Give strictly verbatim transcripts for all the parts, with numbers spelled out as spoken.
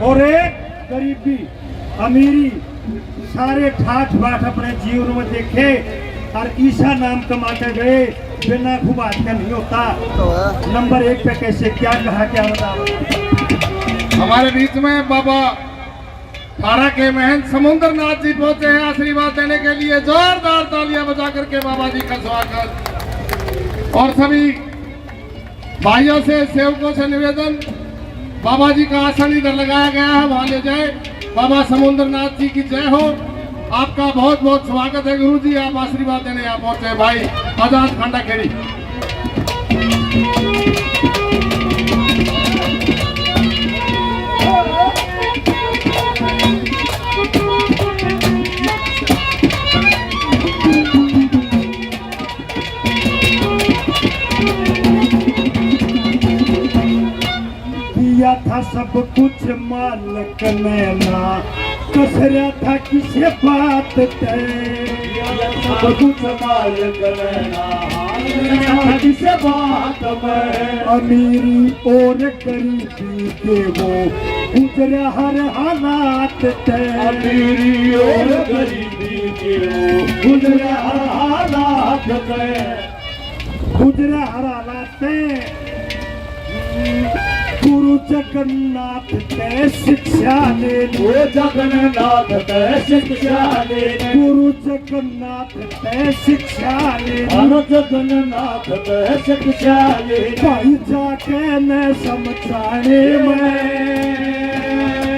और गरीबी, अमीरी, सारे ठाठ बाट अपने जीवन में देखे और ईसा नाम कमा के गए, बिना खुबात का नहीं होता। नंबर एक पे कैसे क्या कहा, क्या बता। हमारे बीच में बाबा थारा के महंत समुंदरनाथ जी पहुंचे हैं आशीर्वाद देने के लिए। जोरदार तालियां बजा करके बाबा जी का स्वागत। और सभी भाइयों से, सेवकों से निवेदन, बाबा जी का आसन इधर लगाया गया है, वहां ले जाए। बाबा समुंदरनाथ जी की जय हो। आपका बहुत बहुत स्वागत है गुरु जी, आप आशीर्वाद देने यहाँ पहुंचे हैं भाई आजाद खांडा खेड़ी। दिया था सब कुछ मालिक ने ना, कसरा था किसे बात ते। दिया था सब कुछ मालिक ने ना, कसरा था किसे बात में। अमीरी और गरीबी के वो गुजरा हर हालात ते। अमीरी और गरीबी के वो गुजरा हर हालात ते। गुजरा हर हालात ते। गुरु जगन्नाथ ते शिक्षा ले ली। ओ जगन्नाथ ते शिक्षा ले ली। गुरु जगन्नाथ ते शिक्षा ले ली। अरे जगन्नाथ ते शिक्षा ले ली। भाई जाके न समझाने में।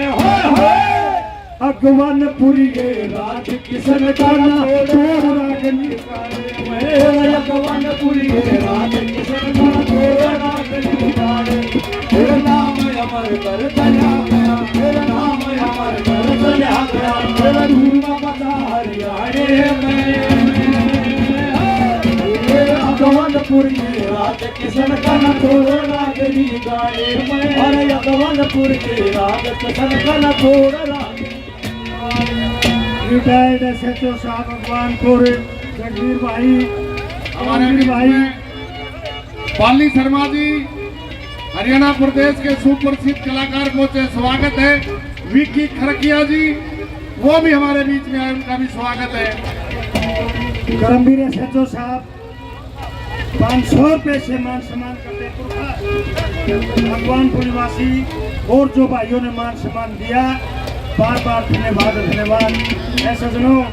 हाय, हाय। अगवानपुरी ये राज किसन का ना, तोड़ रागनी। अगवानपुरी ये राज किसन का ना, तोड़ रागनी। तेरा नाम अमर कर दया गया, तेरा नाम अमर कर दया गया, तेरा धूमा बता हरियाणा में। अगवानपुर के राज किसन का ना, तोड़ रागनी गाने में। अरे अगवानपुर के राज किसन का ना, तोड़ राग। रिटायर्ड एसएचओ साहब अगवानपुर, जगवीर भाई, हमारे रामवीर बीच भाई। में बाली शर्मा जी, हरियाणा प्रदेश के सुप्रसिद्ध कलाकार पहुंचे, स्वागत है। विक्की खरकिया जी, वो भी हमारे बीच में आए, उनका भी स्वागत है। करमवीर एसएचओ साहब, पाँच सौ रुपए से मान सम्मान करते पुरखा भगवानपुर निवासी और जो भाइयों ने मान सम्मान दिया, बार बार धन्यवाद, धन्यवाद। ऐ सजनों,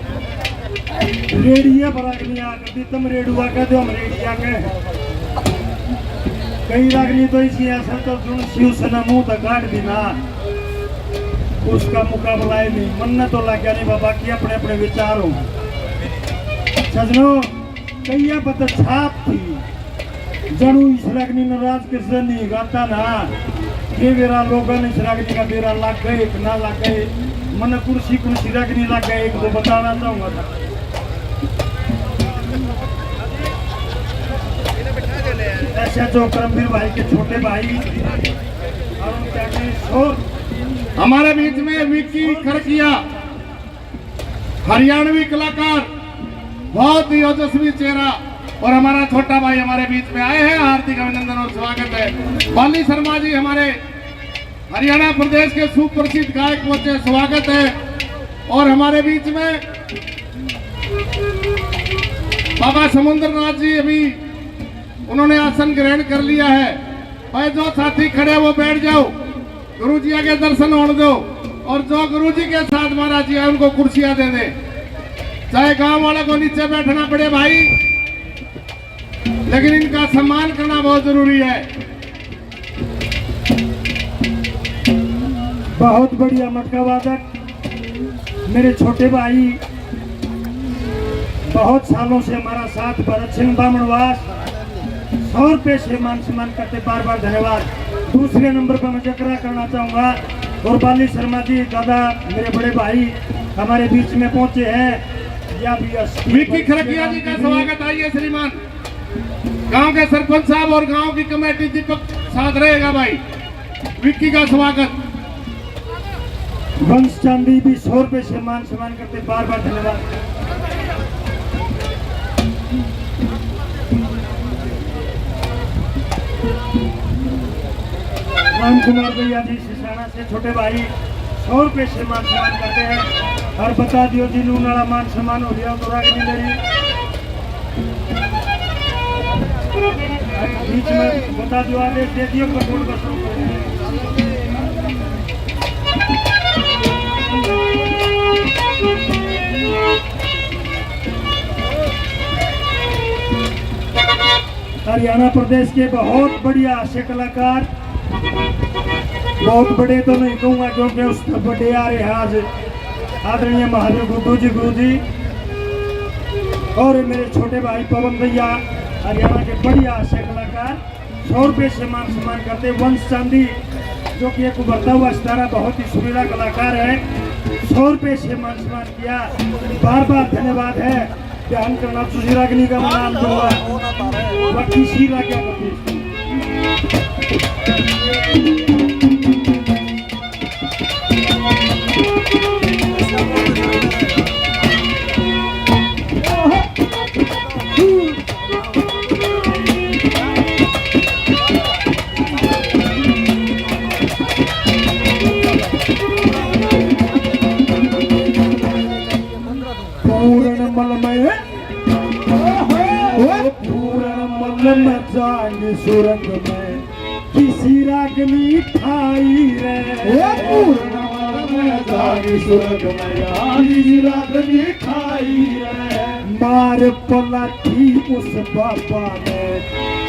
रेडिया पर आदमी आ कर दी, तुम रेडुआ कह दो, हम रेडिया कह। कई रागनी तो इसी ऐसा तो जुन शिव सेना मुंह तक काट दी ना, उसका मुकाबला ही नहीं। मन ने तो लग गया नहीं बाबा कि अपने अपने विचार हो। सजनों, कईया पर तो छाप थी, जणु इस रागनी ने राज किशन नहीं गाता ना, ये बेरा लोगों ने इस रागनी का बेरा लग गए कि ना लग गए। मन कुर्सी कुर्सी रागनी लग गए, एक दो बताना चाहूंगा था। ऐसा जो करमवीर भाई के छोटे भाई अरुण त्यागी और हमारे बीच में विक्की खरकिया, हरियाणवी कलाकार, बहुत ही ओजस्वी चेहरा, और हमारा छोटा भाई हमारे बीच में आए हैं, हार्दिक अभिनंदन और स्वागत है। बाली शर्मा जी हमारे हरियाणा प्रदेश के सुप्रसिद्ध गायक पहुंचे, स्वागत है। और हमारे बीच में बाबा समुंदरनाथ जी, अभी उन्होंने आसन ग्रहण कर लिया है। भाई, जो साथी खड़े हैं, वो बैठ जाओ, गुरु जी आगे दर्शन होने दो। और जो गुरु जी के साथ महाराज जी आए, उनको कुर्सियां दे दे। चाहे गांव वाले को नीचे बैठना पड़े भाई, लेकिन इनका सम्मान करना बहुत जरूरी है। बहुत बढ़िया मटका वादक, मेरे छोटे भाई, बहुत सालों से हमारा साथ, भरत सिंह बामणवास, सौ रुपये से मान सम्मान करते, बार बार धन्यवाद। दूसरे नंबर पर मैं जकरा करना चाहूँगा और बाली शर्मा जी, दादा, मेरे बड़े भाई हमारे बीच में पहुँचे हैं। या भी अस- विक्की खरकिया जी का स्वागत, आइए श्रीमान। गांव के सरपंच साहब और गांव की कमेटी दीपक साथ रहेगा भाई। विक्की का स्वागत। वंश चांदी भी सौ रुपए से मान सम्मान करते, बार बार धन्यवाद। राम कुमार भैया जी सिसाना से छोटे भाई सौ रुपये से मान सम्मान करते हैं। और बता दियो जी, नून वाला मान सम्मान हो गया तो राग नहीं ले रही। बीच में बता दियो, आदेश दे दियो, कपूर का शुरू कर दो। हरियाणा प्रदेश के बहुत बढ़िया हास्य कलाकार, बहुत बड़े तो नहीं कहूँगा क्योंकि उस बड़े आ रहे हैं आज आदरणीय महावीर गुड्डू जी, गुरु जी और मेरे छोटे भाई पवन भैया, हरियाणा के बढ़िया हास्य कलाकार। सौ रुपये से मान सम्मान करते वंश चांदी, जो कि एक उभरता हुआ सितारा, बहुत ही सुरीला कलाकार है। सौ रुपये से मान सम्मान किया, बार बार धन्यवाद है। ध्यान करना, तुझी रागनी का मैं नाम दूंगा, बाकी सी राग क्या करती। पूर्ण मल में, ओ पूर्ण मल में जाएंगे सुरंग में, किसी रागनी ठाई रे। ओ पूर्ण मल में जाएंगे सुरंग में, किसी रागनी ठाई रे। मार पलाठी उस बाबा ने,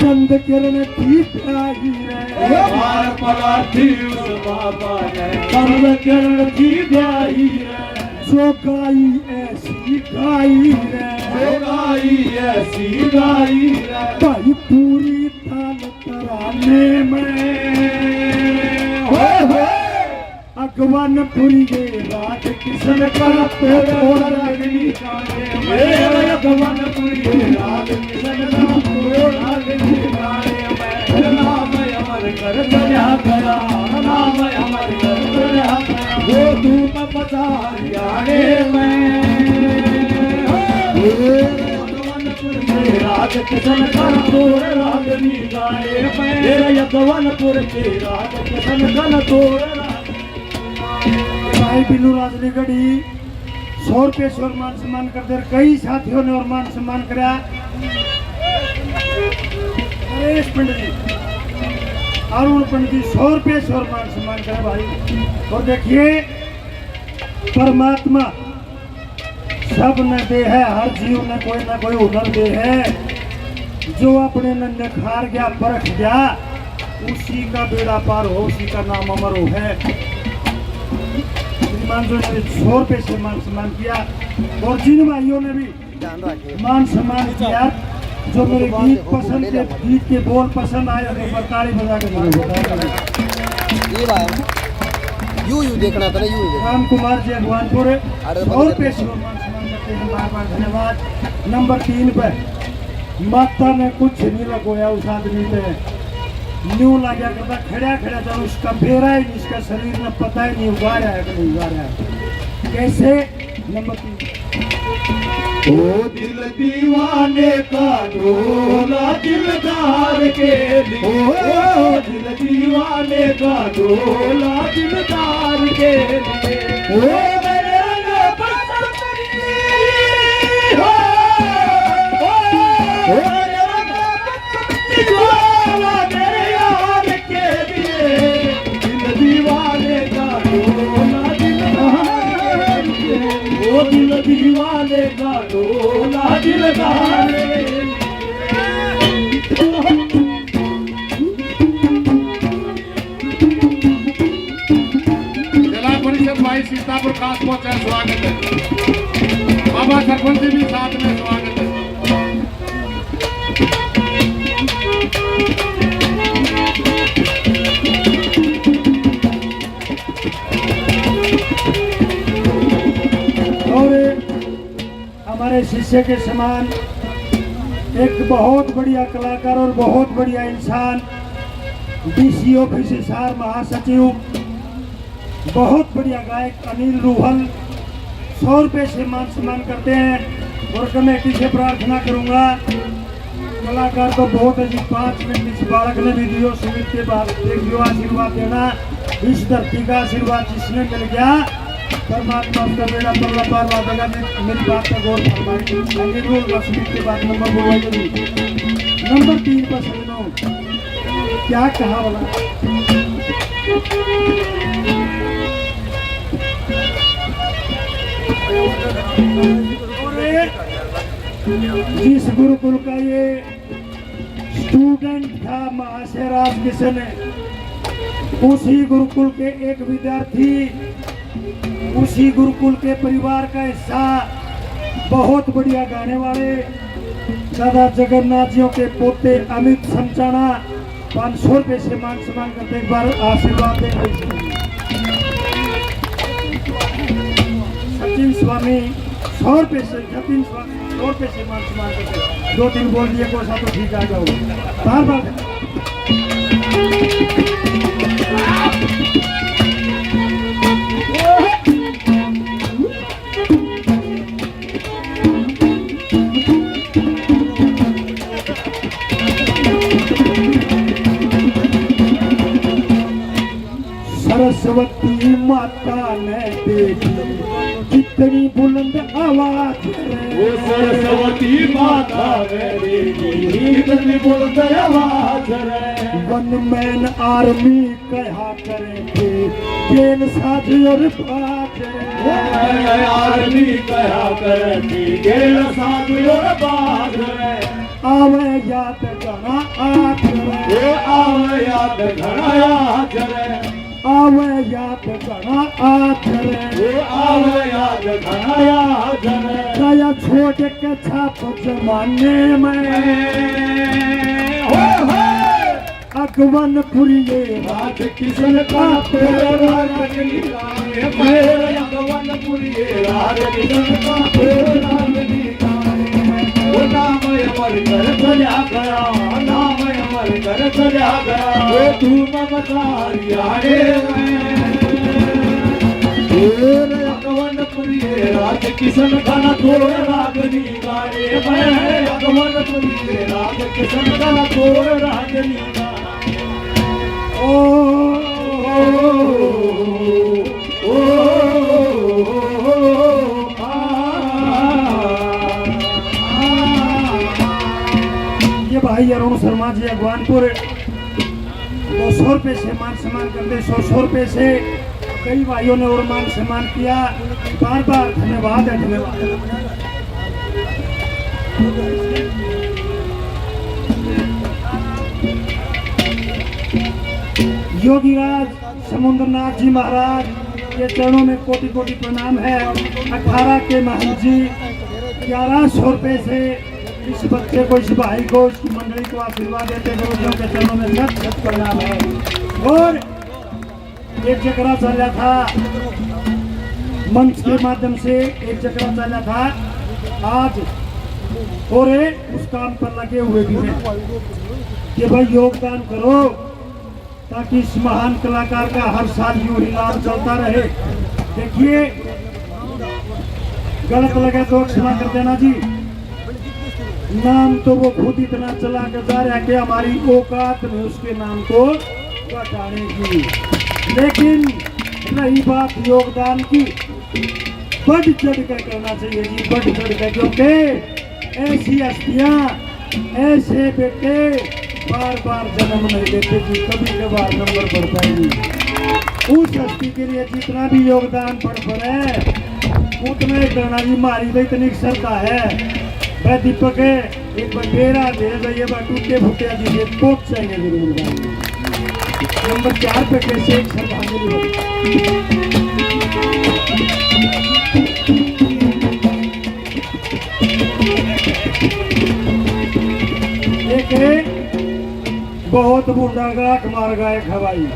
चंद किरण की प्याई रे। ओ मार पलाठी उस बाबा ने, चंद किरण की प्याई रे। जो गाई ऐसी गाई रे, जो गाई ऐसी गाई रे। भाई पूरी ताल तराने में। हो, हो। अगवानपुर ये राज किशन का, तो रागनी गाने में। अगवानपुर ये राज किशन का, तो रागनी गाने में। नाम अमर कर चला गया, नाम अमर कर चला गया। वो धूम मचा हरियाणे में। राज किशन का तोड़ रागनी गाने में। तेरा यदवनपुर के राज किशन का तोड़ राग-। भाई बिल्लू राजलीगढ़ी सौ रुपये से और मान सम्मान कर दे। कई साथियों ने और मान सम्मान करा। नरेश पंडित जी, अरुण पंडित जी, सौ रुपये से और मान सम्मान करा भाई। और देखिए, परमात्मा सब ने दे है, हर जीव ने कोई ना कोई हुनर दे है। जो अपने ने निखार गया, परख गया, उसी का बेड़ा पार हो, उसी का नाम अमर हो है। श्रीमान जी ने सौ रुपये से मान सम्मान किया और जिन भाइयों ने भी मान सम्मान किया, जो मेरे गीत पसंद के, गीत के बोल पसंद आए, उन्हें पर ताली बजा के जरूर बताओ। ये भाई, यू, यू देखना था ना, यू, यू देखना। राम कुमार जी अगवानपुर, अरे, सौ रुपये से मान सम्मान करते हैं, बार बार धन्यवाद। नंबर तीन पे, माता ने कुछ नहीं लगोया उस आदमी पे, न्यू लाग्या करता, खड़ा खड़ा था, उसका बेरा ही नहीं, इसका शरीर में पता ही नहीं, उगा रहा है कि नहीं उगा रहा है। कैसे? नंबर तीन। ओ दिल दीवाने का ढोला दिलदार के लिए, ओ दिल दीवाने का ढोला दिलदार के लिए, ओ मेरे रंग बसंत की, ओ, ओ, ओ मेरे रंग बसंत की ढोला मेरे यार के लिए, दिल दीवाने का ढोला दिलदार के लिए, ओ दिल दीवाने का ढोला दिलदार के लिए। जिला परिषद भाई सीतापुर खास पहुंचा है, स्वागत है। बाबा सरपंच जी भी साथ में, स्वागत है। और हमारे शिष्य के समान एक बहुत बढ़िया कलाकार और बहुत बढ़िया इंसान, डीसी ऑफिस हिसार महासचिव, बहुत बढ़िया गायक अनिल रूहल, सौ रुपये से मान सम्मान करते हैं। और कमेटी से प्रार्थना करूंगा, कलाकार तो बहुत है जी, पाँच मिनट इस बालक ने भी दियो, सीमित के बाद देख लियो, आशीर्वाद देना। इस धरती का आशीर्वाद जिसने मिल गया, परमात्मा उसका बेड़ा पल्ला पार ला देगा। मेरी बात का गौर फरमाइए। अनिल का सीमित के बाद नंबर बोलवाइए जी। नंबर तीन पर सजनों, क्या कहा वाला? जिस गुरुकुल का ये स्टूडेंट था महाशय राजकिशन, उसी गुरुकुल के एक विद्यार्थी, उसी गुरुकुल के परिवार का हिस्सा, बहुत बढ़िया गाने वाले दादा जगन्नाथ जियों के पोते अमित समचाणा, पाँच सौ रुपए से मान सम्मान करते, एक बार आशीर्वाद दे। सचिन स्वामी, सौ रुपए से, सचिन स्वामी, सौ रुपए से मान सम्मान करते। दो तीन बोल दिए, कोसा तो ठीक आ जाओ। बार बार। सरस्वती माता ने देखी कितनी बुलंद आवाज रे। ओ सरस्वती माता ने देखी कितनी बुलंद आवाज रे। वन मैन आर्मी कहा करे थे गेल साज और बाज रे। वन मैन आर्मी कहा करे थे गेल साज और बाज रे। आवे याद घना आज रे। ए आवे याद घना आज रे। आवे याद घना आज रे। ए आवे याद घना आज रे। दया छोड़ के छाप जमाने में। हो, हो। अगवनपुरिये राज किशन का तेरा राज लीला। मेरे अगवनपुरिये राज किशन का तेरा राज लीला। वो नाम अमर कर चला गया, नाम अमर कर चला गया। वो तू ममता हरियाणे में। तेरे अगवनपुरिये राज किशन का ना तोड़ रागनी गाने में। अगवनपुरिये राज किशन का ना तोड़ रागनी गाने। ओ, ओ, ओ, आ, आ, आ। ये भाई अरुण शर्मा जी अगवानपुर दो सौ रुपए से मान सम्मान करते, सौ, सौ रुपए से। कई भाइयों ने और मान सम्मान किया, बार बार धन्यवाद है, धन्यवाद। योगीराज समुद्रनाथ जी महाराज के चरणों में कोटि कोटि प्रणाम है। अठारह के महंत जी ग्यारह सौ रुपए से इस बच्चे को, इस भाई को, इस मंडली को आशीर्वाद देते गुरुजनों के चरणों में शत शत प्रणाम है। और एक जकरा चला था, मंच के माध्यम से एक जकरा चला था, आज और उस काम पर लगे हुए भी हैं कि भाई योगदान करो, ताकि इस महान कलाकार का हर साल यूं ही नाम चलता रहे। देखिए, गलत लगे तो क्षमा कर देना जी। नाम तो वो खुद इतना चला के जा रहा है कि हमारी औकात नहीं उसके नाम को घटाने की। लेकिन रही बात योगदान की, बढ़ चढ़ के करना चाहिए जी, बढ़ चढ़ के, क्योंकि ऐसी हस्तियां, ऐसे बेटे बार बार जन्म नहीं लेते जी, कभी कभार नंबर बढ़ता है जी। उस हस्ती के लिए जितना भी योगदान पड़ पड़े, उतना ही करना जी। मारी तो इतनी श्रद्धा है, वह दीपक है, एक बार डेरा दे जाइए, बार टूटे फूटे आदि से पहुंच जाएंगे जरूर भाई। नंबर चार पे कैसे एक श्रद्धांजलि हो। एक है बहुत बूढ़ा गाहक मार गायक है भाई।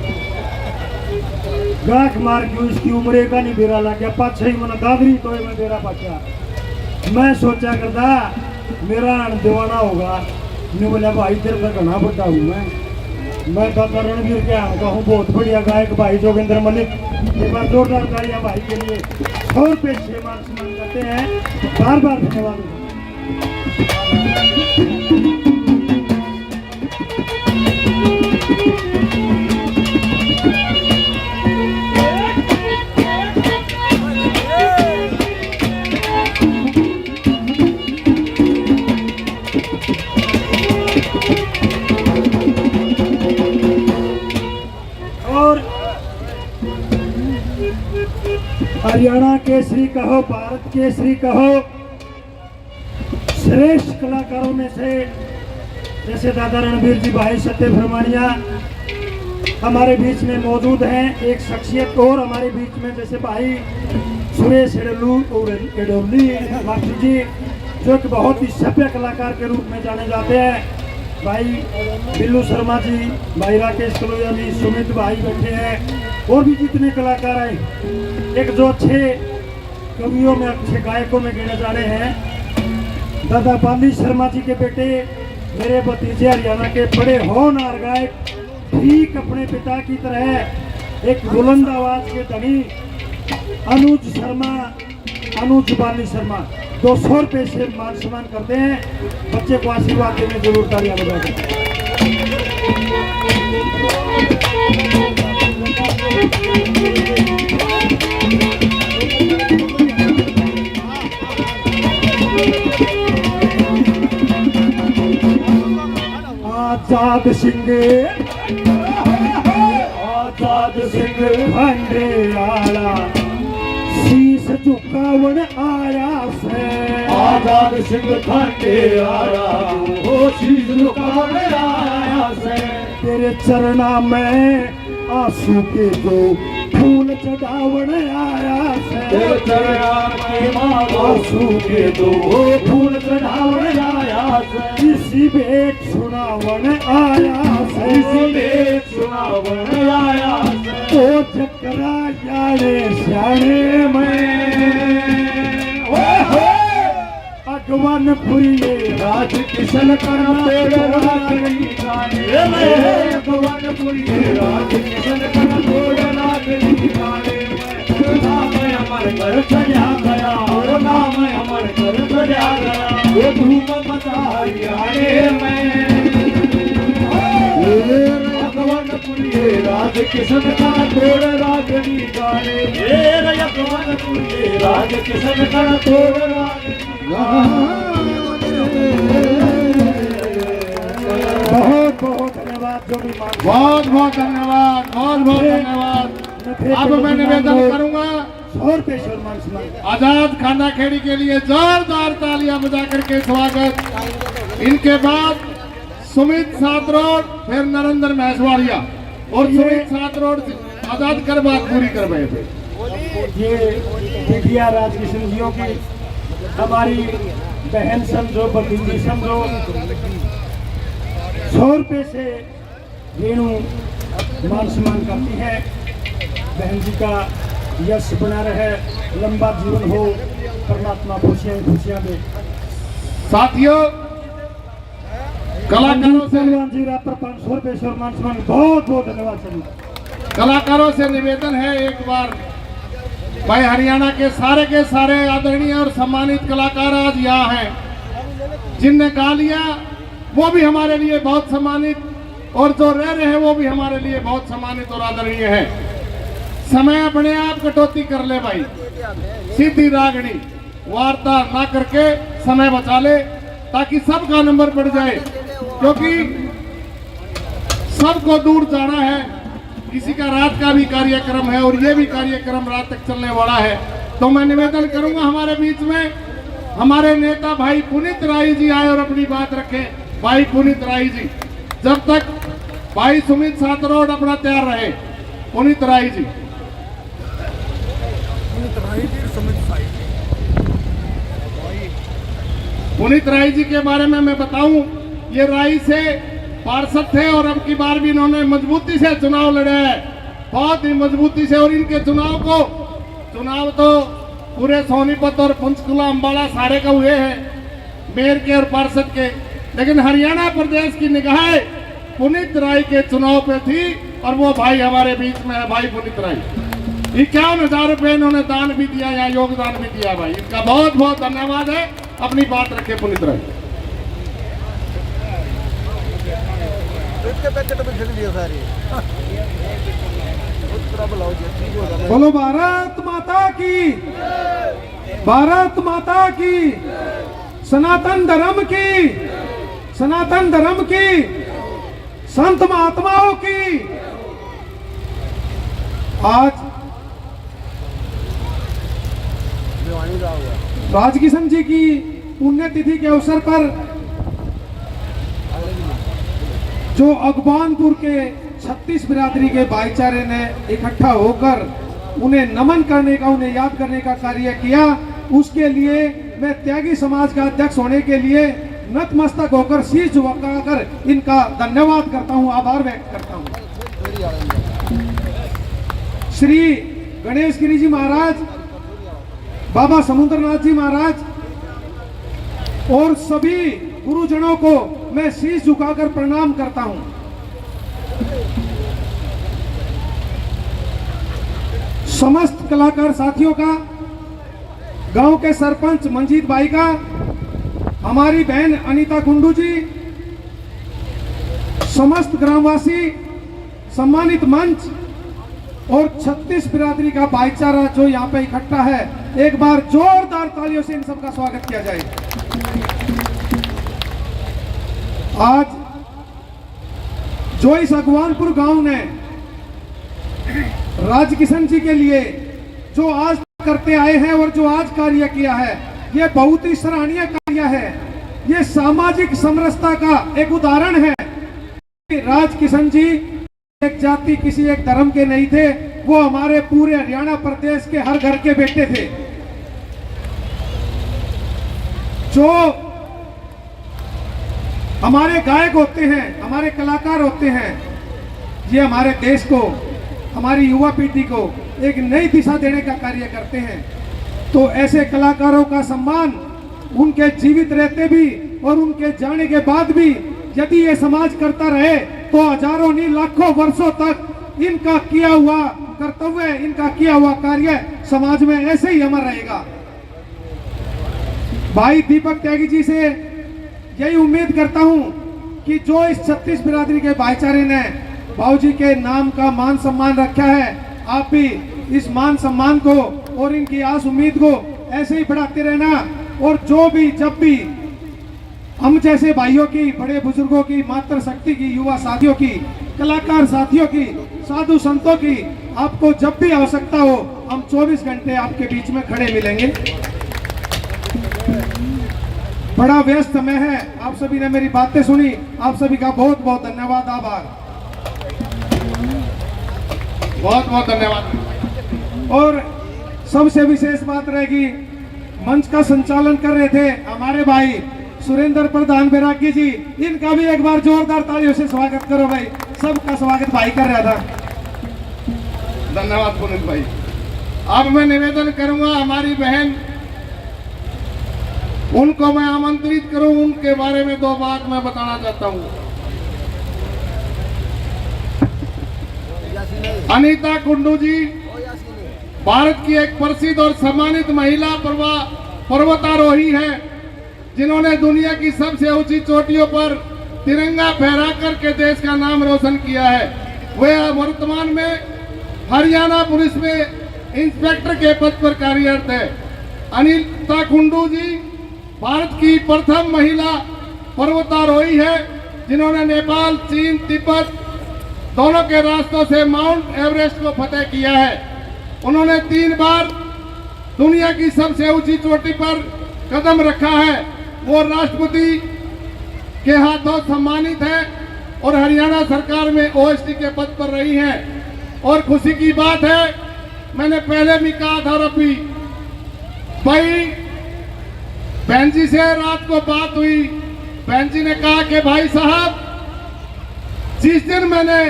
गाहक मार के उसकी उम्र का नहीं बेरा लग गया, पाछे ही मना दादरी तो मैं बेरा पाछा। मैं सोचा करता मेरा आन दीवाना होगा। ने बोला, "भाई, तेरे से घना बड़ा हूँ मैं। मैं दादा रणवीर के आन का हूँ, बहुत बढ़िया गायक भाई जोगेंद्र मलिक।" एक बार जोरदार तालियां भाई के लिए। सौ रुपये से मान सम्मान करते हैं, बार बार धन्यवाद। हरियाणा केसरी कहो, भारत केसरी कहो, श्रेष्ठ कलाकारों में से जैसे दादा रणवीर जी, भाई सत्य फरमानिया हमारे बीच में मौजूद हैं। एक शख्सियत और हमारे बीच में, जैसे भाई सुरेश एडोलू, एडोली मास्टर जी, जो एक बहुत ही सभ्य कलाकार के रूप में जाने जाते हैं। भाई बिल्लू शर्मा जी, भाई राकेश कलोया जी, सुमित भाई बैठे हैं, और भी जितने कलाकार आए, एक जो अच्छे कवियों में, अच्छे गायकों में गिने जाने हैं। दादा बाली शर्मा जी के बेटे, मेरे भतीजे हरियाणा के, बड़े होनहार गायक, ठीक अपने पिता की तरह एक बुलंद आवाज के धनी अनुज शर्मा, अनुज बाली शर्मा, दो सौ रुपए से मान सम्मान करते हैं। बच्चे को आशीर्वाद देने जरूर तालियां बजा के। आजाद सिंह, आजाद सिंह खांडे आला शीश झुकावण आया सै। आजाद सिंह खांडे आला, ओ शीश झुकावण आया सै। तेरे चरणा में आंसू के दो फूल चढ़ावण आया सै। तेरे चरणा में आंसू के दो फूल चढ़ावण आया सै। इसी भेंट सुनावण आया सै। इसी भेंट सुनावण आया सै। ओ जकरा यारे स्याणे में। ओए होए। अगवान पुरिये राज किशन करा तोड़ रागनी गाने। ए ले। अगवान पुरिये राज किशन करा तोड़ रागनी गाने। नाम अमर कर चढ़ा गया, ओ नाम अमर कर चढ़ा गया, ओ धूम मचा हरियाणे में। ए अगवान पुरिये राज किशन करा तोड़ रागनी गाने। ए अगवान पुरिये राज किशन करा तोड़ रागनी। बहुत बहुत धन्यवाद जो भी मान बहुत बहुत धन्यवाद, बहुत बहुत ये धन्यवाद। मैं फिर अब से मैं निवेदन मांगूंगा, करूंगा, सौ रुपए से मान सम्मान। आजाद खांडा खेड़ी के लिए जोरदार तालियां बजा करके स्वागत। इनके बाद सुमित सातरोड, फिर नरेंद्र महेशवाड़िया और ये सुमित सातरोड। आजाद कर बात पूरी कर बैठे। ये बिटिया राजकिशन जियों की, हमारी बहन समझो, भतीजी समझो, सौ रुपए से रेणु मान सम्मान करती है। बहन जी का यश बना रहे, लंबा जीवन हो, परमात्मा खुशियां ही खुशियां दे। साथियों, कलाकारों से पहलवान जी रात पर पाँच सौ रुपए से और मान सम्मान, बहुत बहुत धन्यवाद सर। कलाकारों से निवेदन है, एक बार भाई हरियाणा के सारे के सारे आदरणीय और सम्मानित कलाकार आज यहाँ हैं, जिनने गा लिया वो भी हमारे लिए बहुत सम्मानित, और जो रह रहे हैं वो भी हमारे लिए बहुत सम्मानित और आदरणीय है। समय अपने आप कटौती कर ले भाई, सीधी रागनी वार्ता ना करके समय बचा ले, ताकि सबका नंबर पड़ जाए, क्योंकि सबको दूर जाना है। किसी का रात का भी कार्यक्रम है और ये भी कार्यक्रम रात तक चलने वाला है। तो मैं निवेदन करूंगा, हमारे बीच में हमारे नेता भाई पुनीत राय जी आए और अपनी बात रखें। भाई पुनीत राय जी, जब तक भाई सुमित सातरोड अपना तैयार रहे, पुनीत राय जी। पुनीत राय जी, सुमित साई जी। पुनीत राय जी के बारे में मैं बताऊं, ये राई से पार्षद थे और अब की बार भी इन्होंने मजबूती से चुनाव लड़ा है, बहुत ही मजबूती से। और इनके चुनाव को, चुनाव तो पूरे सोनीपत और पंचकूला, अंबाला सारे का हुए हैं, मेयर के और पार्षद के, लेकिन हरियाणा प्रदेश की निगाहें पुनीत राय के चुनाव पे थी और वो भाई हमारे बीच में है, भाई पुनीत राय। इक्यावन हजार रुपये इन्होंने दान भी दिया, यहाँ योगदान भी दिया भाई, इनका बहुत बहुत धन्यवाद है। अपनी बात रखे पुनीत राय। इसके पैकेट में फिर दिया सारे। बहुत बुरा भला हो गया, ठीक हो जाना। बोलो भारत माता की, भारत माता की, सनातन धर्म की, सनातन धर्म की, संत महात्माओं की। आज राजकिशन जी की पुण्यतिथि के अवसर पर जो अगवानपुर के छत्तीस बिरादरी के भाईचारे ने इकट्ठा होकर उन्हें नमन करने का, उन्हें याद करने का कार्य किया, उसके लिए मैं त्यागी समाज का अध्यक्ष होने के लिए नतमस्तक होकर, शीश झुकाकर इनका धन्यवाद करता हूं, आभार व्यक्त करता हूं। श्री गणेश गिरी जी महाराज, बाबा समुद्रनाथ जी महाराज और सभी गुरुजनों को मैं शीश झुकाकर प्रणाम करता हूं। समस्त कलाकार साथियों का, गांव के सरपंच मंजीत भाई का, हमारी बहन अनीता कुंडू जी, समस्त ग्रामवासी, सम्मानित मंच और छत्तीस बिरादरी का भाईचारा जो यहाँ पे इकट्ठा है, एक बार जोरदार तालियों से इन सबका स्वागत किया जाए। आज जो इस अगवानपुर गांव ने राजकिशन जी के लिए जो आज करते आए हैं और जो आज कार्य किया है, ये बहुत ही सराहनीय कार्य है। ये सामाजिक समरसता का एक उदाहरण है। राजकिशन जी एक जाति, किसी एक धर्म के नहीं थे, वो हमारे पूरे हरियाणा प्रदेश के हर घर के बेटे थे। जो हमारे गायक होते हैं, हमारे कलाकार होते हैं, ये हमारे देश को, हमारी युवा पीढ़ी को एक नई दिशा देने का कार्य करते हैं। तो ऐसे कलाकारों का सम्मान उनके जीवित रहते भी और उनके जाने के बाद भी यदि ये समाज करता रहे तो हजारों नहीं, लाखों वर्षों तक इनका किया हुआ कर्तव्य, इनका किया हुआ कार्य समाज में ऐसे ही अमर रहेगा। भाई दीपक त्यागी जी से यही उम्मीद करता हूं कि जो इस छत्तीस बिरादरी के भाईचारे ने बाबूजी के नाम का मान सम्मान रखा है, आप भी इस मान सम्मान को और इनकी आस उम्मीद को ऐसे ही बढ़ाते रहना। और जो भी, जब भी हम जैसे भाइयों की, बड़े बुजुर्गों की, मातृ शक्ति की, युवा साथियों की, कलाकार साथियों की, साधु संतों की, आपको जब भी आवश्यकता हो, हम चौबीस घंटे आपके बीच में खड़े मिलेंगे। बड़ा व्यस्त समय है, आप सभी ने मेरी बातें सुनी, आप सभी का बहुत बहुत धन्यवाद, आभार। बहुत बहुत धन्यवाद। और सबसे विशेष बात रहेगी, मंच का संचालन कर रहे थे हमारे भाई सुरेंद्र प्रधान बैरागी जी, इनका भी एक बार जोरदार तालियों से स्वागत करो भाई, सबका स्वागत भाई कर रहा था। धन्यवाद पुनीत भाई। अब मैं निवेदन करूंगा हमारी बहन, उनको मैं आमंत्रित करूं, उनके बारे में दो बात मैं बताना चाहता हूं। अनीता कुंडू जी भारत की एक प्रसिद्ध और सम्मानित महिला पर्वा-, पर्वतारोही हैं, जिन्होंने दुनिया की सबसे ऊंची चोटियों पर तिरंगा फहरा करके देश का नाम रोशन किया है। वे वर्तमान में हरियाणा पुलिस में इंस्पेक्टर के पद पर कार्यरत है। अनीता कुंडू जी भारत की प्रथम महिला पर्वतारोही है, जिन्होंने नेपाल, चीन, तिब्बत दोनों के रास्तों से माउंट एवरेस्ट को फतेह किया है। उन्होंने तीन बार दुनिया की सबसे ऊंची चोटी पर कदम रखा है। वो राष्ट्रपति के हाथों सम्मानित हैं और हरियाणा सरकार में ओएसडी के पद पर रही हैं। और खुशी की बात है, मैंने पहले भी कहा था रफी भाई, बहन जी से रात को बात हुई, बहन जी ने कहा कि भाई साहब, जिस दिन मैंने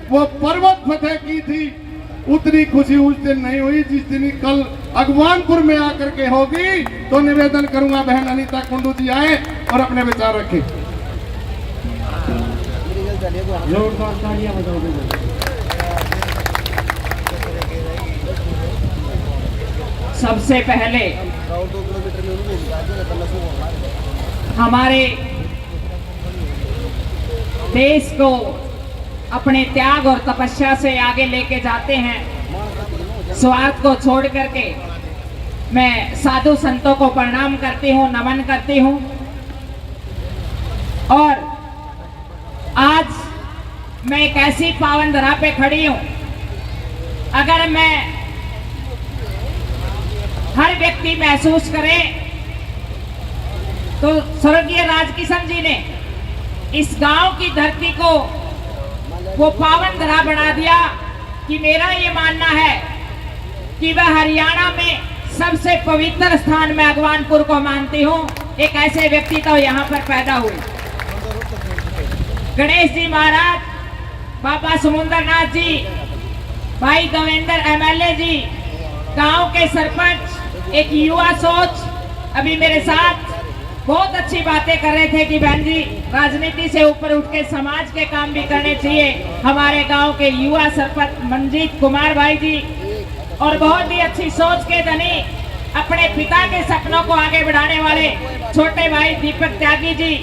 वो पर्वत फतेह की थी, उतनी खुशी उस दिन नहीं हुई जिस दिन कल अगवानपुर में आकर के होगी। तो निवेदन करूंगा बहन अनीता कुंडू जी आए और अपने विचार रखें। जोरदार तालियां बजाओ। सबसे पहले हमारे देश को अपने त्याग और तपस्या से आगे लेके जाते हैं, स्वार्थ को छोड़ करके मैं साधु संतों को प्रणाम करती हूँ, नमन करती हूँ। और आज मैं एक ऐसी पावन धरा पे खड़ी हूँ, अगर मैं हर व्यक्ति महसूस करे। तो स्वर्गीय राजकिशन जी ने इस गांव की धरती को वो पावन धरा बना दिया कि मेरा ये मानना है कि वह हरियाणा में सबसे पवित्र स्थान, मैं अगवानपुर को मानती हूँ, एक ऐसे व्यक्ति तो यहाँ पर पैदा हुए। गणेश जी महाराज, बाबा समुंदरनाथ जी, भाई देवेंद्र एमएलए जी, गांव के सरपंच, एक युवा सोच, अभी मेरे साथ बहुत अच्छी बातें कर रहे थे कि बहन जी, राजनीति से ऊपर उठ के समाज के काम भी करने चाहिए। हमारे गांव के युवा सरपंच मंजीत कुमार भाई जी, और बहुत ही अच्छी सोच के धनी, अपने पिता के सपनों को आगे बढ़ाने वाले छोटे भाई दीपक त्यागी जी,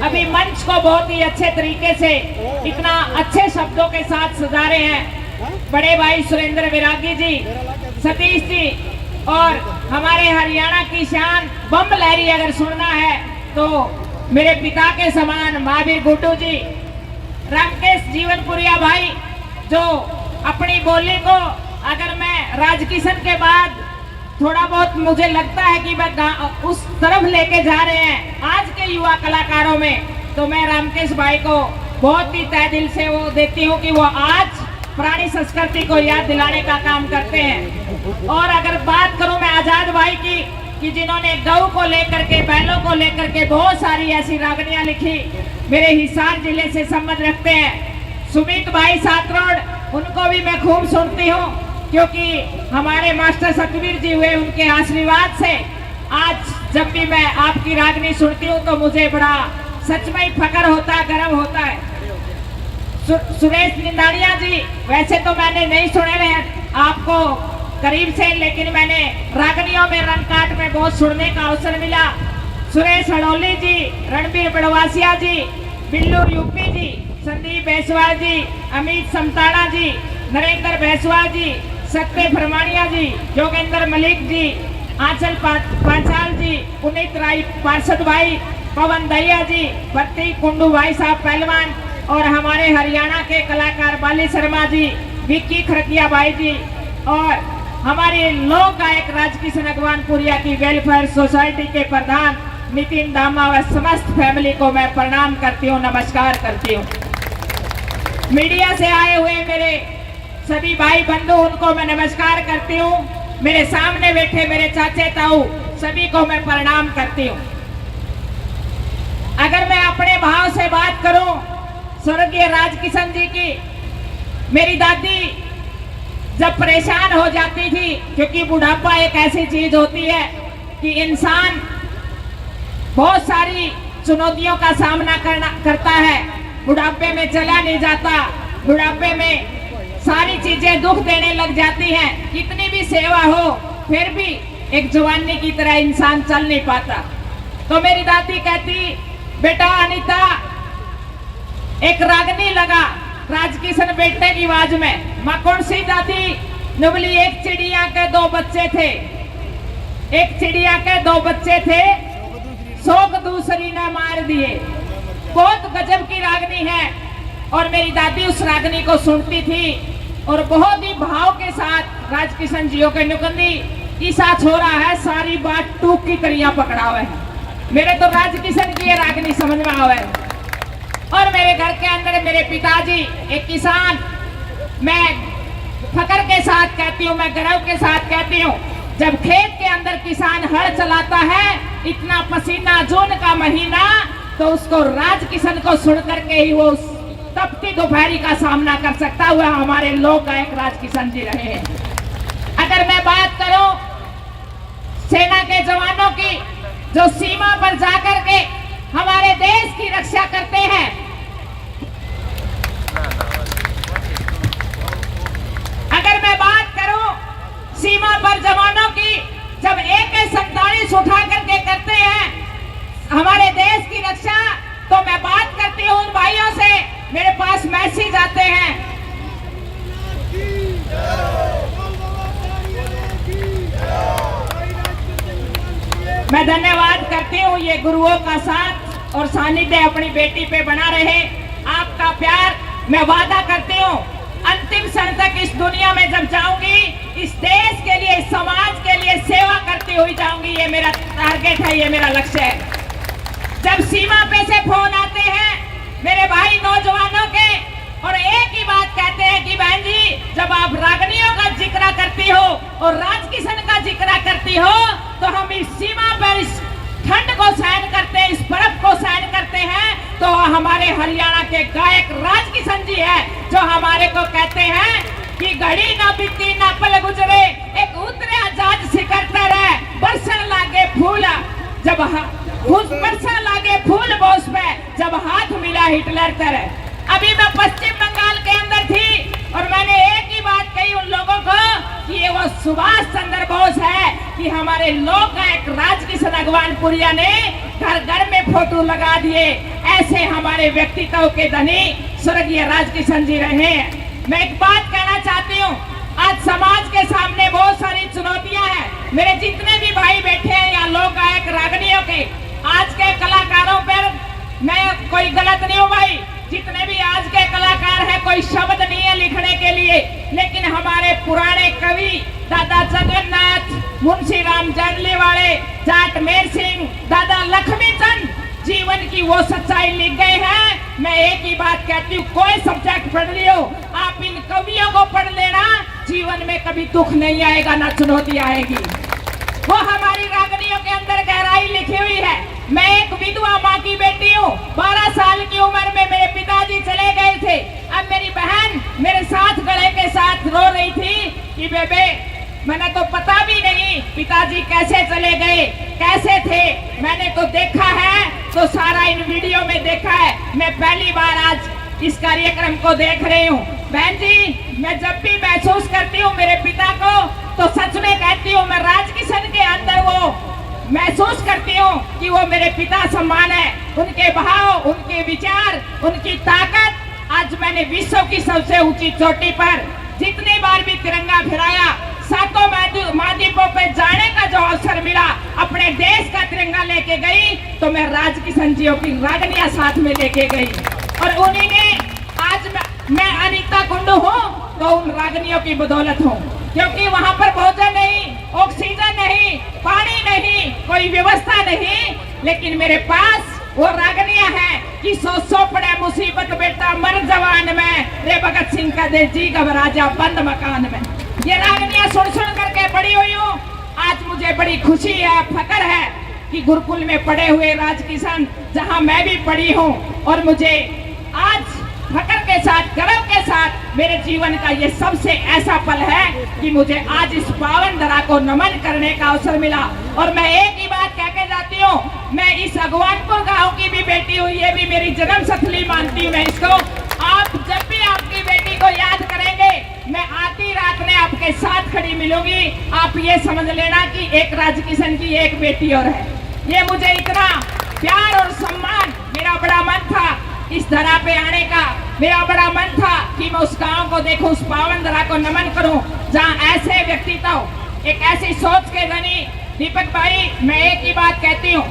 अभी मंच को बहुत ही अच्छे तरीके से इतना अच्छे शब्दों के साथ सजा रहे हैं। बड़े भाई सुरेंद्र विरागी जी, सतीश जी, और हमारे हरियाणा की शान बम लहरी अगर सुनना है तो मेरे पिता के समान महावीर गुड्डू जी, रामकेश जीवनपुरिया भाई, जो अपनी बोली को, अगर मैं राजकिशन के बाद थोड़ा बहुत मुझे लगता है कि वह गा-, उस तरफ लेके जा रहे हैं। आज के युवा कलाकारों में तो मैं रामकेश भाई को बहुत ही तहे दिल से वो देती हूँ कि वो आज पुरानी संस्कृति को याद दिलाने का काम करते हैं। और अगर बात करूं मैं आजाद भाई की, कि जिन्होंने गऊ को लेकर के, बैलों को लेकर के बहुत सारी ऐसी रागनियां लिखी, मेरे हिसार जिले से संबंध रखते हैं। सुमित भाई सातरोड, उनको भी मैं खूब सुनती हूँ, क्योंकि हमारे मास्टर सतवीर जी हुए, उनके आशीर्वाद से आज जब भी मैं आपकी रागनी सुनती हूँ तो मुझे बड़ा सच में ही फख्र होता है, गर्व होता है। सु-, सुरेश निंदाड़िया जी, वैसे तो मैंने नहीं सुने हैं आपको करीब से, लेकिन मैंने रागनियों में, रंगकाट में बहुत सुनने का अवसर मिला। सुरेश हड़ोली जी, रणबीर बड़वासिया जी, बिल्लू यूपी जी, संदीप बैसवाल जी, अमित समताड़ा जी, नरेंद्र बैसवाल जी, सत्य फरमानिया जी, योगेंद्र मलिक जी, आंचल पा-, पांचाल जी, पुनीत राय पार्षद भाई, पवन दहिया जी, प्रतीक कुंडू भाई साहब पहलवान, और हमारे हरियाणा के कलाकार बाली शर्मा जी, विक्की खरकिया भाई जी, और हमारे लोक गायक राजकिशन अगवानपुरिया की वेलफेयर सोसाइटी के प्रधान नितिन दामा व समस्त फैमिली को मैं प्रणाम करती हूँ, नमस्कार करती हूँ। मीडिया से आए हुए मेरे सभी भाई बंधु, उनको मैं नमस्कार करती हूँ। मेरे सामने बैठे मेरे चाचे ताऊ, सभी को मैं प्रणाम करती हूँ। अगर मैं अपने भाव से बात करूं, स्वर्गीय राजकिशन जी की, मेरी दादी जब परेशान हो जाती थी, क्योंकि बुढ़ापा एक ऐसी चीज होती है कि इंसान बहुत सारी चुनौतियों का सामना करना, करता है। बुढ़ापे में चला नहीं जाता, बुढ़ापे में सारी चीजें दुख देने लग जाती हैं। कितनी भी सेवा हो, फिर भी एक जवानी की तरह इंसान चल नहीं पाता। तो मेरी दादी कहती, "बेटा अनिता, एक रागनी लगा राजकिशन बेटे की आवाज में।" माँ कौन सी दादी? नुबली एक चिड़िया के दो बच्चे थे, एक चिड़िया के दो बच्चे थे, शौक दूसरी ने मार दिए। बहुत गजब की रागनी है। और मेरी दादी उस रागनी को सुनती थी और बहुत ही भाव के साथ राजकिशन जियो के नुकंदी, "ईसा छोरा है, सारी बात टूक की तरियां पकड़ावे है।" मेरे तो राजकिशन की ये रागनी समझ में आवे। और मेरे घर के अंदर मेरे पिताजी एक किसान, मैं फख्र के साथ कहती हूँ, मैं गर्व के साथ कहती हूँ, जब खेत के अंदर किसान हल चलाता है, इतना पसीना जून का महीना, तो उसको राजकिशन को सुन करके ही वो उस तपती दोपहरी का सामना कर सकता हुआ हमारे लोक गायक राजकिशन जी रहे हैं। अगर मैं बात करूं सेना के जवानों की, जो सीमा पर जाकर के हमारे देश की रक्षा करते हैं, अगर मैं बात करूं सीमा पर जवानों की, जब ए के सैंतालीस उठा करके करते हैं हमारे देश की रक्षा, तो मैं बात करती हूं उन भाइयों से, मेरे पास मैसेज आते हैं। मैं धन्यवाद करती हूँ ये गुरुओं का साथ और सानिध्य अपनी बेटी पे बना रहे, आपका प्यार। मैं वादा करती हूँ अंतिम क्षण तक इस दुनिया में जब जाऊंगी, इस देश के लिए, इस समाज के लिए सेवा कर जाऊंगी, ये मेरा टारगेट है, ये मेरा लक्ष्य है। जब सीमा पे से फोन आते हैं मेरे भाई नौजवानों के, और एक ही बात कहते हैं कि बहन जी, जब आप रागनियों का जिक्र करती हो और राज किशन का जिक्र करती हो, तो हम इस सीमा पर इस ठंड को सहन करते हैं, इस बर्फ को सहन करते हैं, तो हमारे हरियाणा के गायक राज किशन जी है, जो हमारे को कहते हैं कि घड़ी ना बीती ना पल गुजरे, एक उतरया जहाज शिखर तरे, बरसन लागे फूल, जब ह-, फूल बरसन लागे फूल बोस पे, जब हाथ मिला हिटलर तरे। अभी मैं पश्चिम बंगाल के अंदर थी और मैंने एक ही बात कही उन लोगों को कि ये वो सुभाष चंद्र बोस है कि हमारे लोक गायक राज किशन अगवानपुरिया ने घर घर में फोटो लगा दिए। ऐसे हमारे व्यक्तित्व के धनी स्वर्गीय राज किशन जी रहे हैं। मैं एक बात कहना चाहती हूँ, आज समाज के सामने बहुत सारी चुनौतियां हैं। मेरे जितने भी भाई बैठे हैं यहाँ लोक गायक रागनियों के, आज के कलाकारों पर मैं कोई गलत नहीं हूँ भाई, जितने भी आज के कलाकार हैं, कोई शब्द नहीं है लिखने के लिए, लेकिन हमारे पुराने कवि दादा जगन्नाथ, मुंशी राम जंडली वाले, जाट मेर सिंह, दादा लक्ष्मी चंद जीवन की वो सच्चाई लिख गए हैं। मैं एक ही बात कहती हूँ, कोई सब्जेक्ट पढ़ लियो, आप इन कवियों को पढ़ लेना, जीवन में कभी दुख नहीं आएगा, ना चुनौती आएगी। वो हमारी रागनियों के अंदर गहराई लिखी हुई है। मैं एक विधवा माँ की बेटी हूँ। बारह साल की उम्र में मेरे पिताजी चले गए थे। अब मेरी बहन मेरे साथ गले के साथ रो रही थी कि बेबे, मैंने तो पता भी नहीं पिताजी कैसे चले गए, कैसे थे। मैंने तो देखा है, तो सारा इन वीडियो में देखा है। मैं पहली बार आज इस कार्यक्रम को देख रही हूँ। बहन जी, मैं जब भी महसूस करती हूँ मेरे पिता को, तो सच में कहती हूँ, मैं राजकिशन के अंदर वो महसूस करती हूँ कि वो मेरे पिता समान है। उनके भाव, उनके विचार, उनकी ताकत। आज मैंने विश्व की सबसे ऊंची चोटी पर जितनी बार भी तिरंगा फहराया, सातों महाद्वी-, महाद्वीपों पे जाने का जो अवसर मिला, अपने देश का तिरंगा लेके गई, तो मैं राजकिशन जी की रागनियां साथ में लेके गई। और उन्हीं ने, आज मैं, मैं अनीता कुंडू हूँ, तो उन रागनियों की बदौलत हूँ, क्योंकि वहां पर भोजन नहीं, ऑक्सीजन नहीं, पानी नहीं, कोई व्यवस्था नहीं, लेकिन मेरे पास वो रागनियां हैं कि सौ सौ पड़े मुसीबत बेटा मर जवान में, रे भगत सिंह का दे जी घबरा जा बंद मकान में। ये रागनियां सुन सुन करके बड़ी हुई हूँ। आज मुझे बड़ी खुशी है, फख्र है कि गुरुकुल में पढ़े हुए राजकिशन, जहाँ मैं भी पढ़ी हूँ, और मुझे आज फख्र के साथ, गर्व के साथ मेरे जीवन का ये सबसे ऐसा पल है कि मुझे आज इस पावन धरा को नमन करने का अवसर मिला। और मैं एक ही बात कह के जाती हूँ, मैं इस अगवानपुर गांव की भी बेटी हूँ, ये भी मेरी जन्म स्थली मानती हूँ मैं इसको। आप जब भी आपकी बेटी को याद करेंगे, मैं आधी रात में आपके साथ खड़ी मिलूंगी। आप ये समझ लेना कि एक राजकिशन की एक बेटी और है। ये मुझे इतना प्यार और सम्मान, मेरा बड़ा मन था इस धरा पे आने का, मेरा बड़ा मन था कि मैं उस गांव को देखूं, उस पावन धरा को नमन करूं, जहां ऐसे व्यक्तित्व, एक ऐसी सोच के धनी दीपक भाई, मैं एक ही बात कहती हूँ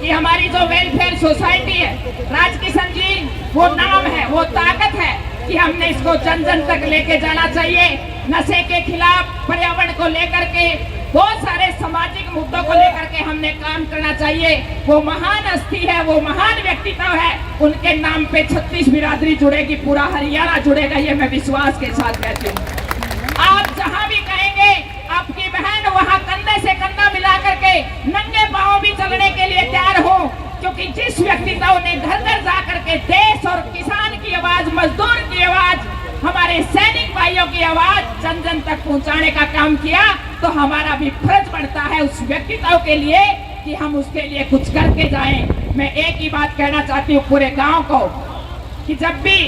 कि हमारी जो वेलफेयर सोसाइटी है, राजकिशन जी, वो नाम है, वो ताकत है कि हमने इसको जन जन तक लेके जाना चाहिए। नशे के खिलाफ, पर्यावरण को लेकर के, बहुत सारे सामाजिक मुद्दों को लेकर के हमने काम करना चाहिए। वो महान हस्ती है, वो महान व्यक्तित्व है, उनके नाम पे छत्तीस बिरादरी जुड़ेगी, पूरा हरियाणा जुड़ेगा, ये मैं विश्वास के साथ कहती हूँ। आप जहाँ भी कहेंगे, आपकी बहन वहां कंधे से कंधा मिला करके नंगे पांव भी चलने के लिए तैयार हो, क्योंकि जिस व्यक्तित्व ने घर घर जा करके देश और किसान की आवाज, मजदूर की आवाज, हमारे सैनिक भाइयों की आवाज जन जन तक पहुंचाने का काम किया, तो हमारा भी फर्ज बनता है उस व्यक्तित्व के लिए कि हम उसके लिए कुछ करके जाएं। मैं एक ही बात कहना चाहती हूँ पूरे गांव को, कि जब भी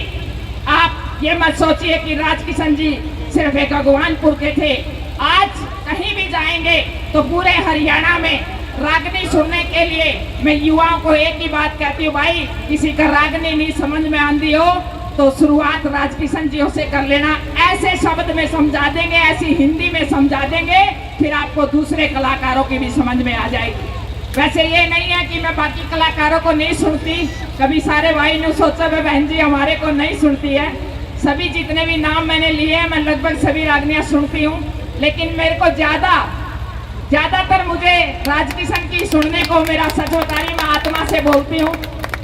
आप ये मत सोचिए कि राजकिशन जी सिर्फ एक अगवानपुर के थे, आज कहीं भी जाएंगे तो पूरे हरियाणा में रागनी सुनने के लिए मैं युवाओं को एक ही बात कहती हूँ, भाई, किसी का रागनी नहीं समझ में आंदी हो तो शुरुआत राजकिशन जी से कर लेना। ऐसे शब्द में समझा देंगे, ऐसी हिंदी में समझा देंगे, फिर आपको दूसरे कलाकारों की भी समझ में आ जाएगी। वैसे ये नहीं है कि मैं बाकी कलाकारों को नहीं सुनती, कभी सारे भाई ने सोचा, "वह बहन जी हमारे को नहीं सुनती है।" सभी जितने भी नाम मैंने लिए हैं, मैं लगभग सभी रागनियां सुनती हूँ, लेकिन मेरे को ज़्यादा ज्यादातर मुझे राजकिशन की सुनने को, मेरा सच बता रही, मैं आत्मा से बोलती हूँ,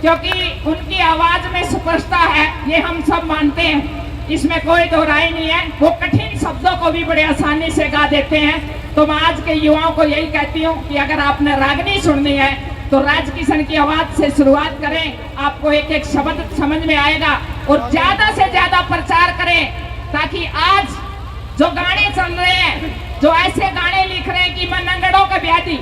क्योंकि उनकी आवाज में स्पष्टता है, ये हम सब मानते हैं, इसमें कोई दो राय नहीं है। वो कठिन शब्दों को भी बड़े आसानी से गा देते हैं। तो मैं आज के युवाओं को यही कहती हूँ कि अगर आपने रागनी सुननी है तो राजकिशन की आवाज से शुरुआत करें, आपको एक एक शब्द समझ में आएगा। और ज्यादा से ज्यादा प्रचार करें, ताकि आज जो गाने चल रहे हैं, जो ऐसे गाने लिख रहे हैं कि मैं नंगड़ों का ब्याह दी,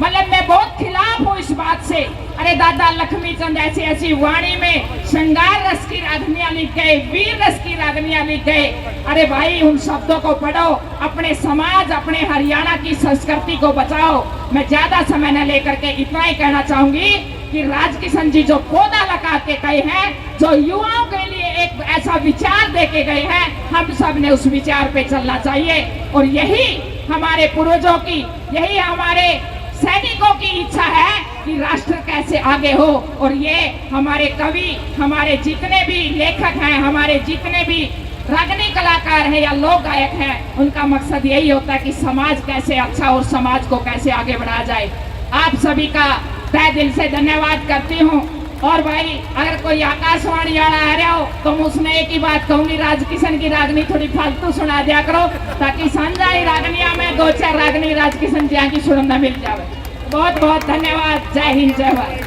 मतलब, मैं बहुत खिलाफ हूँ इस बात से। अरे दादा लक्ष्मी चंद ऐसी ऐसी वाणी में श्रृंगार रस की रागनियां लिख गए, वीर रस की रागनियां लिख गए। अरे भाई, उन शब्दों को पढ़ो, अपने समाज, अपने हरियाणा की संस्कृति को बचाओ। मैं ज्यादा समय न लेकर के इतना ही कहना चाहूंगी कि राजकिशन जी जो पौधा लगा के गए हैं, जो युवाओं के लिए एक ऐसा विचार दे के गए हैं, हम सब ने उस विचार पे चलना चाहिए। और यही हमारे पूर्वजों की, यही हमारे सैनिकों की इच्छा है कि राष्ट्र कैसे आगे हो। और ये हमारे कवि, हमारे जितने भी लेखक हैं, हमारे जितने भी रागनी कलाकार हैं या लोक गायक हैं, उनका मकसद यही होता है कि समाज कैसे अच्छा और समाज को कैसे आगे बढ़ाया जाए। आप सभी का तहे दिल से धन्यवाद करती हूँ। और भाई, अगर कोई आकाशवाणी वाला आ रहा हो तो मैं उसने एक ही बात कहूंगी, राजकिशन की रागनी थोड़ी फालतू सुना दिया करो, ताकि सांझा ही रागनियां में दो चार रागनी राजकिशन जी की सुनना मिल जावे। बहुत बहुत धन्यवाद। जय हिंद, जय भारत।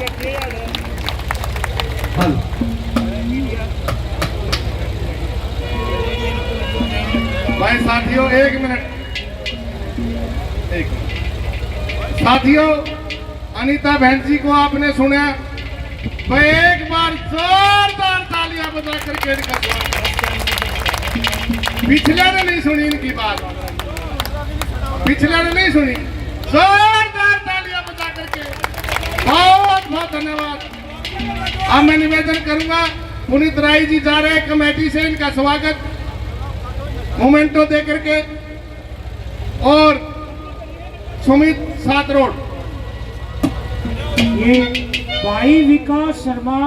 हेलो। भाई साथियों, एक मिनट, एक मिनट। साथियों, अनीता बहन जी को आपने सुना, भाई एक बार जोरदार तालियां बजा करके इनका स्वागत। पिछले ने नहीं सुनी इनकी बात, पिछले ने नहीं सुनी। जोरदार तालियां बजा करके बहुत बहुत धन्यवाद। अब मैं निवेदन करूंगा, पुनीत राय जी जा रहे हैं कमेटी से, इनका स्वागत मोमेंटो दे करके। और सुमित सातरोड। ये भाई विकास शर्मा,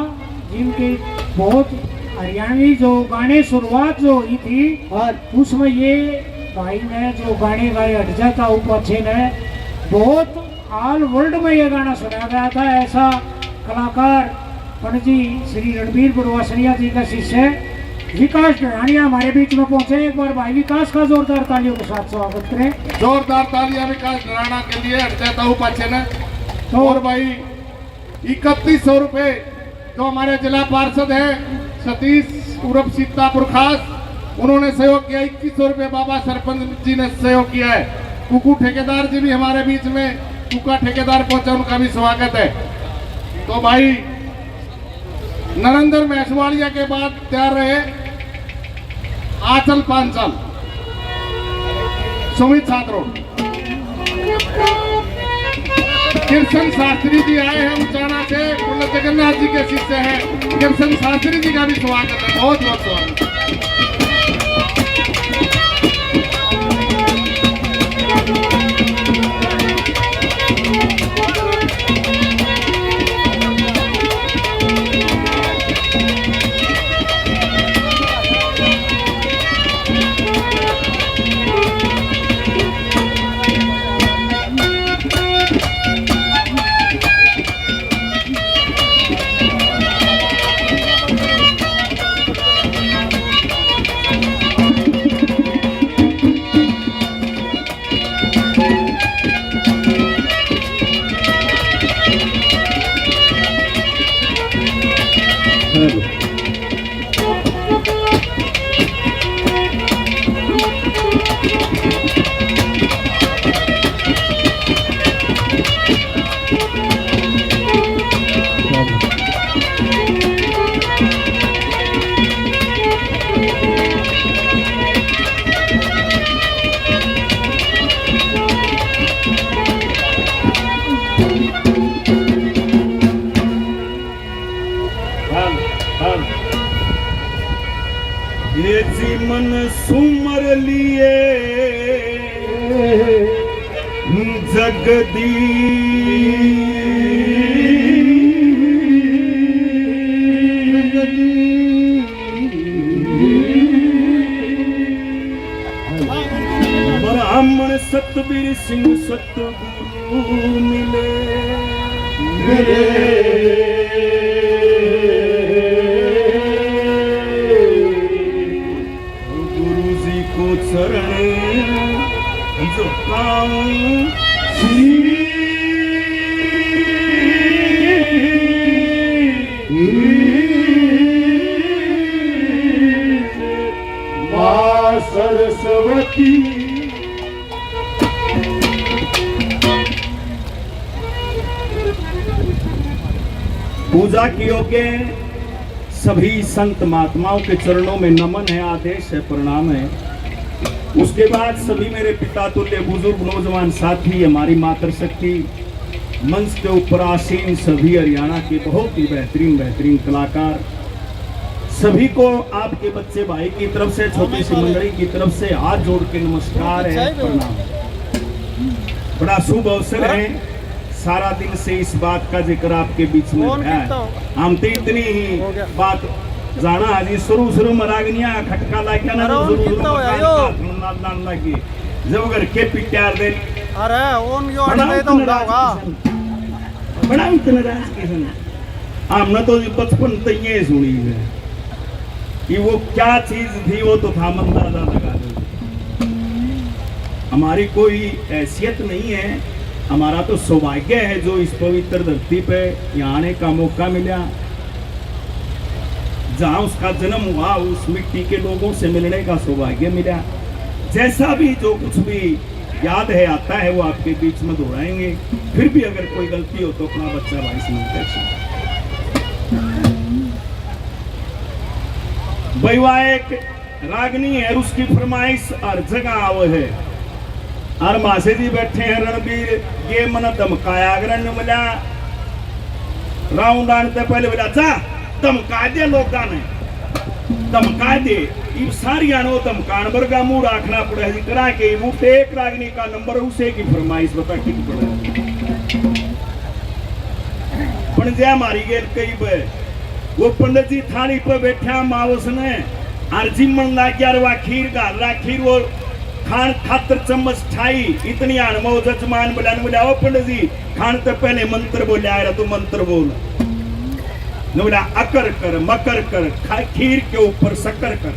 जिनके बहुत हरियाणवी जो गाने शुरुआत जो हुई थी, हाँ। उसमें ये भाई ने जो गाने गाए हट जाता हूँ पाछे ने, बहुत ऑल वर्ल्ड में ये गाना सुना गया था। ऐसा कलाकार पंडित जी श्री रणबीर बड़वासनिया जी का शिष्य विकास डरानिया हमारे बीच में पहुंचे। एक बार भाई विकास का जोरदार तालियों के साथ स्वागत करें। जोरदार तालियां विकास डराना के लिए। हट जाता हूँ पाछे ने। तो और भाई, इकतीस सौ रुपए जो हमारे जिला पार्षद हैं सतीश उर्फ सीतापुर खास, उन्होंने सहयोग किया। इक्कीस सौ रुपए बाबा सरपंच जी ने सहयोग किया है। कुकू ठेकेदार जी भी हमारे बीच में, कुका ठेकेदार पहुंचा, उनका भी स्वागत है। तो भाई, नरेंद्र मैसवालिया के बाद तैयार रहे आंचल पांचल, सुमित सातरोड। कृष्ण शास्त्री जी आए हैं उचाना से, बोले जगन्नाथ जी के शिष्य हैं। कृष्ण शास्त्री जी का भी स्वागत है, बहुत बहुत स्वागत। ये जीवन सुमर लिए जगदीश। ब्राह्मण सतबीर सिंह सतगुरु मिले, मिले। गुरु जी को चरण झुकाऊं शीश। माँ सरस्वती। पूजा के योग्य सभी संत महात्माओं के चरणों में नमन है, आदेश है, प्रणाम है। उसके बाद सभी मेरे पिता तुल्य बुजुर्ग नौजवान साथी, हमारी मातृशक्ति, मंच के ऊपर आसीन सभी हरियाणा के बहुत ही बेहतरीन, बेहतरीन कलाकार, सभी को आपके बच्चे भाई की तरफ से, छोटी सी मंडली की तरफ से हाथ जोड़ के नमस्कार है, प्रणाम। बड़ा शुभ अवसर है, सारा दिन से इस बात का जिक्र आपके बीच में है। हम तो इतनी ही बात जाना है जी, शुरू शुरू में रागनिया खटका लाग गया ना, शुरू शुरू में कान लग गए। जब घर के पिट्यार दे, अरे ओन यो बड़ा उतना राज किसन, बड़ा उतना राज किसन। हमने तो जी बचपन तक ये सुनी है कि वो क्या चीज थी, वो तो था, हम अंदाजा लगा दो। हमारी कोई हैसियत नहीं है, हमारा तो सौभाग्य है जो इस पवित्र धरती पे यहाँ आने का मौका मिला, जहाँ उसका जन्म हुआ, उस मिट्टी के लोगों से मिलने का सौभाग्य मिला। जैसा भी, जो कुछ भी याद है, आता है, वो आपके बीच में दोहराएंगे। फिर भी अगर कोई गलती हो तो अपना बच्चा भाई समझ कर। भाई, वहाँ एक रागनी है, उसकी फरमाइश हर जगह आवे है। और मासे जी बैठे हैं रणबीर, ये मने धमकाया अगर न मिला, राउंड आने ते पहले बोला, "जा, धमका दे लोगां ने, धमका दे।" इब सारिया ने वो धमकान वर्गा मुंह रखना पड़े जी, करा के मुफ्त एक रागनी का नंबर, उसे की फरमाइश बता कित पड़े। पण जय मारी गेल कई बे, वो पंडित जी थाली पे बैठा मावस ने, और जिमण लाग गया, वा खीर घाल रहा, खीर वो खान खातर चम्मच ठाई, इतनी हाण में वो जजमान बोला, ने बोला, "ओ पंडित जी, खान ते पहले मंत्र बोल्या है, तू मंत्र बोल।" ने बोला, "अकर कर, मकर कर, खा-, खीर के ऊपर शक्कर कर।"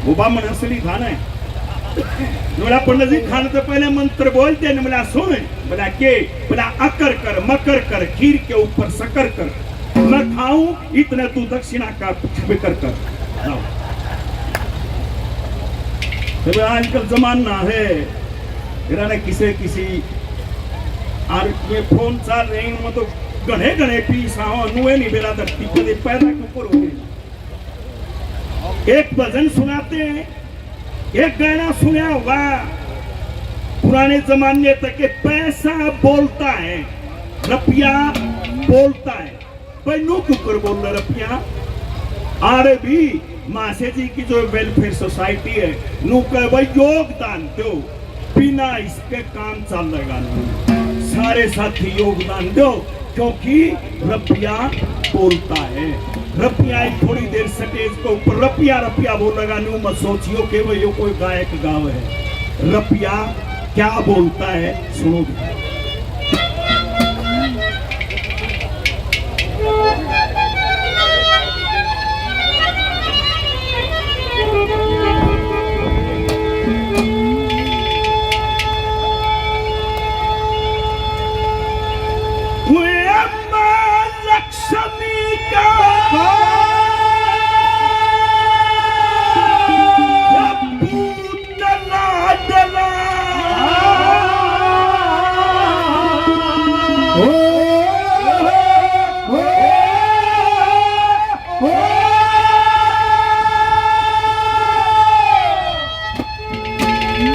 वो बामण असली था ना। ने बोला, "पंडित जी, खान ते पहले मंत्र बोल दे।" ने बोला, "सुन।" बोला, "के?" बोला, "अकर कर, मकर कर, खीर के ऊपर शक्कर कर। मैं खाऊं, इतने तू दक्षिणा का फिक्र कर।" लो। तो आजकल जमाना है, मेरा ने किसे किसी, और ये फोन चल रहे हैं, इनमें तो घने घने पीस आओ, नुए नहीं बेरा धरती पे पैदा क्यों करो? एक भजन सुनाते हैं, एक गाना सुना होगा पुराने जमाने तक के, पैसा बोलता है, रुपया बोलता है। भाई, नू क्यों कर बोल रहा रुपया? आरे भी मासे जी की जो वेलफेयर सोसाइटी है, नू कह भाई, योगदान दो, बिना इसके काम चलेगा नहीं। सारे साथी योगदान दो, क्योंकि रुपया बोलता है। रुपया ही थोड़ी देर स्टेज के ऊपर रुपया, रुपया बोलेगा, न्यू मत सोचियो कि वो यो कोई गायक गावे है। रुपया क्या बोलता है, सुनो।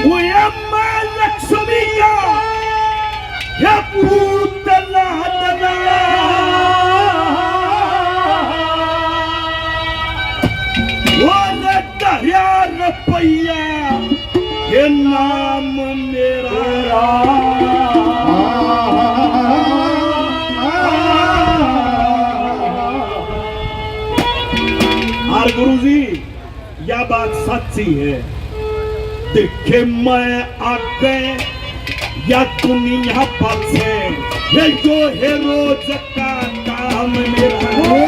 ओए अम्मा लक्ष्मी का, हे पूत लाडला। ओए धरया रुपया, हे नाम मेरा। और गुरु जी, या बात सच्ची है। देखे मैं आगे या दुनिया पाछे, ये यो है रोज का काम मेरा। ओ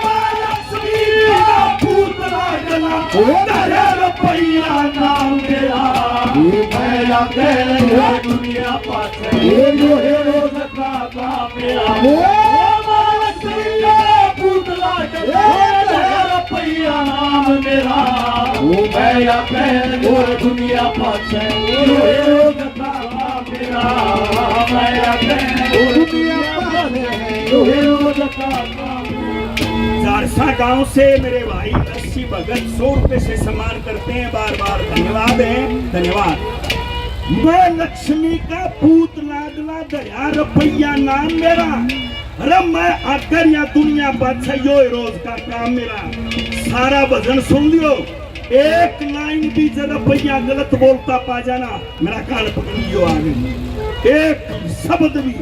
महालक्ष्मी का पूत लागला, ओ तेरे रुपया नाम मेरा। ओ मैं आगे या दुनिया पाछे, ये यो है रोज का काम मेरा। ओ महालक्ष्मी का पूत लागला, ओ तेरे रुपया नाम मेरा। ओ मैं आगे या दुनिया पाछे, यो है रोज का काम मेरा। मैं आगे या दुनिया पाछे, यो है रोज का काम। चारसा गांव से मेरे भाई अस्सी भगत सौ रुपए से सम्मान करते हैं, बार बार धन्यवाद है, धन्यवाद। मैं लक्ष्मी का पूत लाडला, धरया रुपया नाम मेरा। अरे मैं आगर या दुनिया पाछे, यो है रोज का काम मेरा। सारा भजन सुन लियो, एक लाइन भी जब रुपया गलत बोलता पा जाना, मेरा कान पकड़ लियो आगे। एक शब्द भी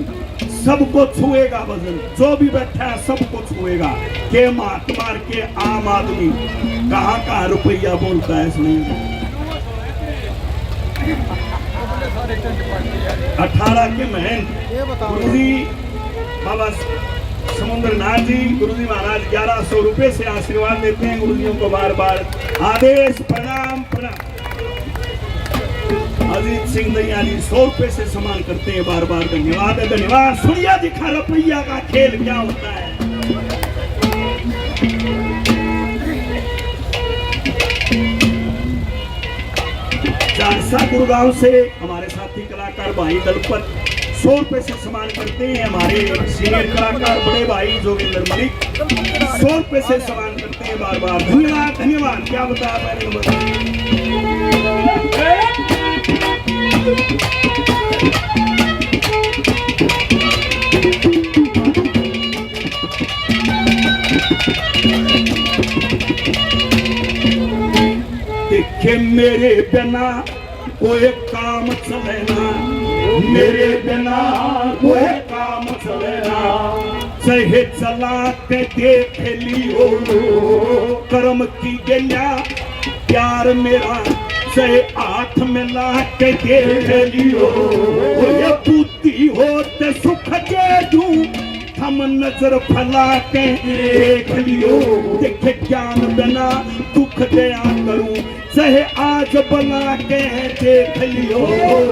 सबको छुएगा भजन, जो भी बैठा है सबको छुएगा। के महात्मा के आम आदमी कहाँ कहाँ रुपया बोलता है इसमें। अठारह के महंत गुरु जी बाबा समुद्रनाथ जी, गुरु जी महाराज ग्यारह सौ रुपए से आशीर्वाद देते हैं। गुरु जी को बार बार आदेश, प्रणाम, प्रणाम। अजीत सिंह दयाली सौ रुपए से सम्मान करते हैं, बार बार धन्यवाद है, धन्यवाद। सुनिया दिखा रुपया का खेल क्या होता है। चारसा गुड़गांव से हमारे साथी कलाकार भाई दलपत सौ रुपए से सम्मान करते हैं। हमारे सीनियर कलाकार बड़े भाई जोगेंद्र मलिक सौ रुपए से सम्मान करते हैं। बार बार धन्यवाद, धन्यवाद। क्या बताया मैंने, देखे मेरे बिना कोई काम चले ना, मेरे बिना कोई काम चले ना। चाहे चला के देख लियो, कर्म की गैया प्यार मेरा, चाहे हाथ में ला के देख लियो। ये बुद्धि हो ते सुख दे दूं, थम नजर फैला के देख लियो। देखे ज्ञान बिना दुख दया करूं, चाहे आज बना के देख लियो।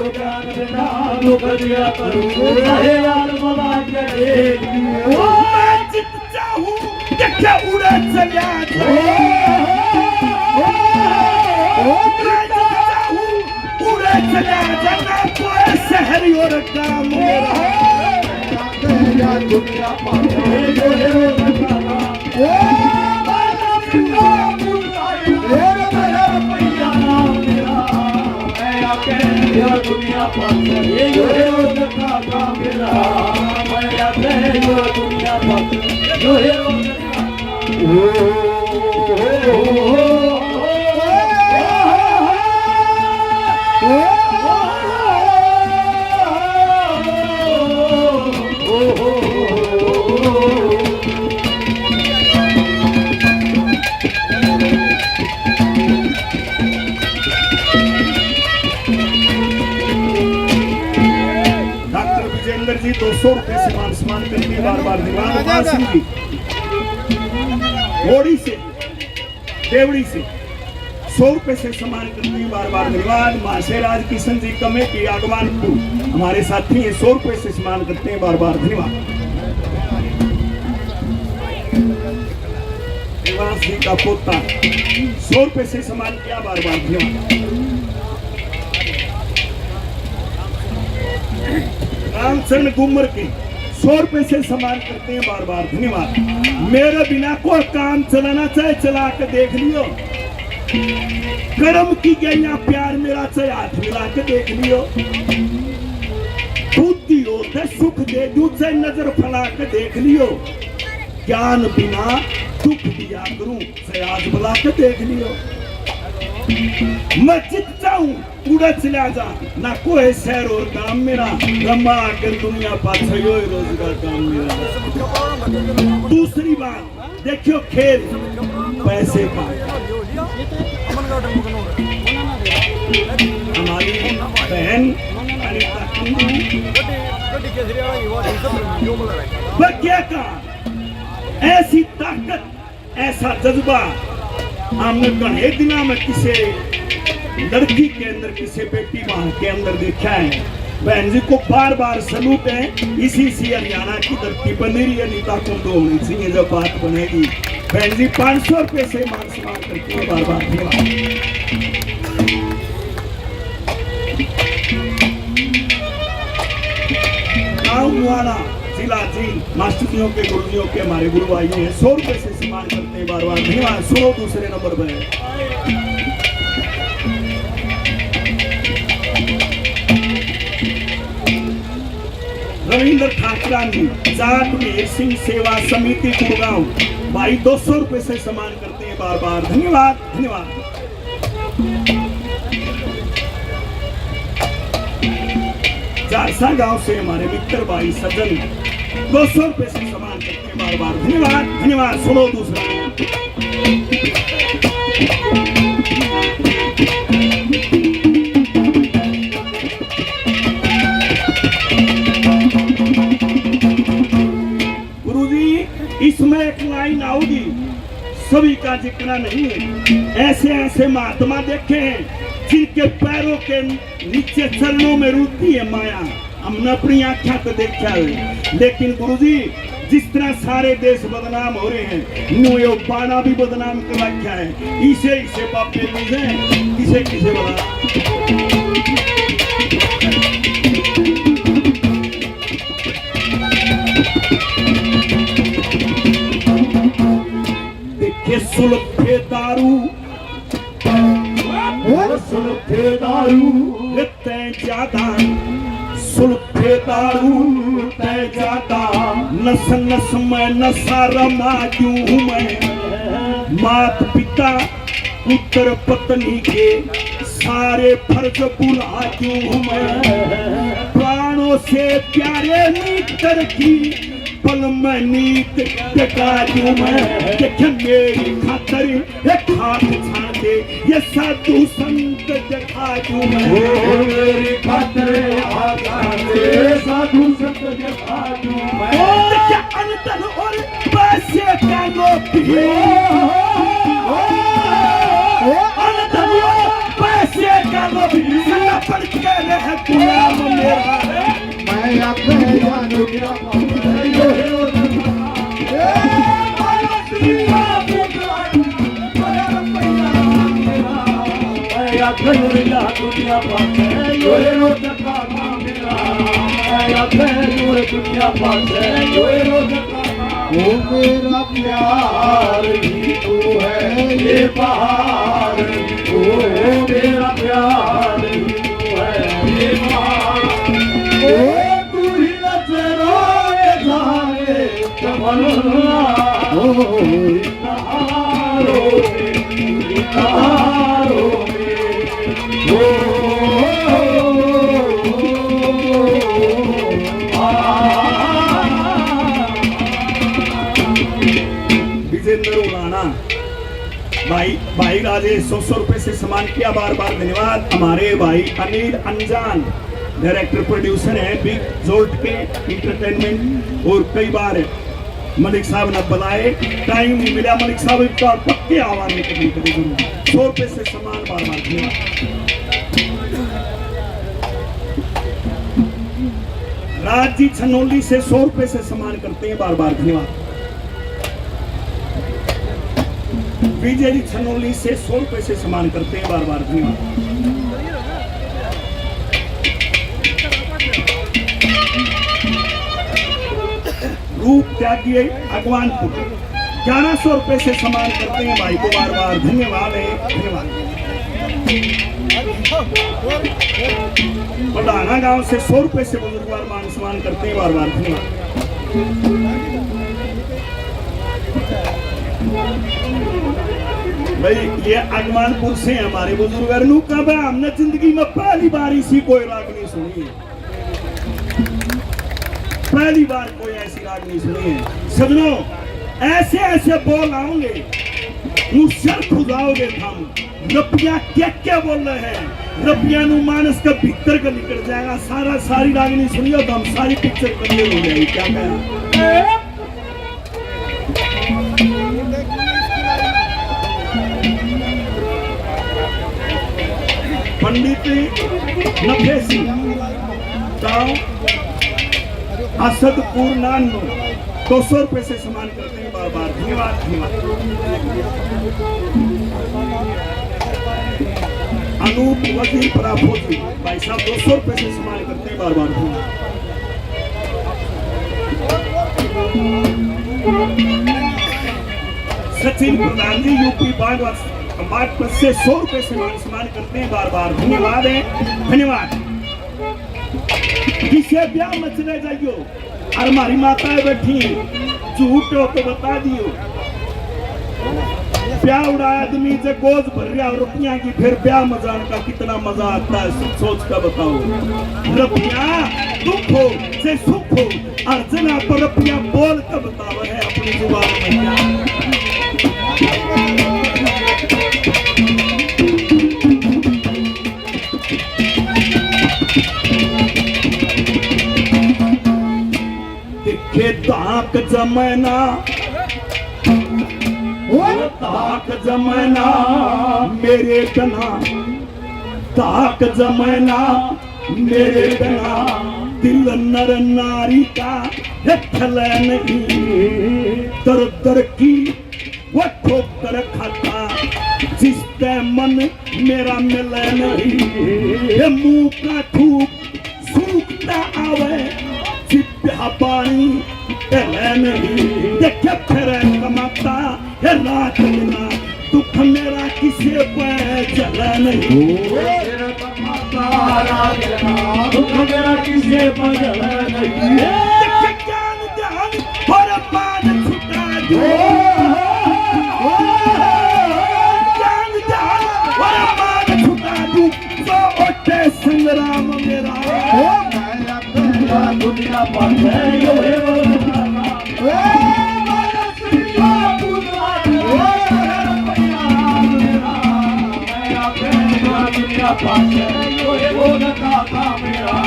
ज्ञान बिना दुख दया करूं, चाहे आज बना के देख लियो। मैं जित चाहूं देखे उड़े चला जा। मैं जित चाहूं उड़े चला जा, ना कोई शहर और गांव मेरा। दुनिया पाछे, यो है रोज का काम। ओ बाबा, यो है रुपया नाम मेरा। मैं आके या दुनिया पाछे, यो है रोज का काम मेरा। मैं आके या दुनिया पाछे, यो है रोज का काम। ओ, ओ, ओ, ओ, ओ। डॉक्टर विजेंद्र जी दो सौ रुपए से मान सम्मान करते हैं, बार बार धन्यवाद। उमा सिंह जी, ओड़ी से, देवड़ी से सौ रुपए से सम्मान करते हैं, बार बार धन्यवाद। महाशय राज किशन जी कमेटी आगवानपुर हमारे साथी हैं, सौ रुपए से सम्मान करते हैं, बार बार धन्यवाद। देवास जी का पोता सौ रुपए से सम्मान किया, बार बार धन्यवाद। रामचरण गुम्मर के सौ रुपए से सम्मान करते हैं, बार बार धन्यवाद। मेरे बिना कोई काम चलाना चाहे चला के देख लियो। कर्म की गैया प्यार मेरा चाहे हाथ मिला के देख लियो। बुद्धि हो ते सुख दे दूं चाहे नजर फैला के देख लियो। ज्ञान बिना दुख दिया करूं चाहे आज बुला के देख लियो। मैं जित चाहूं उड़े चला जा, ना कोई शहर और गांव मेरा। रमा अगर दुनिया पाछे, यो ही रोज का काम मेरा। दूसरी बात, देखियो खेल पैसे का। बहन अनिता कुंदू, बग्या का ऐसी ताकत, ऐसा जज्बा हमने घणे दिना में किसे लड़की के अंदर, किसे बेटी मां के अंदर देखा है। बहन जी को बार बार सलूट है। इसी इसी हरियाणा की धरती पर मेरी अनिता कुंदू होनी चाहिए जब बात बनेगी। बहन जी पाँच सौ रुपए से मान सम्मान करती है, बार बार धन्यवाद। गाँव मुआना, जिला जींद, मास्टर जियों के, गुरु जियों के, हमारे गुरु भाई हैं, सौ रुपए से सम्मान करते हैं, बार बार धन्यवाद। सुनो दूसरे नंबर पर रविंद्र ठाकरानी, जाट मेर सिंह सेवा समिति गुड़गांव, भाई दो सौ रुपए से सम्मान करते हैं, बार बार धन्यवाद, धन्यवाद। जारसा गांव से हमारे मित्र भाई सज्जन दो सौ रुपए से सम्मान करते हैं, बार बार धन्यवाद, धन्यवाद। सुनो दूसरा। गुरुजी, इसमें एक लाइन आओगी, सभी का जिक्र नहीं है। ऐसे ऐसे महात्मा देखे हैं जिनके पैरों के नीचे चरणों में रुलती है माया। हमने अपनी आंखों को देखा है, लेकिन गुरुजी, जिस तरह सारे देश बदनाम हो रहे हैं, न्यू यो बाड़ा भी बदनाम कर रखा है। इसे इसे बापे मुझे किसे किसे बदनाम। देखे सुल्फे दारू, सुल्फे दारू तै ज्यादा, सुल्फे दारू तै ज्यादा, नस नस में नशा रमा क्यों हूँ मैं। मात पिता पुत्र पत्नी के सारे फर्ज भुला क्यों हूँ मैं। प्राणों से प्यारे मित्र की पल में नीत टका क्यों मैं। देखे मेरी खातर एक हाथ छाड़ दे, ये साधु संत दिखा दूं मैं। ओ मेरी खातर आजाद, साधु संत दिखा दूं मैं। ओ क्या अनधन और पैसे का लोभी। ओ, ओ, ओ, अनधन और पैसे का लोभी। सदा पड़ के रह गुलाम मेरा। मैं आखिर जानू क्या ओ मेरा प्यार ही तू है, ये बहार। ओ मेरा प्यार ही तू है, ये बहार। ओ तू ही नजरों में जाने तमन्ना। ओ विजेंद्र उलाना, भाई, भाई राजेश, सौ सौ रुपए से सम्मान किया, बार बार धन्यवाद। हमारे भाई अनिल अंजान, डायरेक्टर प्रोड्यूसर हैं बिग जोल्ट के एंटरटेनमेंट, और कई बार मलिक साहब ने बुलाए, टाइम नहीं मिला मलिक साहब, एक बार पक्के आवाज में कबूल करें जरूर। सौ रुपए से सम्मान, बार बार धन्यवाद। राज जी छनौली से सौ रुपए से सम्मान करते हैं, बार बार धन्यवाद। विजय जी छनौली से सौ रुपए से सम्मान करते हैं, बार बार धन्यवाद। रूप त्यागी अगवानपुर ग्यारह सौ रुपए से सम्मान करते हैं भाई को, बार बार धन्यवाद है, धन्यवाद। पढ़ाना गांव से सौ रुपए से बुजुर्गवार मान सम्मान करते हैं, बार बार धन्यवाद। भाई, ये अगवानपुर से हमारे बुजुर्ग, नू कहा, हमने जिंदगी में पहली बार इसी कोई राग नहीं सुनी है, पहली बार कोई ऐसी राग नहीं सुनी है। सजनों, ऐसे ऐसे बोल आओगे, मुँह सर खुजाओगे थम। रपिया क्या क्या बोल रहे हैं, रपिया नु मानस के भीतर के निकल जाएगा। सारा, सारी रागनी सुनियो तो हम सारी पिक्चर clear हो जाएगी। क्या कहा? पंडित नफे सिंह, गांव असदपुर नानू, दो सौ रुपए से सम्मान करते हैं बार बार। धन्यवाद, धन्यवाद। अनूप वजीर पराफोजी भाई साहब, दो सौ रुपए से सम्मान करते हैं बार बार। धन्यवाद। सचिन प्रधान जी, यूपी बांट, बांट से सौ रुपए से मान सम्मान करते हैं बार बार। धन्यवाद है, धन्यवाद। किसे ब्याह में चले जाइयो, और हमारी माताएं बैठी हैं, झूठ हो तो बता दियो। ब्याह उड़ा आदमी जे गोज भर रहा हो रुपया की, फिर ब्याह में जान का कितना मजा आता है, सोच कर बताओ। रुपया दुख हो से सुख हो, और जना पर रुपया बोल कर बताओ है अपनी जुबान में क्या। देखे धाक जमैना, ओ धाक जमैना मेरे बिना, धाक जमैना मेरे बिना, दिल नर नारी का है खले नहीं। दर दर की वो ठोकर खाता, जिसते मन मेरा मिले नहीं। ये मुंह का थूक सूखता आवे, जिब्या पानी टले नहीं। देखे फिर कमाता है रात बिना, दुख मेरा किसे पे जले नहीं। ओ, तेरा कमाता रात बिना, दुख मेरा किसे पे जले नहीं। देखे ज्ञान ध्यान और मान छुटा दो। ज्ञान ध्यान और मान छुटा दो। जो उठे संग्राम मेरा। ओ, दुनिया पाछे यो हे वो। ओ, दुनिया पाछे यो हे वो जगह का मेरा।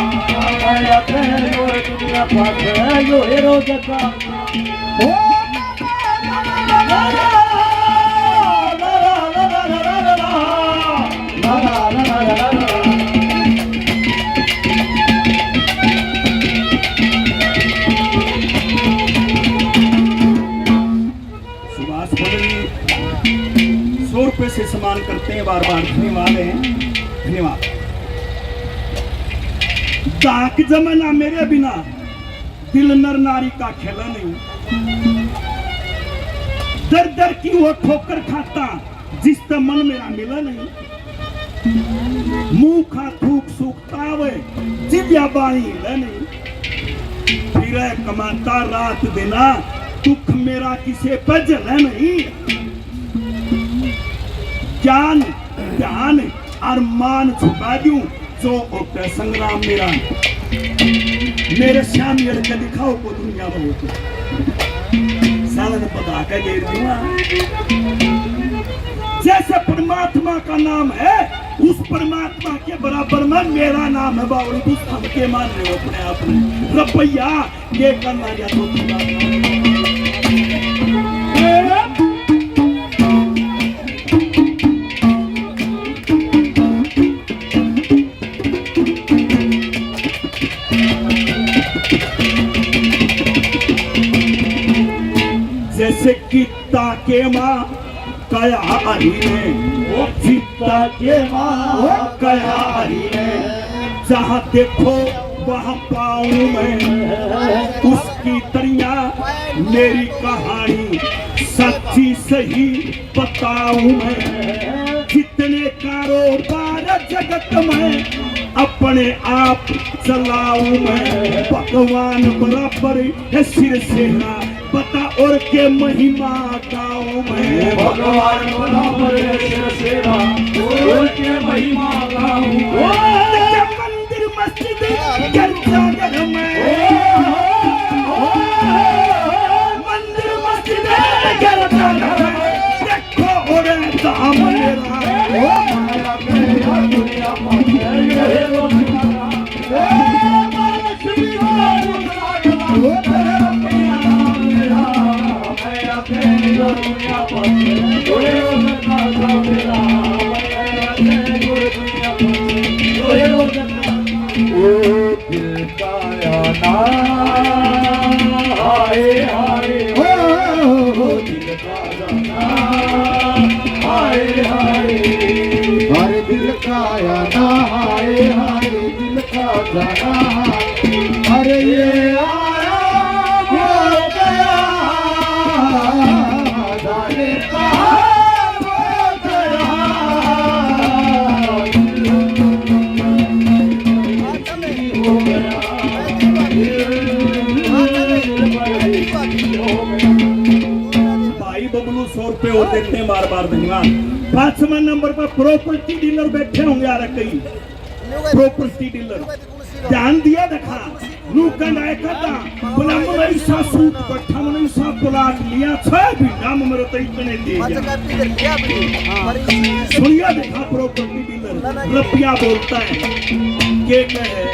दुनिया पाछे यो हे वो जगह। सुभाष पटेल सौ रुपए से सम्मान करते हैं बार बार। धन्यवाद है, धन्यवाद। धाक जमैना मेरे बिना, दिल नर नारी का खेला नहीं। दर दर की वो ठोकर खाता, जिसते मन मेरा मिला नहीं। मुंह का थूक सूखता वे, जिब्या बाणी हिला नहीं। फिरे कमाता रात दिना, दुख मेरा किसे पे जले नहीं। ज्ञान ध्यान अरमान छुपा दूं, जो होता संग्राम मेरा। मेरे श्याम लड़के दिखाओ को दुनिया में हो तो। सालन पका के घेर दूंगा। जैसे परमात्मा का नाम है, उस परमात्मा के बराबर में मेरा नाम है। बावली, तू सबके मान रहे हो अपने आप में। रुपया ये करना या तो जैसे कित्ता के माँ कया हरी ने, वो चित्ता के माँ कया हरी ने, जहाँ देखो वहाँ पाऊँ मैं। उसकी तरिया मेरी कहानी सच्ची सही बताऊँ मैं। जितने कारोबार जगत में अपने आप चलाऊँ मैं। भगवान बराबर है सिर सेना, बता और के महिमा गाऊं मैं। भगवान बराबर है सिर सेना, और के महिमा गाऊं मैं। मंदिर मस्जिद गिरजा घर में, मंदिर मस्जिद गिरजा घर में, देखो और दाम मेरा। ओ माया मेरा दुनिया में ओ दिल का आना, हाय हाय, ओ दिल का जाना, हाय हाय। हर दिल का आना, हाय हाय, दिल का जाना। अरे ये आया, वो गया, जाने कहाँ वो गया। भाई बबलू सौ रुपए और देते हैं, बार बार धन्यवाद। पांचवा नंबर पर प्रॉपर्टी डीलर बैठे होंगे यार, कई प्रॉपर्टी डीलर ध्यान दिया देखा। नू कंडाए कदा, बोला, "मने इसा सूट पट्ठा, मने इसा प्लाट लिया, छह महीना में मेरे तो इतने दे गया।" सुनिया देखा प्रॉपर्टी डीलर, रुपया बोलता है, के कहे।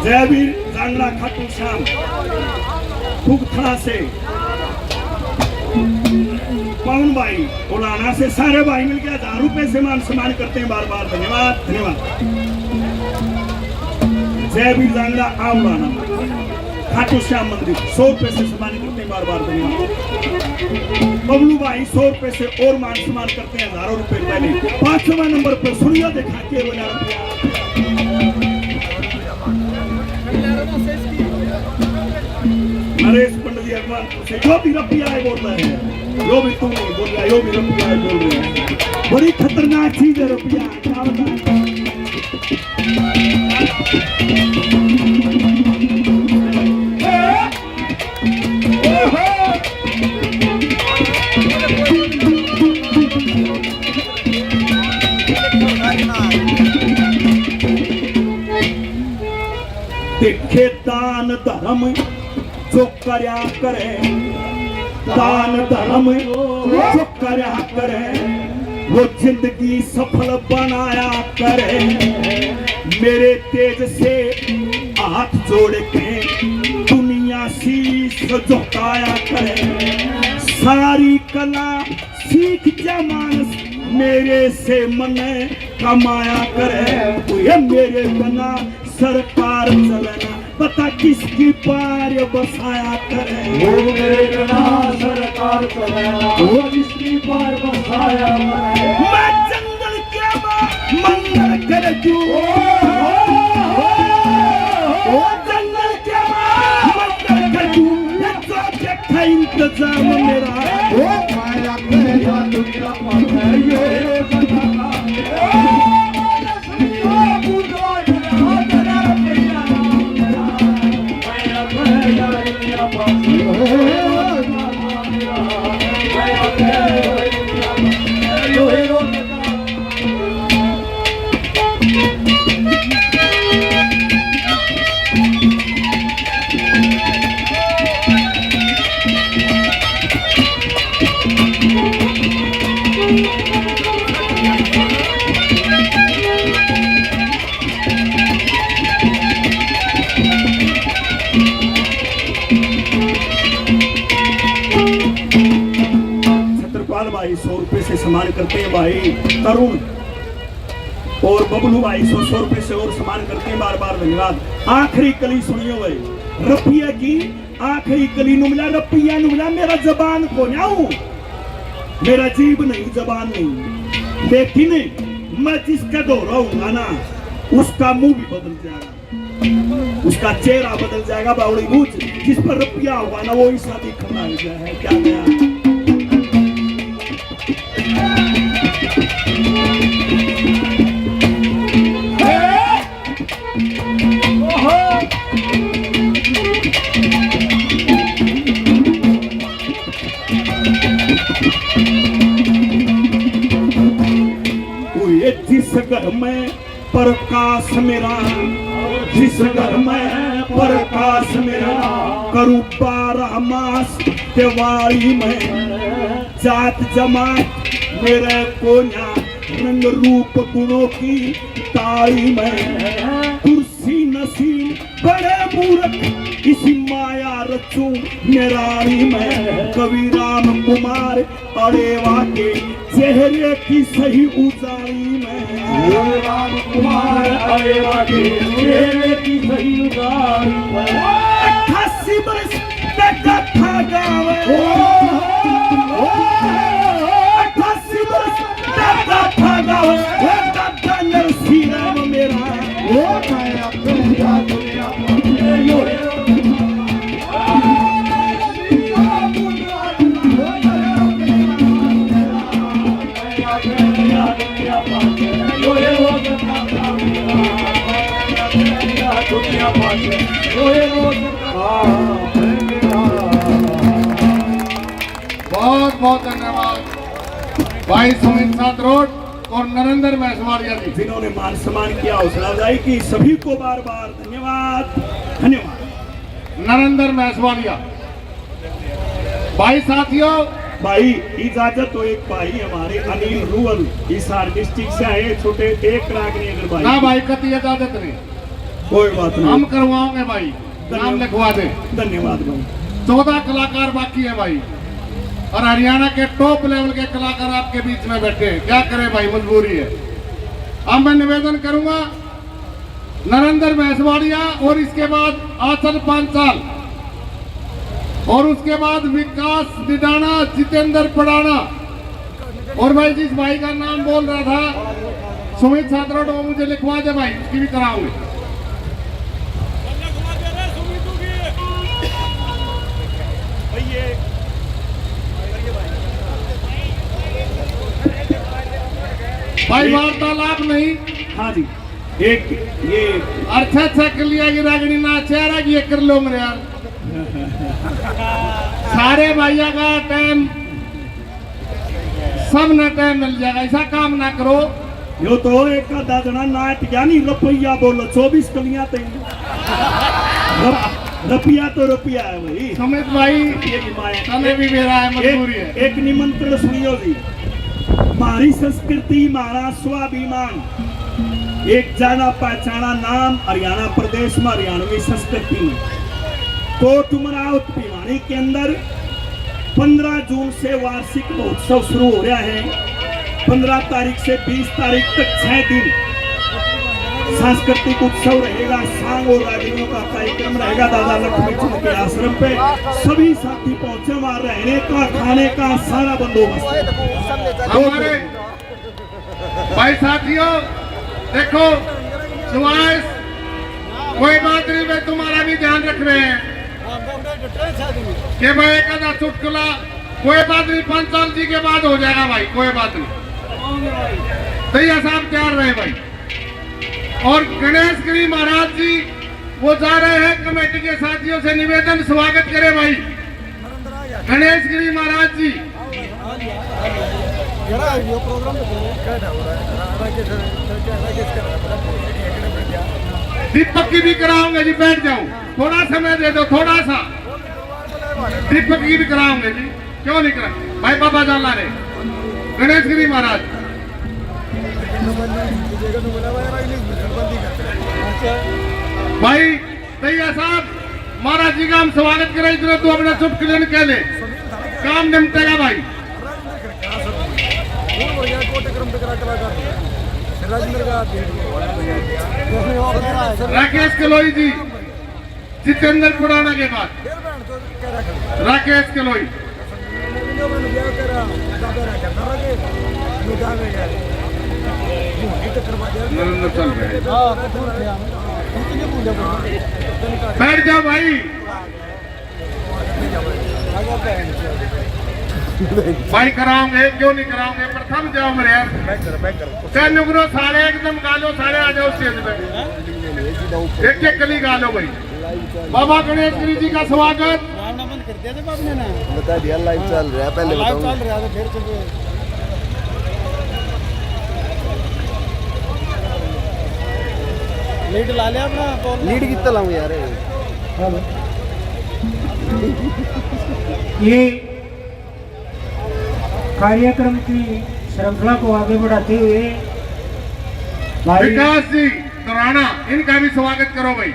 जय वीर जांगला खाटू श्याम, खुगथड़ा से पवन भाई, उलाना से सारे भाई मिलके हजार रुपए से मान सम्मान करते हैं। बार बार धन्यवाद, धन्यवाद। जय वीर जांगला, आ उलाना खाटू श्याम मंदिर, सौ रुपए से सम्मान करते हैं। बार बार धन्यवाद। बबलू भाई सौ रुपए से और मान सम्मान करते हैं, हजारों रुपए पहले। पांचवा नंबर पर सुनिया देखा के बोला रुपया। नरेश पंडित जी अगवान से जो भी रुपया है बोल रहे हैं, जो भी तू नहीं बोल रहा, जो भी रुपया है बोल रहे हैं, बड़ी खतरनाक चीज है रुपया। क्या बताएं? देखे दान धर्म जो करया करे, दान धर्म जो करया करे, वो जिंदगी सफल बनाया करे। मेरे तेज से हाथ जोड़ के दुनिया शीश झुकाया करे। सारी कला सीख जा मानस, मेरे से मने कमाया करे। तू ये मेरे बिना सरकार चले ना, पता किसकी पार बसाया करे। वो मेरे बिना सरकार चले ना, वो किसकी पार बसाया करे। मैं जंगल के माँ मंगल कर दूँ। ओ, ओ, ओ, ओ, जंगल के माँ मंगल कर दूँ। ये जो देखा इंतजाम मेरा। ओ, माया मेरा दुनिया पर है ये। छत्रपाल भाई सौ रुपए से सम्मान करते हैं भाई तरुण, और बबलू भाई सौ, सौ रुपए से और सम्मान करते हैं, बार बार धन्यवाद। आखिरी कली सुनियो भाई, रुपये की आखिरी कली नु मिला, रुपया नु मिला, मेरा जबान को ना हूँ, मेरा जीभ नहीं, जबान नहीं, लेकिन मैं जिसका धोरा हूँगा ना, उसका मुंह भी बदल जाएगा, उसका चेहरा बदल जाएगा। बावड़ी बूझ, जिस पर रुपया हुआ ना, वो ही शादी करना हो गया है। क्या गया? ओए जिस घर में प्रकाश मेरा, जिस घर में प्रकाश मेरा, करूँ बारह मास दिवाली में। जात जमात मेरे कोन्या, रंग रूप गुणों की ताली में। कुर्सी न बड़े मूर्ख इसी माया रचूं निराली में। कवि राम कुमार अरेवा के चेहरे की सही उजाली में। राम कुमार अरेवा के चेहरे की सही उजाली में। अट्ठासी बरस तक गाथा गावे। अट्ठासी बरस तक गाथा गावे। हे दादा नरसी राम मेरा। ओ माया दुनिया, दुनिया। बहुत बहुत धन्यवाद भाई सुमित सात्रोट और नरेंद्र मैसवाड़िया जी, जिन्होंने मान सम्मान किया, हौसला अफजाई की। सभी को बार बार धन्यवाद, धन्यवाद। नरेंद्र मैसवाड़िया। भाई साथियों, भाई, इजाजत हो, एक भाई हमारे अनिल रूअल हिसार डिस्ट्रिक्ट से आए, छोटे एक राग नहीं अगर भाई। ना भाई, कति इजाजत नहीं। कोई बात नहीं। हम करवाओगे भाई, नाम धन्यवाद। लिखवा दे। धन्यवाद भाई। चौदह कलाकार बाकी है भाई, और हरियाणा के टॉप लेवल के कलाकार आपके बीच में बैठे हैं। क्या करें भाई, मजबूरी है। अब मैं निवेदन करूंगा, नरेंद्र भैंसवाड़िया और इसके बाद आचल पांचाल और उसके बाद विकास निडाना, जितेंद्र पड़ाना और भाई जिस भाई का नाम बोल रहा था सुमित सात्रोट, वो मुझे लिखवा दे भाई, उसकी भी कराऊंगे। भाई वार्तालाप नहीं। हाँ जी। एक ये अच्छा अच्छा कर लिया कि रागनी ना चेहरा की एक कर लो मेरे यार। सारे भाइया का टाइम, सब ना टाइम मिल जाएगा, ऐसा काम ना करो। यो तो एक आधा जना नाट गया नहीं, रुपया बोलो, चौबीस कलियां ते रप-, रुपया तो रुपया है भाई। सुमित भाई, ये भी माया। तने भी मेरा है, मजबूरी है। एक, एक निमंत्रण सुनियो जी। म्हारी संस्कृति, म्हारा स्वाभिमान, एक जाना पहचाना नाम हरियाणा प्रदेश में, हरियाणवी संस्कृति में। कोट उमराव भिवानी के अंदर पन्द्रह जून से वार्षिक महोत्सव शुरू हो रहा है। पन्द्रह तारीख से बीस तारीख तक छह दिन सांस्कृतिक उत्सव रहेगा, सांग और रागनियों का कार्यक्रम रहेगा दादा लक्ष्मी चंद के आश्रम पे। सभी साथी पहुंचे, वहां रहने का, खाने का सारा बंदोबस्त है। हमारे भाई साथियों, देखो, सुभाष, कोई बात नहीं, मैं तुम्हारा भी ध्यान रख रहे हैं कि मैं एक आधा चुटकुला, कोई बात नहीं, पांच साल जी के बाद हो जाएगा भाई, कोई बात नहीं। तो ये साहब तैयार रहे भाई। और गणेश गिरी महाराज जी, वो जा रहे हैं, कमेटी के साथियों से निवेदन, स्वागत करें भाई। गणेश गिरी महाराज जी। दीपक की भी कराऊंगा जी, बैठ जाओ, थोड़ा समय दे दो, थोड़ा सा। दीपक की भी कराऊंगा जी, क्यों नहीं करा? भाई बाबा जान ला रहे, गणेश गिरी महाराज। भाई भैया साहब, महाराज जी का हम स्वागत करें, इतने तू अपने चुटकुले कह ले, काम निपटेगा भाई। राकेश कलोई जी, जितेंद्र खुराना के बाद राकेश कलोई। नरेंद्र चल रहे हैं। बैठ जाओ भाई। भाई कराओगे, क्यों नहीं कराओगे? प्रथम जाओ मेरे यार। तै नुकरो सारे एकदम गालो, सारे आ जाओ स्टेज पे। एक एक कली गालो भाई। बाबा गणेश गिरी जी का स्वागत। बता दिया, लाइव चल रहा है, पहले लाइव बताऊं। चल रहा है तो फिर चल। लीड ला लिया अपना, बोल। लीड कितना लाऊं यार? ये कार्यक्रम की श्रृंखला को आगे बढ़ाते हुए भाई विकास जी तराना, इनका भी स्वागत करो भाई।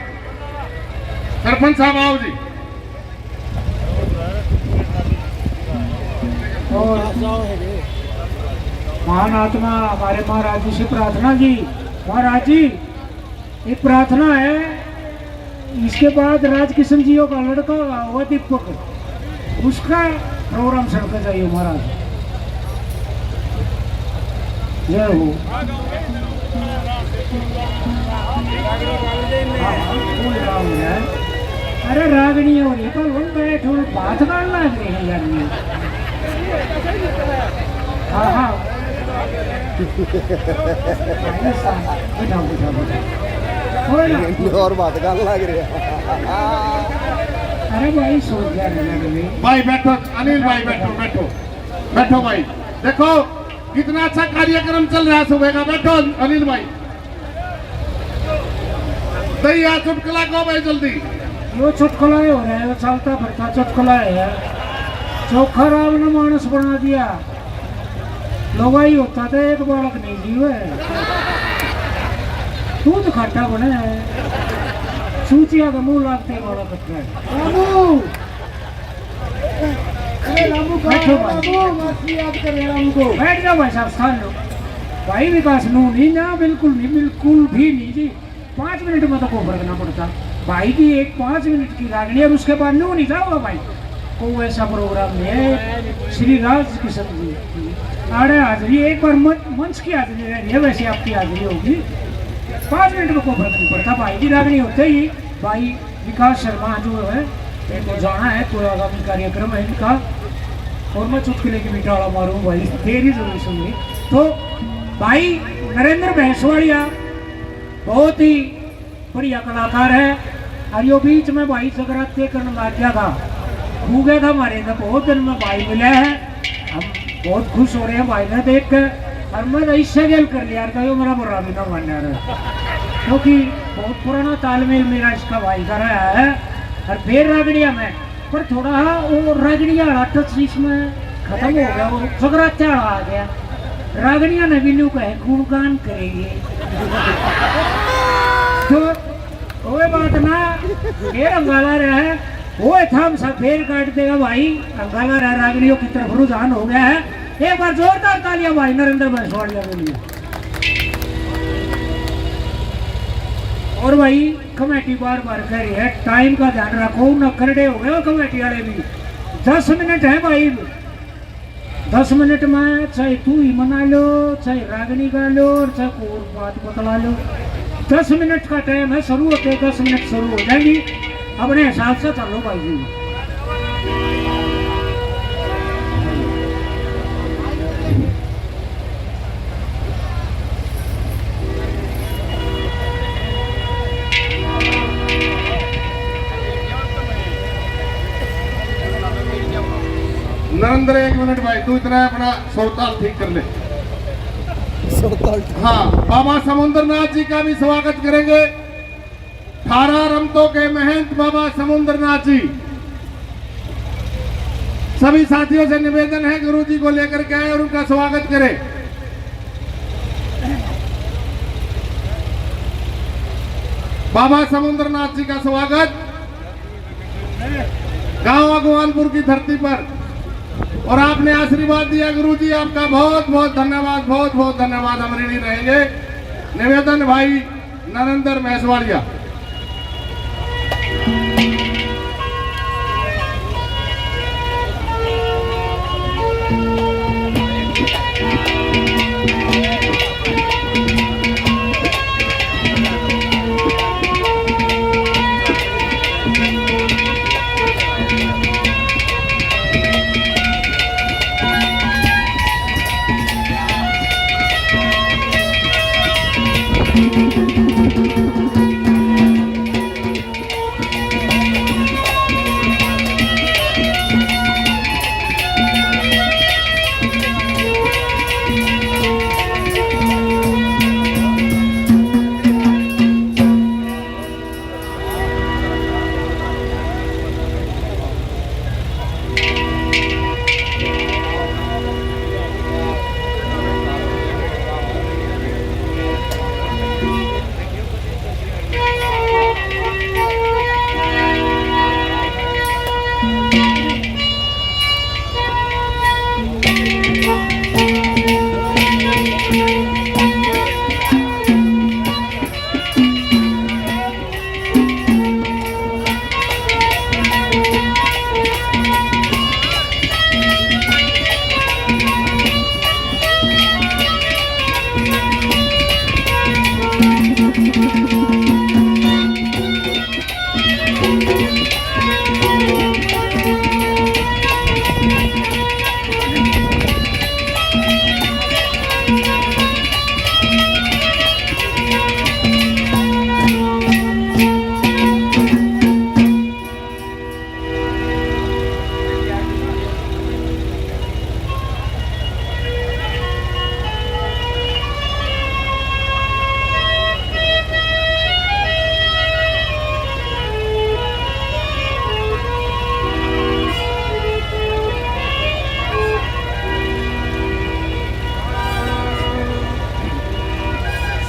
सरपंच साहब आओ जी। और महान आत्मा हमारे महाराज जी से प्रार्थना की, महाराज जी, एक प्रार्थना है, इसके बाद राजकिशन जी का लड़का हुआ दीपक, उसका प्रोग्राम सर पे जाइए महाराज। जय हो। हाँ, हाँ, फूल डाल रहा है। अरे रागनी हो रही, पर हम बैठ, हम बात कर लग रहे हैं यार ये। हाँ, हाँ। बैठाओ, बैठाओ, बैठाओ। और बात कर लग रहे हैं। अरे भाई, सो गया रे। भाई बैठो, अनिल भाई बैठो, बैठो, बैठो भाई। देखो कितना अच्छा कार्यक्रम चल रहा है सुबह का। बैठो अनिल भाई। दही या चुटकुला को भाई जल्दी। यो चुटकुला ही हो रहा है, वो चलता फिरता चुटकुला है यार। चोखा राम ने मानस बना दिया। लवाई होता तो एक बालक नहीं जीवे। दूध खाटा बने है। चूचिया का मुंह लागते बालक है। रामू! अरे रामू कहाँ है? रामू, मासी याद कर रहे हैं रामू को। बैठ जाओ भाई साहब, स्थान लो। भाई विकास नू नहीं ना, बिल्कुल नहीं, बिल्कुल भी नहीं जी। पाँच मिनट में तो को फर्क ना पड़ता। भाई की एक पाँच मिनट की रागनी और उसके बाद नू नहीं जाओगा भाई। को ऐसा प्रोग्राम नहीं है। श्री राज किशन जी आड़े हाजिरी, एक बार मन-, मंच की हाजिरी रह रही है, वैसे आपकी हाजिरी होगी। पाँच मिनट में को फर्क नहीं पड़ता। भाई की रागनी होते ही भाई विकास शर्मा जो है, इनको जाना है, कोई आगामी कार्यक्रम है इनका। और मैं चुटकुले की भी टाला मारूं भाई, तेरी जरूर सुननी। तो भाई नरेंद्र भैंसवालिया बहुत ही बढ़िया कलाकार है। और यो बीच में भाई जगराते करने लग गया था, खो गया था हमारे अंदर। बहुत दिन में भाई मिला है, हम बहुत खुश हो रहे हैं भाई ने देख के। और मैं तो इससे गेल कर लिया यार, कहो मेरा बुरा भी ना मानना रहे, क्योंकि बहुत पुराना तालमेल मेरा इसका भाई का रहा है। और फिर रागड़िया में, पर थोड़ा वो रागड़िया वाला टच इसमें खत्म हो गया, वो जगराते वाला आ गया। रागड़िया ने भी न्यू कहे गुणगान करेंगे। तो ओए बात ना, ये अंगाला रहा है, ओए थाम सा फेर काट देगा भाई। अंगाला रहा, रागड़ियों की तरफ रुझान हो गया है। एक बार जोरदार तालियां भाई नरेंद्र भैंसवालिया के लिए। और भाई कमेटी बार बार कह रही है, टाइम का ध्यान रखो, नखरड़े हो गए हो कमेटी वाले भी। दस मिनट है भाई, दस मिनट में चाहे तू ही मना लो, चाहे रागनी गा लो और चाहे कोई और बात बतला लो। दस मिनट का टाइम है, शुरू होते दस मिनट शुरू हो जाएंगी। अपने हिसाब से चलो भाई जी। नरेंद्र, एक मिनट भाई, तू इतना अपना सुरताल ठीक कर ले। सुरताल ठीक। हाँ, बाबा समुद्रनाथ जी का भी स्वागत करेंगे। अठारह रमतों के महंत बाबा समुद्रनाथ जी। सभी साथियों से निवेदन है, गुरु जी को लेकर के आए और उनका स्वागत करें। बाबा समुद्रनाथ जी का स्वागत गांव अगवानपुर की धरती पर, और आपने आशीर्वाद दिया गुरु जी, आपका बहुत बहुत धन्यवाद, बहुत बहुत धन्यवाद, हम ऋणी रहेंगे। निवेदन भाई नरेंद्र भैंसवालिया।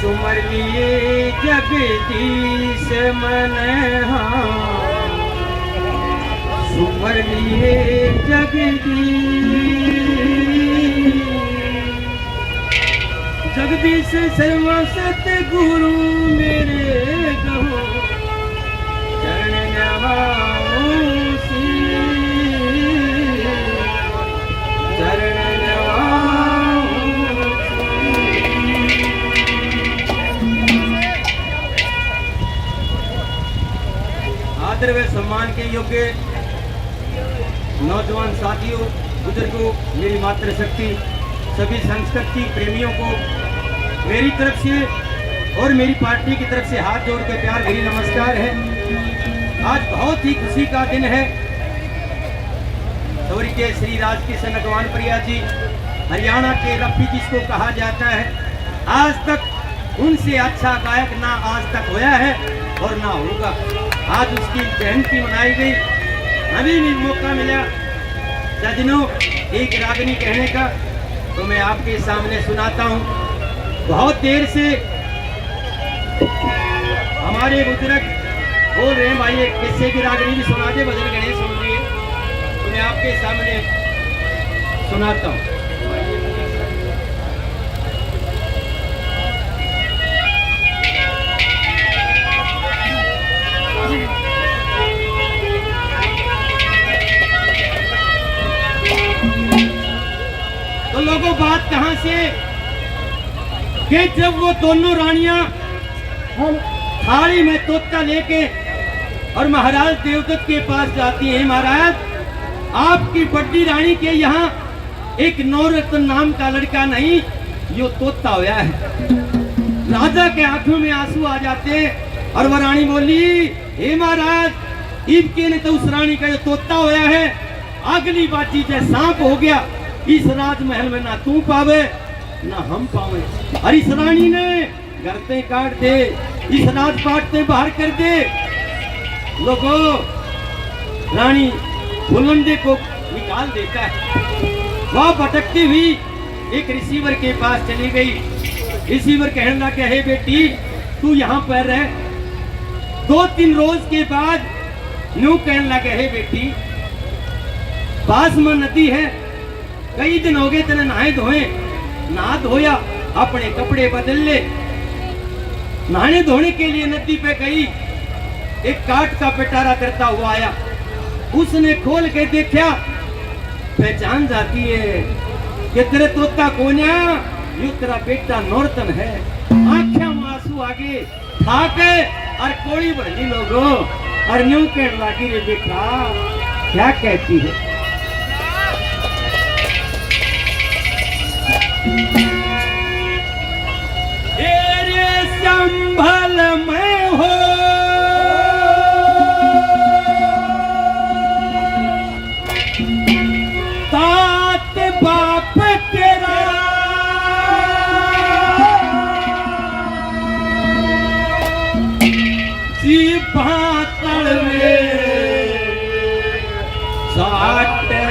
सुमर लिए जगदीश मन, हाँ, सुमर लिए जगदीश। जगदीश शर्मा सतगुरु मेरे कहो, चरण नवाऊं सी, चरण नवाऊं सी। आदर व सम्मान के योग्य नौजवान साथियों, बुजुर्गों, मेरी मातृशक्ति, सभी संस्कृति प्रेमियों को मेरी तरफ से और मेरी पार्टी की तरफ से हाथ जोड़ के प्यार भरी नमस्कार है। आज बहुत ही खुशी का दिन है। स्वर्गीय श्री राजकिशन अगवान प्रिया जी, हरियाणा के रफी जिसको कहा जाता है, आज तक उनसे अच्छा गायक ना आज तक होया है और ना होगा। आज उसकी जयंती मनाई गई, हमें भी मौका मिला। सजनों, एक रागनी कहने का तो मैं आपके सामने सुनाता हूँ। बहुत देर से हमारे बुजुर्ग बोल रहे हैं, भाई, एक किस्से की रागनी भी सुना दे, भजन गणेश सुन लिए, तो मैं आपके सामने सुनाता हूँ। तो लोगों, बात कहाँ से कि जब वो दोनों रानियां हम थाली में तोता लेके और महाराज देवदत्त के पास जाती हैं, महाराज, आपकी बड़ी रानी के यहाँ एक नौरत्न नाम का लड़का नहीं, यो तोता होया है। राजा के आंखों में आंसू आ जाते हैं और वो रानी बोली, हे महाराज, इबके ने तो उस रानी का यो तोता होया है, अगली बाजी जै सांप हो गया, इस राजमहल में ना तू पावे ना हम पावे। और इस रानी ने घर ते काट दे, इस राजपाट ते बाहर कर दे। लोगों, रानी फुलंदे को निकाल देता है। वह भटकती हुई एक ऋषिवर के पास चली गई। ऋषिवर कहने लगा, हे बेटी, तू यहाँ पर रह। दो तीन रोज के बाद न्यू कहने लगा, हे बेटी, पास में नदी है, कई दिन हो गए तने नहाए धोए, नहा धोया, अपने कपड़े बदल ले। नहाने धोने के लिए नदी पे गई, एक काठ का पिटारा करता हुआ आया। उसने खोल के देखा, पहचान जाती है कि तेरे तोता कोन्या, यो तेरा बेटा नौरतन है। आंख्या में आंसू आ गए। खा के और कोड़ी भर ली लोगों, और न्यू कहने लगी, रे बेटा, क्या कहती है? ए रे संभल में हो, तात बाप तेरा जी भातल में साटे।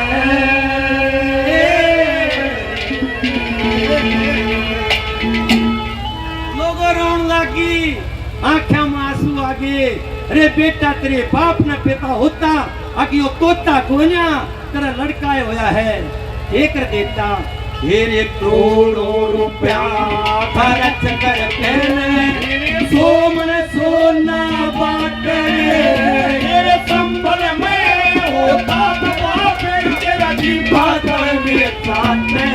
लोगों रोन लागी, आंख्या में आंसू आ गए। अरे बेटा, तेरे बाप ने पिता होता, अक यो तोता कोन्या, तेरा लड़का होया है, के कर देता? फिर एक करोड़ों रुपया खर्च करके ने सोमन सोना बाटे। मेरे संभल में होता तो बाप तेरा जी बादल में साटे।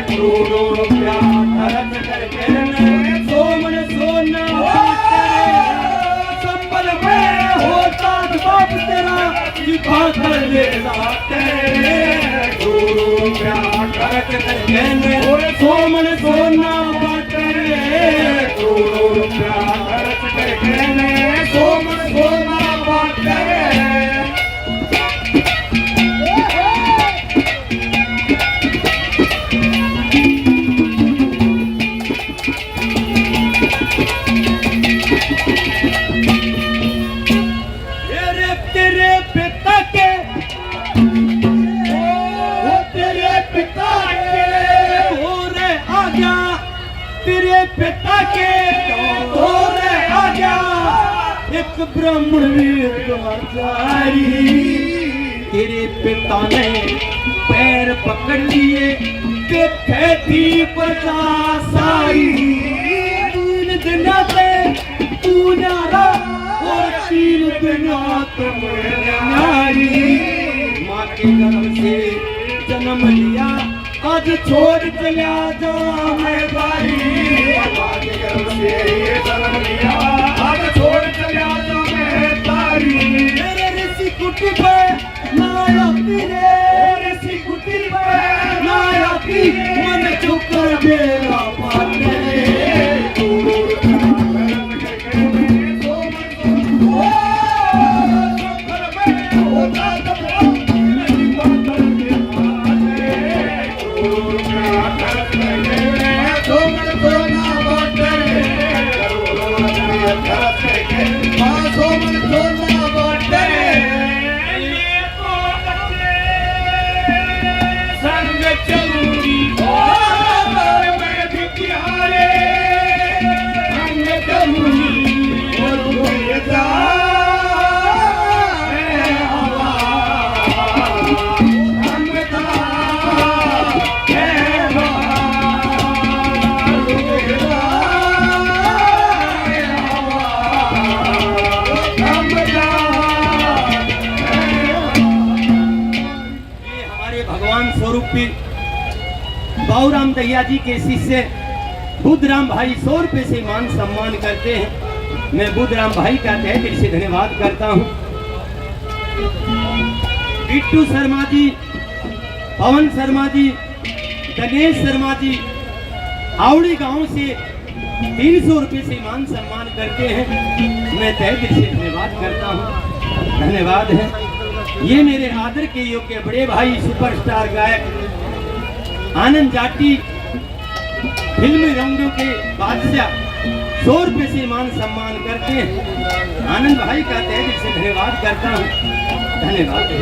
करोड़ों रुपया खर्च करके ने सोमन सोना बाटे। संभल में होता दे जाते, करोड़ों रुपया खर्च करके ने, और सोमन सोना बाटे, करोड़ों रुपया खर्च करके ने, सोमन सोना बाटे। तेरे, तेरे पिता के, ओ तेरे पिता के हो रे आ गया, तेरे पिता के हो रे आ गया, एक ब्राह्मण वेद का जारी। तेरे पिता ने पैर पकड़ लिए, देखे थी प्रजा सारी। तीन दिना ते तू न्यारा और तीन दिना ते मैं न्यारी। माँ के गर्भ से जन्म लिया, आज छोड़ चला जा मैं तारी। माँ के गर्भ से जन्म लिया, आज छोड़ चला जा मैं तारी। मेरे ऋषि कुटी पे ना आती रे, ऋषि कुटी पे ना आती, मन चुकर बेरा पाते। संग चलूंगी, ओ मैं भी तिहारे, संग चलूंगी, ओ तू ये जा, ए हवा, संग जा, ए हवा, तू ये जा, ए हवा, संग जा, ए हवा। ये हमारे भगवान स्वरूपी बाबूराम दहिया जी के शिष्य बुधराम भाई सौ रुपये से मान सम्मान करते हैं। मैं बुधराम भाई का तहे दिल से धन्यवाद करता हूँ। बिट्टू शर्मा जी, पवन शर्मा जी, गणेश शर्मा जी, हावड़ी गांव से तीन सौ रुपये से मान सम्मान करते हैं। मैं तहे दिल से धन्यवाद करता हूँ, धन्यवाद है। ये मेरे आदर के योग्य बड़े भाई सुपरस्टार गायक आनंद जाटी, फिल्मी रंगों के बादशाह, सौ रुपये से मान सम्मान करते हैं। आनंद भाई का तहे दिल से धन्यवाद करता हूँ, धन्यवाद है।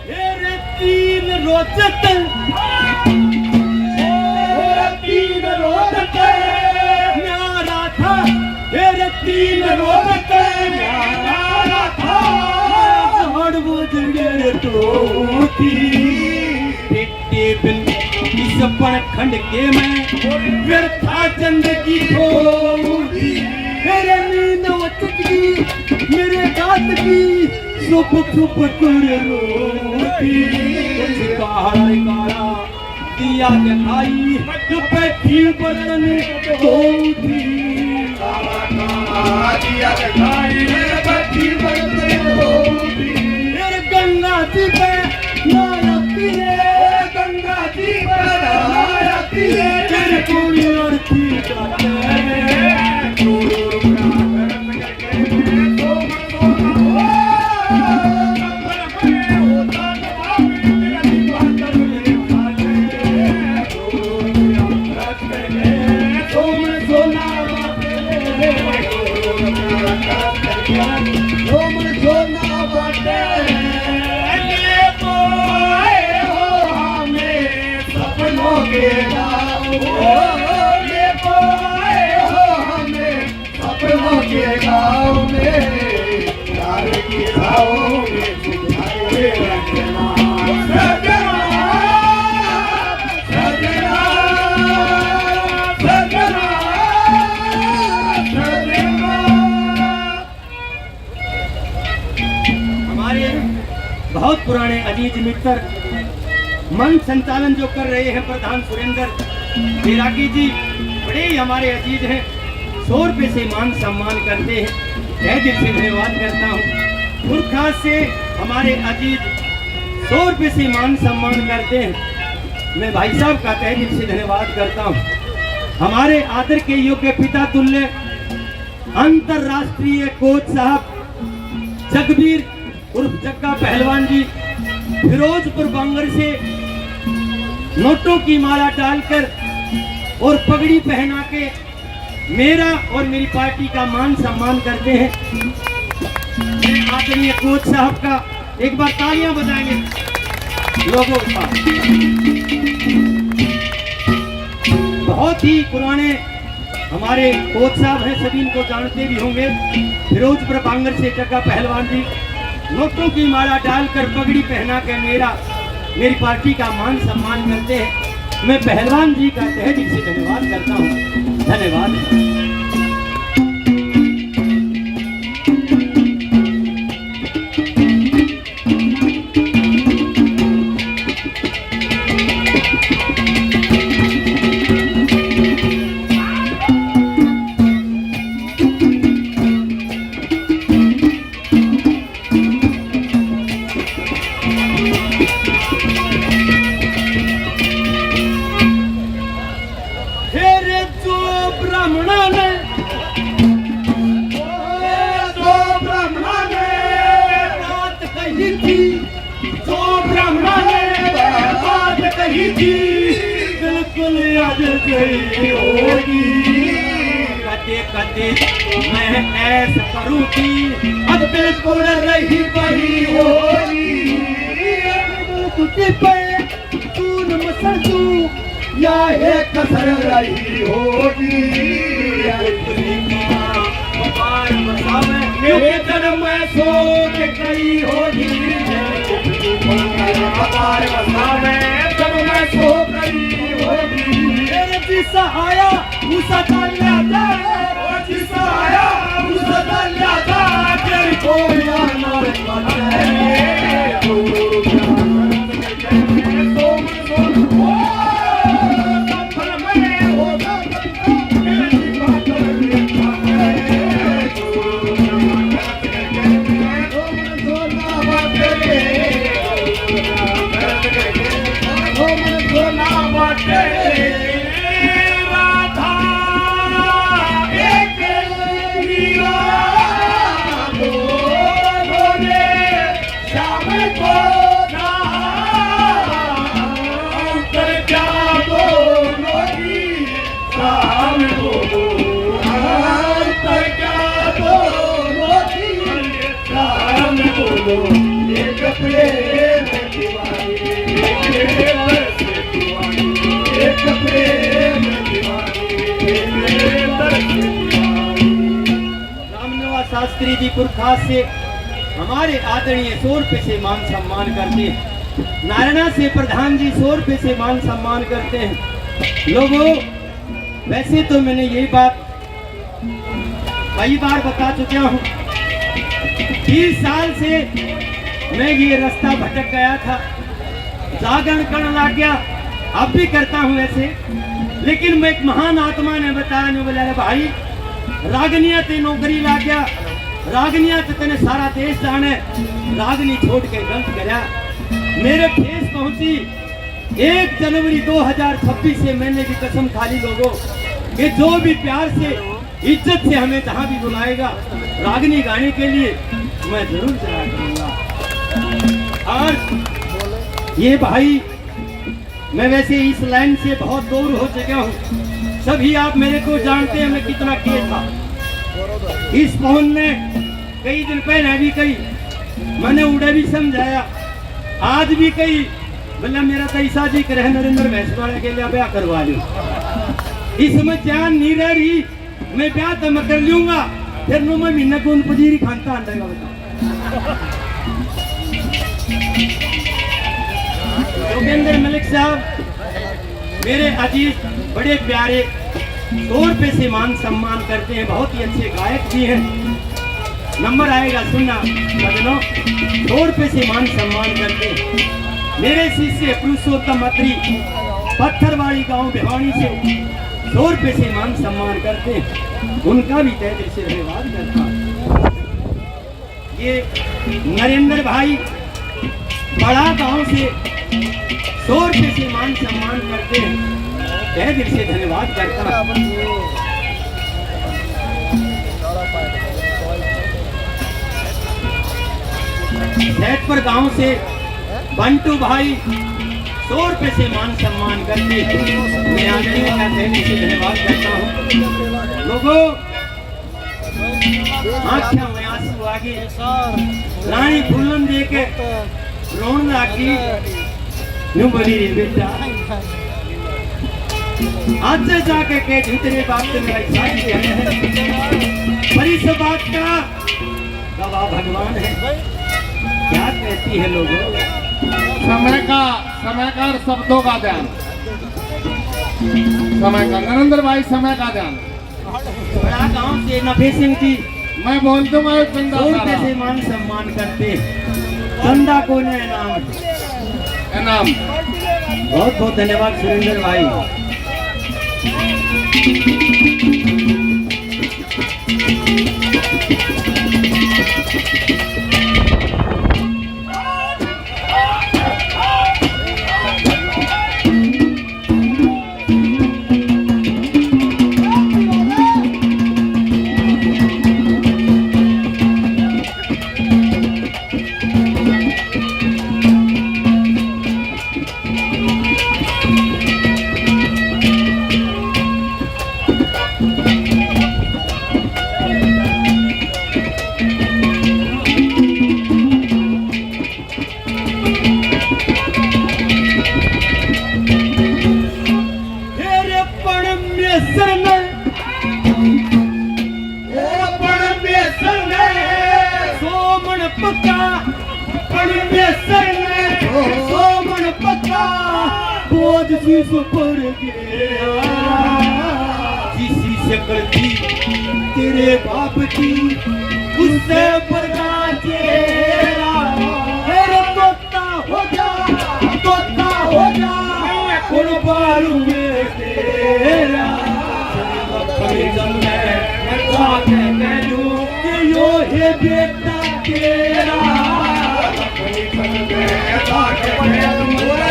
मेरे तीन रोज तक, मेरे तीन रोज तक न्यारा था, मेरे तीन रोज तक न्यारा था। झाड़ वो जंगल तो थी। बिन इस पणखंड के में व्यर्था जिंदगी खोती। मेरे नींद उठती, मेरे रात की सुप सुप कर रोती। काला काला दिया जलाई, जो बैठी बर्तन धोती। काला काला दिया जलाई, बैठी बर्तन धोती। फिर गंगा जी पे नहाती है, गंगा जी पे नहाती है। फिर पूरी आरती करते हैं। सपनों के हमारे बहुत पुराने अजीज मित्र, मंच संचालन जो कर रहे हैं प्रधान सुरेंद्र बैरागी जी, बड़े ही हमारे अजीज हैं, सौ रुपये से मान सम्मान करते हैं। तहे दिल से धन्यवाद करता हूँ। पुरखा से हमारे अजीज सौ रुपये से मान सम्मान करते हैं। मैं भाई साहब का तहे दिल से धन्यवाद करता हूँ। हमारे आदर के योग्य पिता तुल्य अंतर्राष्ट्रीय कोच साहब जगबीर उर्फ जग्गा पहलवान जी फिरोजपुर बांगर से नोटों की माला डालकर और पगड़ी पहना के मेरा और मेरी पार्टी का मान सम्मान करते हैं। मैं आदरणीय कोच साहब का एक बार तालियां बजाएंगे लोगों का। बहुत ही पुराने हमारे कोच साहब हैं, सभी इनको जानते भी होंगे। फिरोजपुर बांगर से जग्गा पहलवान जी नोटों की माला डालकर पगड़ी पहना के मेरा, मेरी पार्टी का मान सम्मान करते हैं। मैं पहलवान जी का तहे दिल से धन्यवाद करता हूँ। धन्यवाद। फिर जो ब्राह्मणा ने, जो ब्राह्मणा ने बात कही थी, जो ब्राह्मणा ने बात कही थी, बिल्कुल आज सही होगी। कदे कदे मैं ऐस करूँ थी, अब बिल्कुल रही पड़ी होगी। तुझे पे चूर मसर दूं, या है कसर रही होगी। बार बसावे, ये जन्म में सोच गई होगी। बार बसावे, जन्म में सो गई होगी। मेरे जिसा आया, उसा डाल जाए। रामनिवास शास्त्री जी पुरखा से हमारे आदरणीय सौ रुपये से मान सम्मान करते हैं। नारायणा से प्रधान जी सौ रुपये से मान सम्मान करते हैं। लोगों, वैसे तो मैंने ये बात कई बार बता चुका हूँ, बीस साल से मैं ये रास्ता भटक गया था, जागरण करने लग गया, अब भी करता हूँ ऐसे। लेकिन मैं एक महान आत्मा ने बताया, ने बोला, "अरे भाई, रागनिया ते नौकरी लग गया, रागनिया ते तने सारा देश जाने, रागनी छोड़ के गलत करया।" मेरे ठेस पहुंची। एक जनवरी दो हज़ार छब्बीस से मैंने भी कसम खा ली लोगों, कि जो भी प्यार से, इज्जत से हमें जहां भी बुलाएगा रागनी गाने के लिए, मैं जरूर जाया करूंगा। और ये भाई, मैं वैसे इस लाइन से बहुत दूर हो चुका हूँ, सभी आप मेरे को जानते हैं मैं कितना के था। इस पवन ने कई दिन पहले भी कही, मैंने उड़े भी समझाया, आज भी कही, बोला, "मेरा तो ऐसा जी करे नरेंद्र भैंस वाले के लिए ब्याह करवा लियो।" इसमें जान नहीं रह रही, मैं ब्याह तो मैं कर लूंगा, फिर नौ महीने कौन पजीरी खानता आंदा का बता। योगेंद्र मलिक साहब, मेरे अजीज, बड़े प्यारे, सौ रुपए से मान सम्मान करते हैं, बहुत ही अच्छे गायक भी हैं। नंबर आएगा, सुनना सजनों, सौ रुपए से मान सम्मान करते हैं। मेरे शिष्य पुरुषोत्तम अत्री, पत्थरवाली गांव भिवानी से, सौ रुपए से मान सम्मान करते हैं, उनका भी तहे दिल से धन्यवाद करता हूँ। ये नरेंद्र भाई बड़ा गांव से सौ रुपए से मान सम्मान करते हैं, तहे दिल से धन्यवाद करता हूँ। सैदपुर गांव से बंटू भाई सौ रुपए से मान सम्मान करते हैं, मैं आदरणीय का तहे दिल से धन्यवाद करता हूँ। लोगों, आँख्या में आंसू आ गए। रानी फूलन दे के रोन लागी। न्यू बोली रे बेटा, आज से जाके कह झूठ रे बाप से मेरा इच्छा नहीं है। पर इस बात का गवाह भगवान है। क्या कहती है लोगों? समय का, समय का और शब्दों का ध्यान। समय का, नरेंद्र भाई, समय का ध्यान। बड़ा गांव से नफे सिंह जी, मैं बोल दूंगा, एक चंदा सौ रुपए सारा। से मान सम्मान करते, चंदा को ने इनाम। इनाम। बहुत बहुत धन्यवाद सुरेंद्र भाई। तेरे परमेश्वर ने, ओ परमेश्वर ने, सोमन पक्का, परमेश्वर ने, सोमन पक्का, बोझ शीश पर गया, जिसी शक्ल थी तेरे बाप की, उससे बड़ा चेहरा। तेरे तोता हो जा, तोता हो जा, कुर्बान में तेरा। तेरी जब मैं जाके कह दूं कि यो है बेटा तेरा।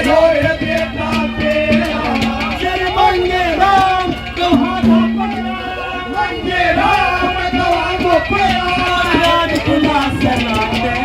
यो है बेटा तेरा। सिर मांगे राम तो हाथ पकड़ा, मांगे राम तो हाथ पकड़ा। राज खुला सलाते।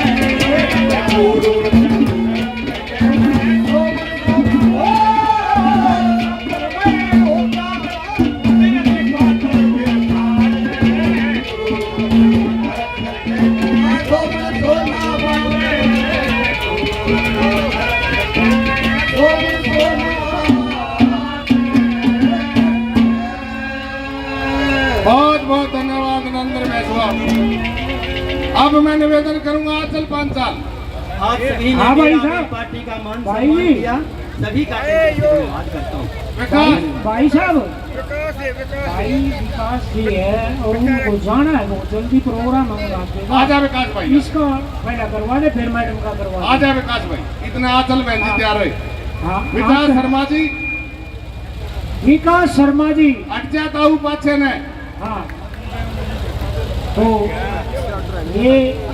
बहुत बहुत धन्यवाद नरेंद्र मेश्राम। अब मैं निवेदन करूंगा आंचल पांचाल। आप सभी ने हाँ भाई मेरा साहब। पार्टी का मान भाई सम्मान जी। किया, सभी का दिल से धन्यवाद करता हूँ। विकास। भाई साहब, भाई विकास जी है और उनको जाना है, बहुत जल्दी प्रोग्राम हम रख देगा। आजा विकास भाई। इसका पहला करवा दे, फिर मैडम का करवा दे। आजा विकास भाई, इतना आंचल बहन जी हाँ। तैयार है। हाँ, विकास आंचल। शर्मा जी। विकास शर्मा जी। हट जा ताऊ पाछे ने। हाँ। तो ये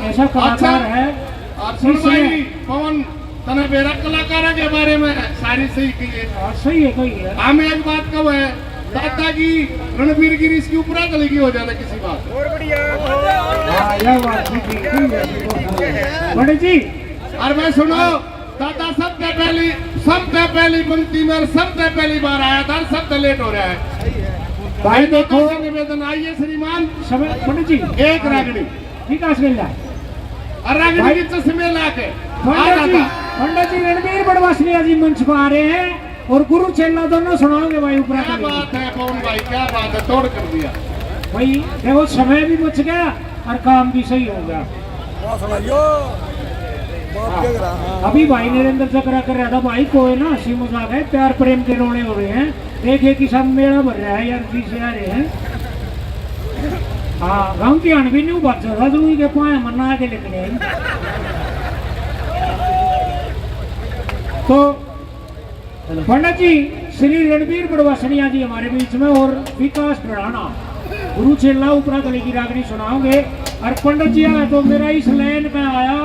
ऐसा कलाकार अच्छा। है, और सुन इसने भाई, पवन, तने मेरा कलाकारों के बारे में सारी सही की है। हाँ, सही है, सही है। हम एक बात कहूँ है, दादा की रणबीर गिरी इसकी ऊपरा चली गई हो जाता किसी बात। और बढ़िया। हाँ, यह बात भी ठीक है, बिल्कुल सही है। पंडित जी। और मैं सुनो, दादा सबसे पहली, सबसे पहली पंक्ति में और सबसे पहली बार आया था और सबसे लेट हो रहा है। भाई देखो। निवेदन, आइए श्रीमान। समय, पंडित जी। एक रागनी। विकास मिल जाए। और रागनी भाई, के चश्मे ला के। पंडित जी, पंडित जी रणबीर बड़वासनिया जी मंच पर आ रहे हैं और गुरु चेला दोनों सुनाओगे भाई ऊपर। क्या बात है पवन भाई, क्या बात है, तोड़ कर दिया। भाई देखो, समय भी बच गया और काम भी सही हो गया। वाह, सुनाइयो। अभी भाई नरेंद्र चकरा कर रहा था, भाई कोई ना हंसी मजाक है, प्यार प्रेम के रोने हो रहे हैं। देखिए किसा मेला भर रहा है यार, जी से आ रहे हैं। हाँ, गाँव की अण भी नहीं बच रहा, तो उनके पाए मना के लिखने हैं। तो पंडित जी श्री रणबीर बड़वासनिया जी हमारे बीच में और विकास ढराणा गुरु चेला उपरा गली की रागनी सुनाओगे। और पंडित जी आए तो मेरा इस लाइन में आया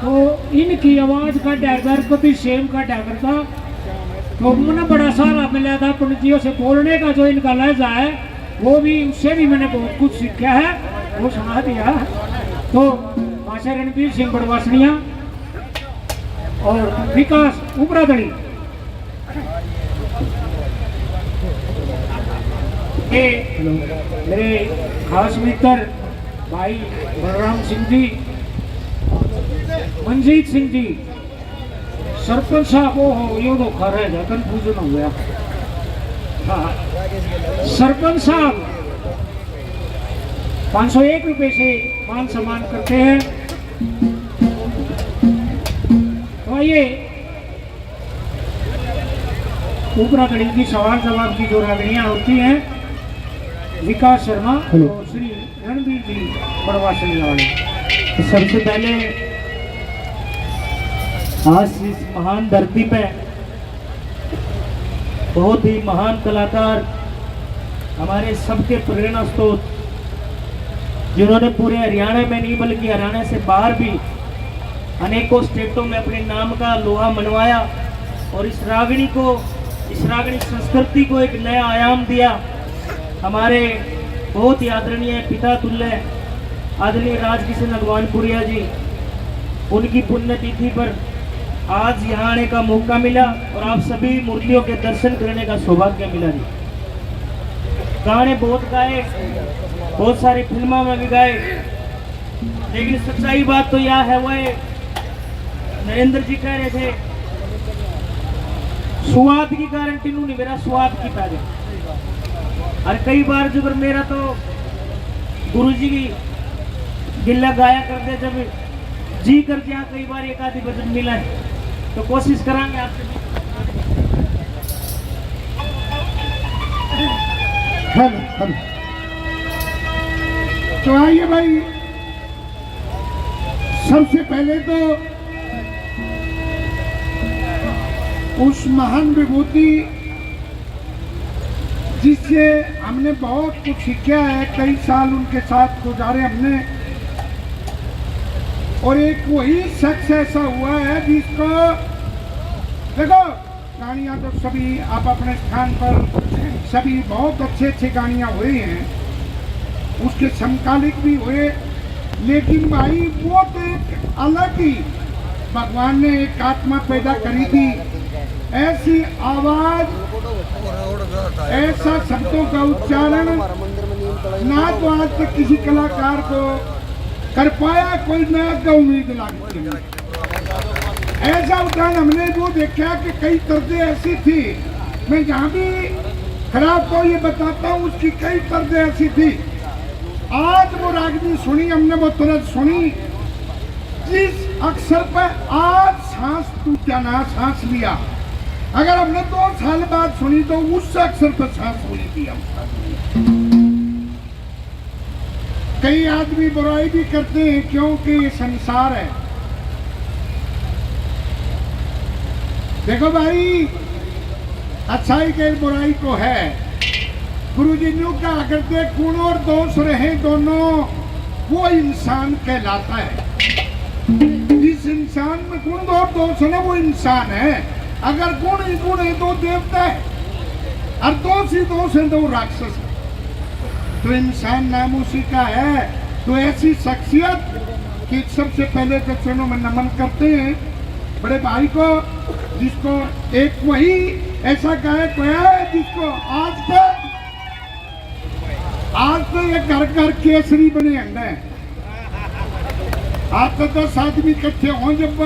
तो इनकी आवाज का डैगर कभी सेम का डैगर था। तो मैंने बड़ा सहारा मिला था पंडित जी से बोलने का, जो इनका लहजा है वो भी, उससे भी मैंने बहुत कुछ सीखा है, वो सुना दिया। तो मास्टर रणबीर सिंह बड़वासनिया और विकास उपरादड़ी के मेरे खास मित्र भाई बलराम सिंह जी, मंजीत सिंह जी, सरपंच साहब, ओ हो, यो तो खा रहा है, कंफ्यूजन हो गया। हाँ, सरपंच साहब पाँच सौ एक रुपए से मान सम्मान करते हैं। तो आइए, उपरागणी की सवाल जवाब की जो रागणियां होती हैं, विकास शर्मा हेलो। और श्री रणबीर जी बड़वासनिया वाले। तो सबसे पहले आज इस महान धरती पे बहुत ही महान कलाकार, हमारे सबके प्रेरणा स्रोत, जिन्होंने पूरे हरियाणा में नहीं बल्कि हरियाणा से बाहर भी अनेकों स्टेटों में अपने नाम का लोहा मनवाया और इस रागणी को, इस रागणी संस्कृति को एक नया आयाम दिया। हमारे बहुत ही आदरणीय पिता तुल्य आदरणीय राजकिशन अगवानपुरिया जी, उनकी पुण्यतिथि पर आज यहाँ आने का मौका मिला और आप सभी मूर्तियों के दर्शन करने का सौभाग्य मिला जी। गाने बहुत गाए, बहुत सारी फिल्मों में भी गाए, लेकिन सच्चाई बात तो यह है, वह नरेंद्र जी कह रहे थे, स्वाद की गारंटी नू नहीं, मेरा स्वाद की पै जा। और कई बार जो मेरा तो गुरु जी की गिल्ला गाया करते, जब जी कर दिया, कई बार एक आधी भजन मिला है, तो कोशिश करांगे आपसे। Hello, hello. तो आइए भाई, सबसे पहले तो उस महान विभूति जिससे हमने बहुत कुछ सीखा है, कई साल उनके साथ गुजारे हमने, और एक वही शख्स ऐसा हुआ है जिसको, देखो, गानियाँ तो सभी आप अपने स्थान पर, सभी बहुत अच्छे अच्छे गानियाँ हुए हैं, उसके समकालिक भी हुए, लेकिन भाई वो तो एक अलग ही, भगवान ने एक आत्मा पैदा करी थी, ऐसी आवाज, ऐसा शब्दों का उच्चारण ना तो आज तक किसी कलाकार को कर पाया कोई, ना आगे उम्मीद लागती। ऐसा उदाहरण हमने वो देखा कि कई तर्ज ऐसी थी, मैं जहाँ भी खड़ा होता हूँ ये बताता हूँ, उसकी कई तर्ज ऐसी थी। आज वो रागनी सुनी हमने, वो तर्ज सुनी, जिस अक्षर पे आज सांस टूटा ना सांस लिया, अगर हमने दो साल बाद सुनी तो उस अक्षर पे सांस हुई थी हम। कई आदमी बुराई भी करते हैं क्योंकि ये संसार है। देखो भाई, अच्छाई के बुराई को है। गुरु जी न्यू कहा करते, गुण और दोष रहे दोनों, वो इंसान कहलाता है। जिस इंसान में गुण और दोष है ना, वो इंसान है। अगर गुण ही गुण है तो देवता है, और दोष ही दोष है तो वो राक्षस है। तो इंसान नाम उसी का है। तो ऐसी शख्सियत कि सबसे पहले तो चरणों में नमन करते हैं बड़े भाई को, जिसको एक वही ऐसा गायक होया है जिसको आज तक, आज तो ये घर घर केसरी बने हंडे। आज तो दस आदमी इकट्ठे हों जब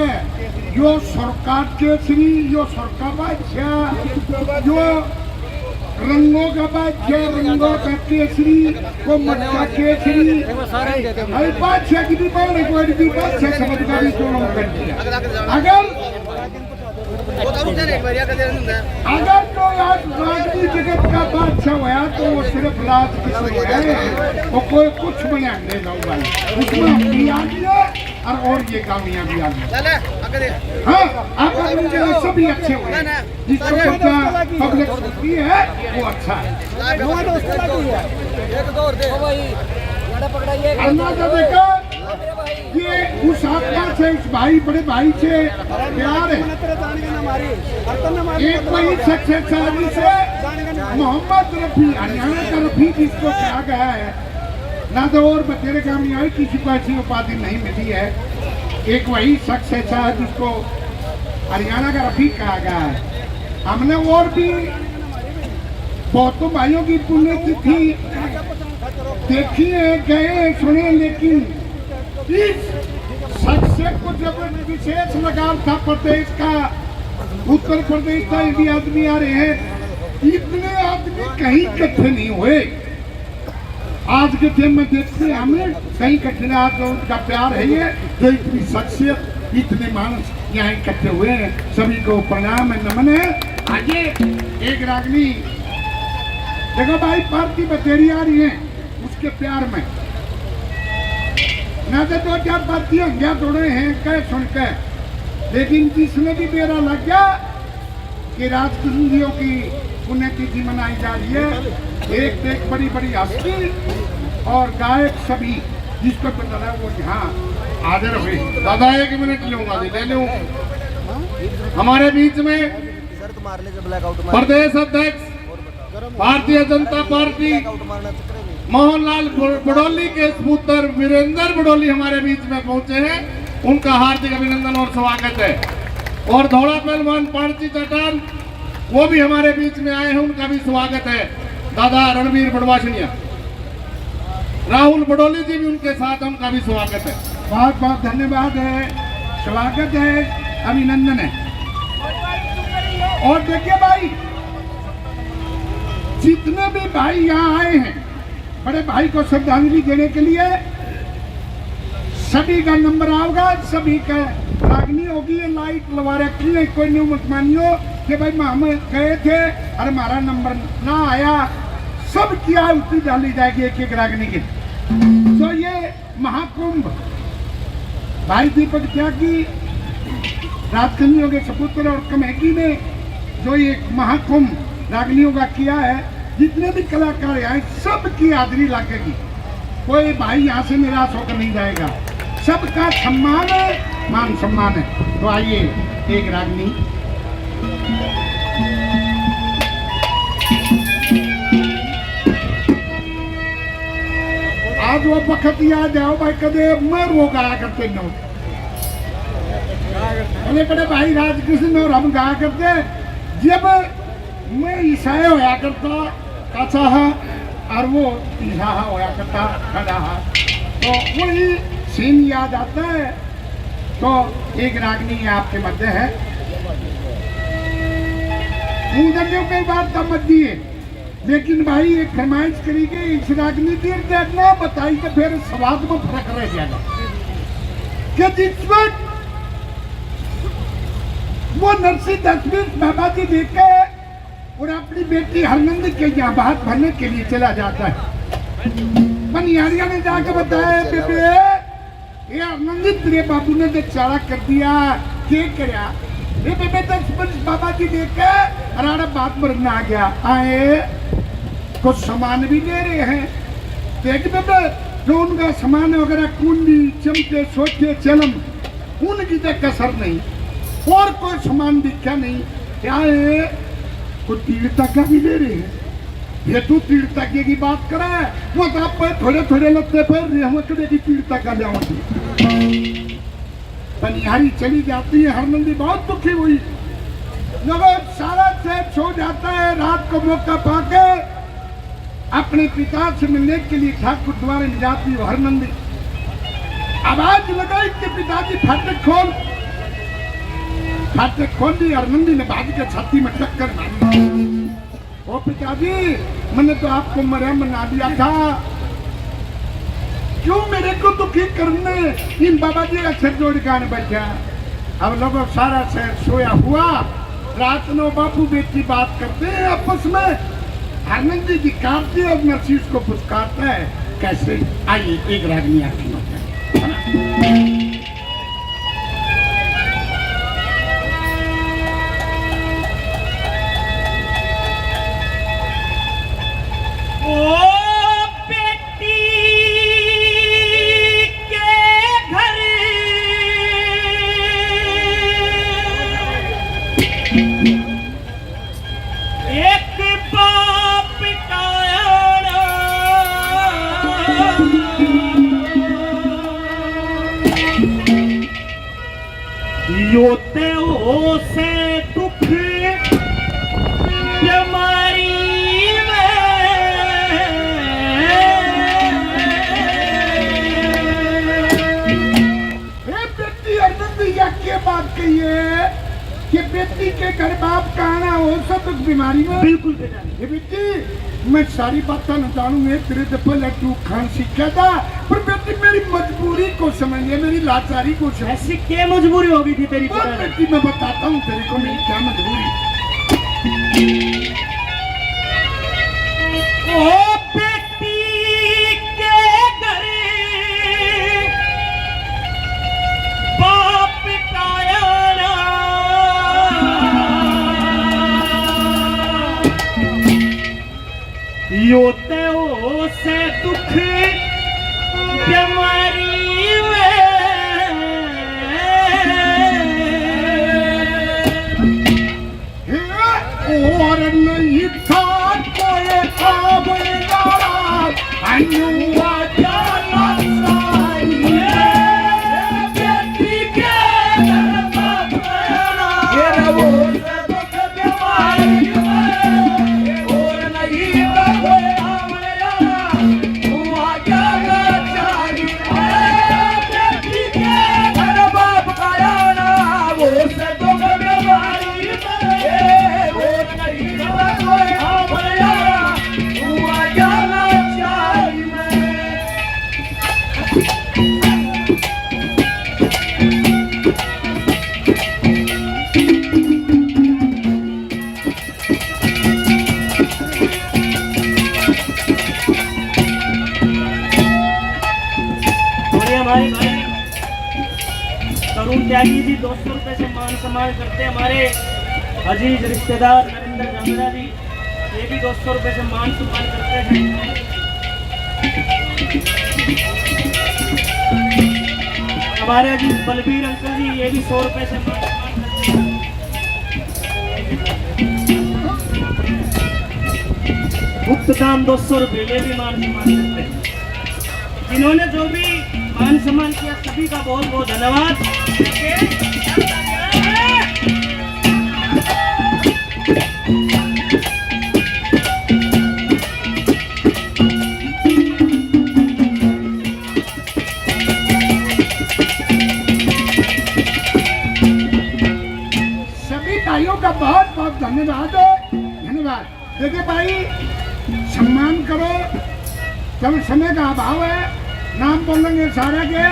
यो सरकार केसरी, यो सरकार बादशाह, यो रंगों का बादशाह, रंगों का केसरी, वो मटका केसरी। भाई बादशाह की भी बाढ़, कोई भी बादशाह समझ का भी चुनाव कर दिया। अगर, अगर कोई आज राजनीति जगत का बादशाह होया तो वो सिर्फ राज किशोर है, वो कोई कुछ बना नहीं जाऊंगा। उसमें हम भी आ गए और, और ये कामयाबी आ गई। हाँ, आप लोगों के लिए सभी अच्छे हुए। जिसको पब्लिक सुनती है, वो अच्छा है। एक दौर दे। अन्ना का देखा, ये उस आत्मा से, उस भाई, बड़े भाई से प्यार है। एक वही शख्स है साहब से, मोहम्मद रफी, हरियाणा का रफी जिसको कहा गया है। ना तो और बतेरे काम नहीं आए, किसी को ऐसी उपाधि नहीं मिली है। एक वही शख्स ऐसा है जिसको हरियाणा का रफी कहा गया है। हमने और भी बहुतों भाइयों की पुण्यतिथि देखी है, गए, सुने, लेकिन इस शख्स से कुछ जब विशेष लगाव था प्रदेश का, उत्तर प्रदेश का, ये भी आदमी आ रहे हैं, इतने आदमी कहीं इकट्ठे नहीं हुए। आज के दिन में देखते हैं, हमें कहीं कठिन आज जो उनका प्यार है, ये जो इतनी शख्सियत, इतने मानस यहाँ इकट्ठे हुए हैं, सभी को प्रणाम है, नमन है। आइए, एक रागनी, देखो भाई, पार्टी बतेरी आ रही है उसके प्यार में। ना तो दो चार पार्टी हंग्या तोड़े हैं कह सुन के, लेकिन जिसने भी बेरा लग गया कि राजकुंडियों की पुण्यतिथि मनाई जा रही है, एक से एक बड़ी बड़ी हस्ती और गायक सभी जिसको पता है वो यहाँ हाजिर हुए। दादा, एक मिनट लूंगा जी, ले लूं। हमारे बीच में प्रदेश अध्यक्ष भारतीय जनता पार्टी मोहनलाल ब-, बड़ोली के सपुत्र वीरेंद्र बड़ोली हमारे बीच में पहुंचे हैं, उनका हार्दिक अभिनंदन और स्वागत है। और धौला पहलवान पाणची चट्टान, वो भी हमारे बीच में आए हैं, उनका भी स्वागत है। दादा रणवीर बड़वासनिया, राहुल बड़ोली जी भी उनके साथ, उनका भी स्वागत है। बहुत बहुत धन्यवाद है, स्वागत है, अभिनंदन है। और देखिए भाई, जितने भी भाई यहाँ आए हैं बड़े भाई को श्रद्धांजलि देने के लिए, सभी का नंबर आओगा, सभी का रागनी होगी। ये लाइट लगा रखी है, कोई न्यू मत मानियो कि भाई हम गए थे और हमारा नंबर ना आया। सब की आहुति डाली जाएगी एक एक रागनी की। तो ये महाकुंभ भाई दीपक त्यागी, राजकन्याओं के सपुत्र और कमेटी ने जो ये महाकुंभ रागनियों का किया है, जितने भी कलाकार आए, सबकी हाजिरी लगेगी। कोई भाई यहाँ से निराश होकर नहीं जाएगा। सबका सम्मान है, मान सम्मान है। तो आइए, एक रागनी। आज वो बखत याद आओ भाई, कदे मैं रो गाया करते नो। बड़े बड़े भाई राजकृष्ण और हम गाया करते, जब मैं ईसाई होया करता, काचा हा, और वो ईसा हा होया करता, खड़ा हा, तो वही सीन याद आता है। तो एक रागनी आपके मध्य है, मुंह कई बात समझ दिए। लेकिन भाई, एक फरमाइश करी कि इस रागनी की अगर ना बताई तो फिर स्वाद में फर्क रह जाएगा। कि जिस वक्त वो नरसिंह दसवीं बाबा जी देख के और अपनी बेटी हरनंद के यहाँ भात भरने के लिए चला जाता है, पनियारिया ने जाके बताया, बेबे, ये आनंदित तेरे बाबू ने तो चाला कर दिया, के करया? ये बेबे दस बज बाबा जी देख के अराड़ा बात भरना आ गया। आए, कुछ सामान भी ले रहे हैं। देख बेबे, जो उनका सामान है वगैरह, कुंडी, चमचे, सोटे, चलम, उनकी तो कसर नहीं, और कोई सामान दिखा नहीं। क्या है? कुछ तीर तक भी ले रहे हैं। ये तू तीर तक की बात करे, वो तो आप थोड़े थोड़े लत्ते पहन रहे हो, कदे की तीर तक आ जाओगे। पनिहारी चली जाती है, हरनंदी बहुत दुखी हुई। जब सारा शहर सो जाता है, रात को मौका पाके अपने पिता से मिलने के लिए ठाकुर द्वारे में जाती हो हरनंदी। आवाज लगाई कि पिताजी फाटक खोल। फाटक खोल दी, हरनंदी ने भाग के छाती में टक्कर मारी। ओ पिताजी, मैंने तो आपको मरा मना दिया था, क्यों मेरे को दुखी करने इन बाबा जी का सिर जोड़ के आने बैठा? अब लोगों, सारा शहर सोया हुआ, रात नौ बापू बेटी बात करते हैं आपस में। आनंद जी धिकारते हैं और नरसीस को पुचकारता है, कैसे? आइए, एक रागनी आपकी नजर। ओ बेटी के घर एक बाप का आना। यो ते हो से दुख बीमारी में। हे बेटी अरविंद, या के बात कही है कि बेटी के घर बाप का आना हो से दुख बीमारी में? बिल्कुल बेटा। ये बेटी, मैं सारी बातें न जानू, मैं तेरे से पहले तू खान सीखा था, पर बेटी मेरी मजबूरी को समझ ले, मेरी लाचारी को समझ। ऐसी क्या मजबूरी हो गई थी तेरी बोल पिता ने? बेटी, मैं बताता हूँ तेरे को मेरी क्या मजबूरी। ओ बेटी के घर बाप का आना। यो ते हो से दुख बीमारी में। हे, और नहीं था कोई काम यारा, अनुआ जाना चाहिए। बेटी के घर में तेरा, ये रहो। और ये हमारे भाई तरुण त्यागी जी दो सौ रुपए से मान सम्मान करते हैं, हमारे अजीज रिश्तेदार नरेंद्र झांगड़ा जी, ये भी दो सौ रुपए से मान सम्मान करते हैं। हमारे अजीज बलबीर अंकल जी, ये भी सौ रुपए से मान सम्मान करते हैं। गुप्त दान दो सौ रुपए, ये भी मान सम्मान करते हैं। जिन्होंने जो भी मान सम्मान किया, सभी का बहुत बहुत धन्यवाद। सभी भाइयों का बहुत बहुत धन्यवाद, धन्यवाद। देखिए भाई, सम्मान करो, जब समय का अभाव है, नाम बोलेंगे सारे के,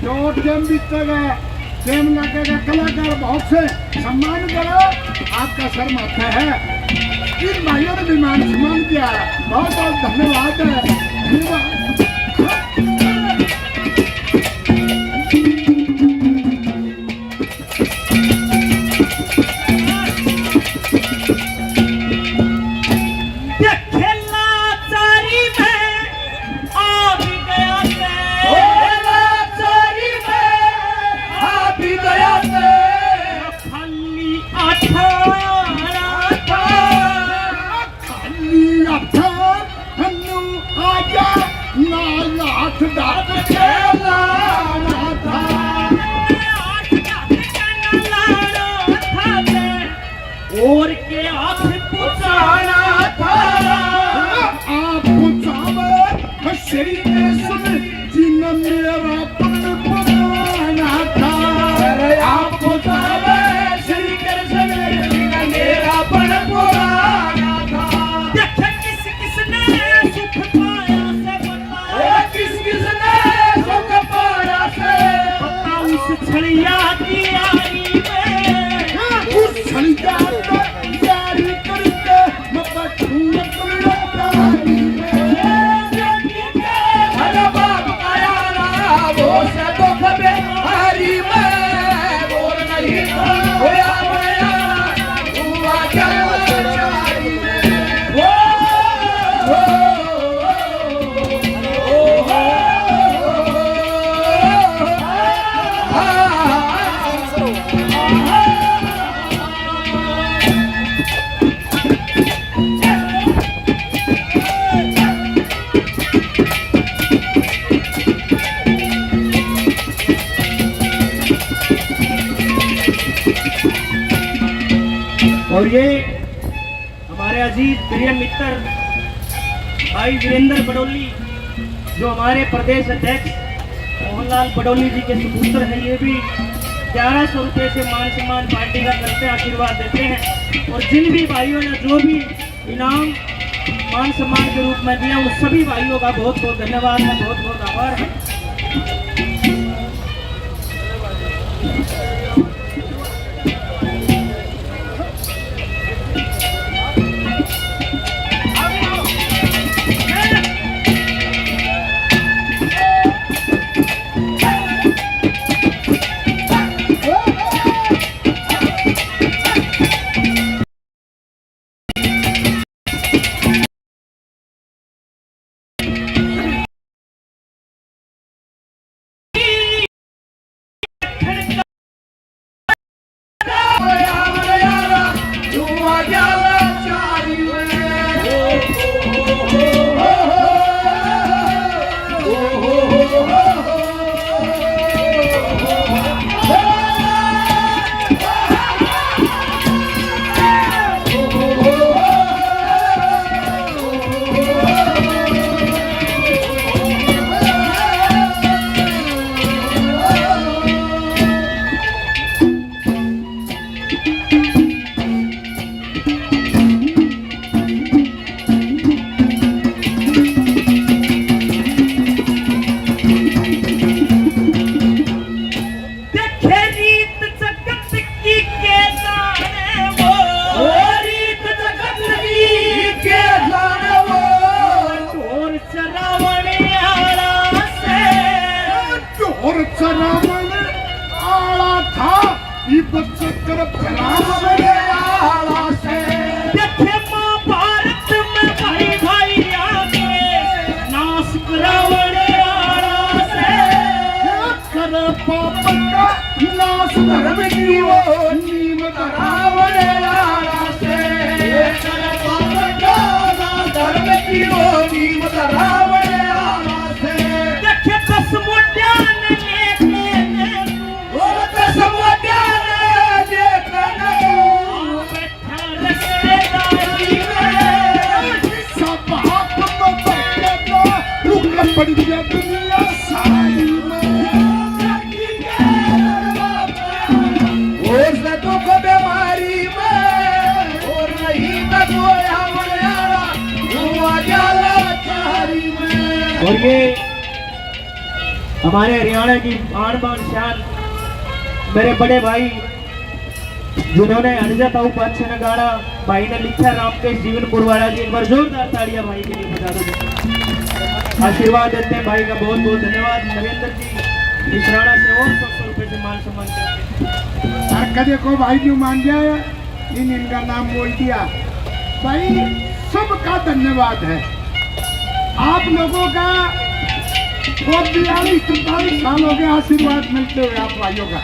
जो टेम बीतेगा, टेम लगेगा, कलाकार बहुत से, सम्मान करो, आपका सर माथा है। इन भाइयों ने भी मान सम्मान किया, बहुत बहुत धन्यवाद है, धन्यवाद। देखे लाचारी में आ भी गया से। ओ लाचारी में आ भी गया से। खाली हाथ आना था। खाली हाथ हन्नू आया, ना लाठ डाट के लाना था। और के हाथ पुचाना था। आप पुचावे श्री कृष्ण जी ने मेरा पन पुराना था। अरे आप पुचावे श्री कृष्ण जी ने मेरा पन पुराना था। छलिया की यारी में, छलिया की यारी करके मैं बैठूं लकड़ी लकड़ी में। अरे बाप का यारा, वो से दुख बेमारी में, बोल नहीं होया, होया। और ये हमारे अजीज प्रिय मित्र भाई वीरेंद्र बडोली, जो हमारे प्रदेश अध्यक्ष मोहनलाल बडोली जी के सुपुत्र हैं, ये भी ग्यारह सौ रुपये से मान सम्मान पार्टी का करते हैं, आशीर्वाद देते हैं। और जिन भी भाइयों ने जो भी इनाम मान सम्मान के रूप में दिया, उन सभी भाइयों का बहुत बहुत धन्यवाद है, बहुत बहुत आभार है। देखे रीत जगत की के जाने वो। ओ रीत जगत की के जाने वो। ढोर चरावण आला से। ढोर चरावण आला था, इब चक्कर फिरावण आला से। देखे महाभारत में भाई भाई आके नाश करावण आला से। करे पाप का नाश धर्म की वो नीम धरावण आला से। करे पाप का नाश धर्म की वो नीम धरावण आला से। देखे दस मोटिया ने लेके, वो दस मोटिया ने लेके सब हाथ में पकड़ के रुक पड़ गया दुनिया सारी में। और से दुख बीमारी में, और नहीं तो कोई हमने आला, हुआ जाला चारी में। और ये हमारे हरियाणा की आन बान शान, मेरे बड़े भाई जिन्होंने अनजत आऊ पाछे न गाना, भाई ने लिखा रामकेश जीवनपुर वाला जी, एक बार जोरदार तालियां भाई के लिए बजा दो। आशीर्वाद देते हैं भाई का, बहुत बहुत धन्यवाद। नरेंद्र जी इसराना से और सौ सौ रुपए से मान सम्मान करते हैं। और कदे को भाई जो मान जाए, इन इनका नाम बोल दिया। भाई, सबका धन्यवाद है। आप लोगों का और बयालीस तरतालीस साल हो गए आशीर्वाद मिलते हुए आप भाइयों का।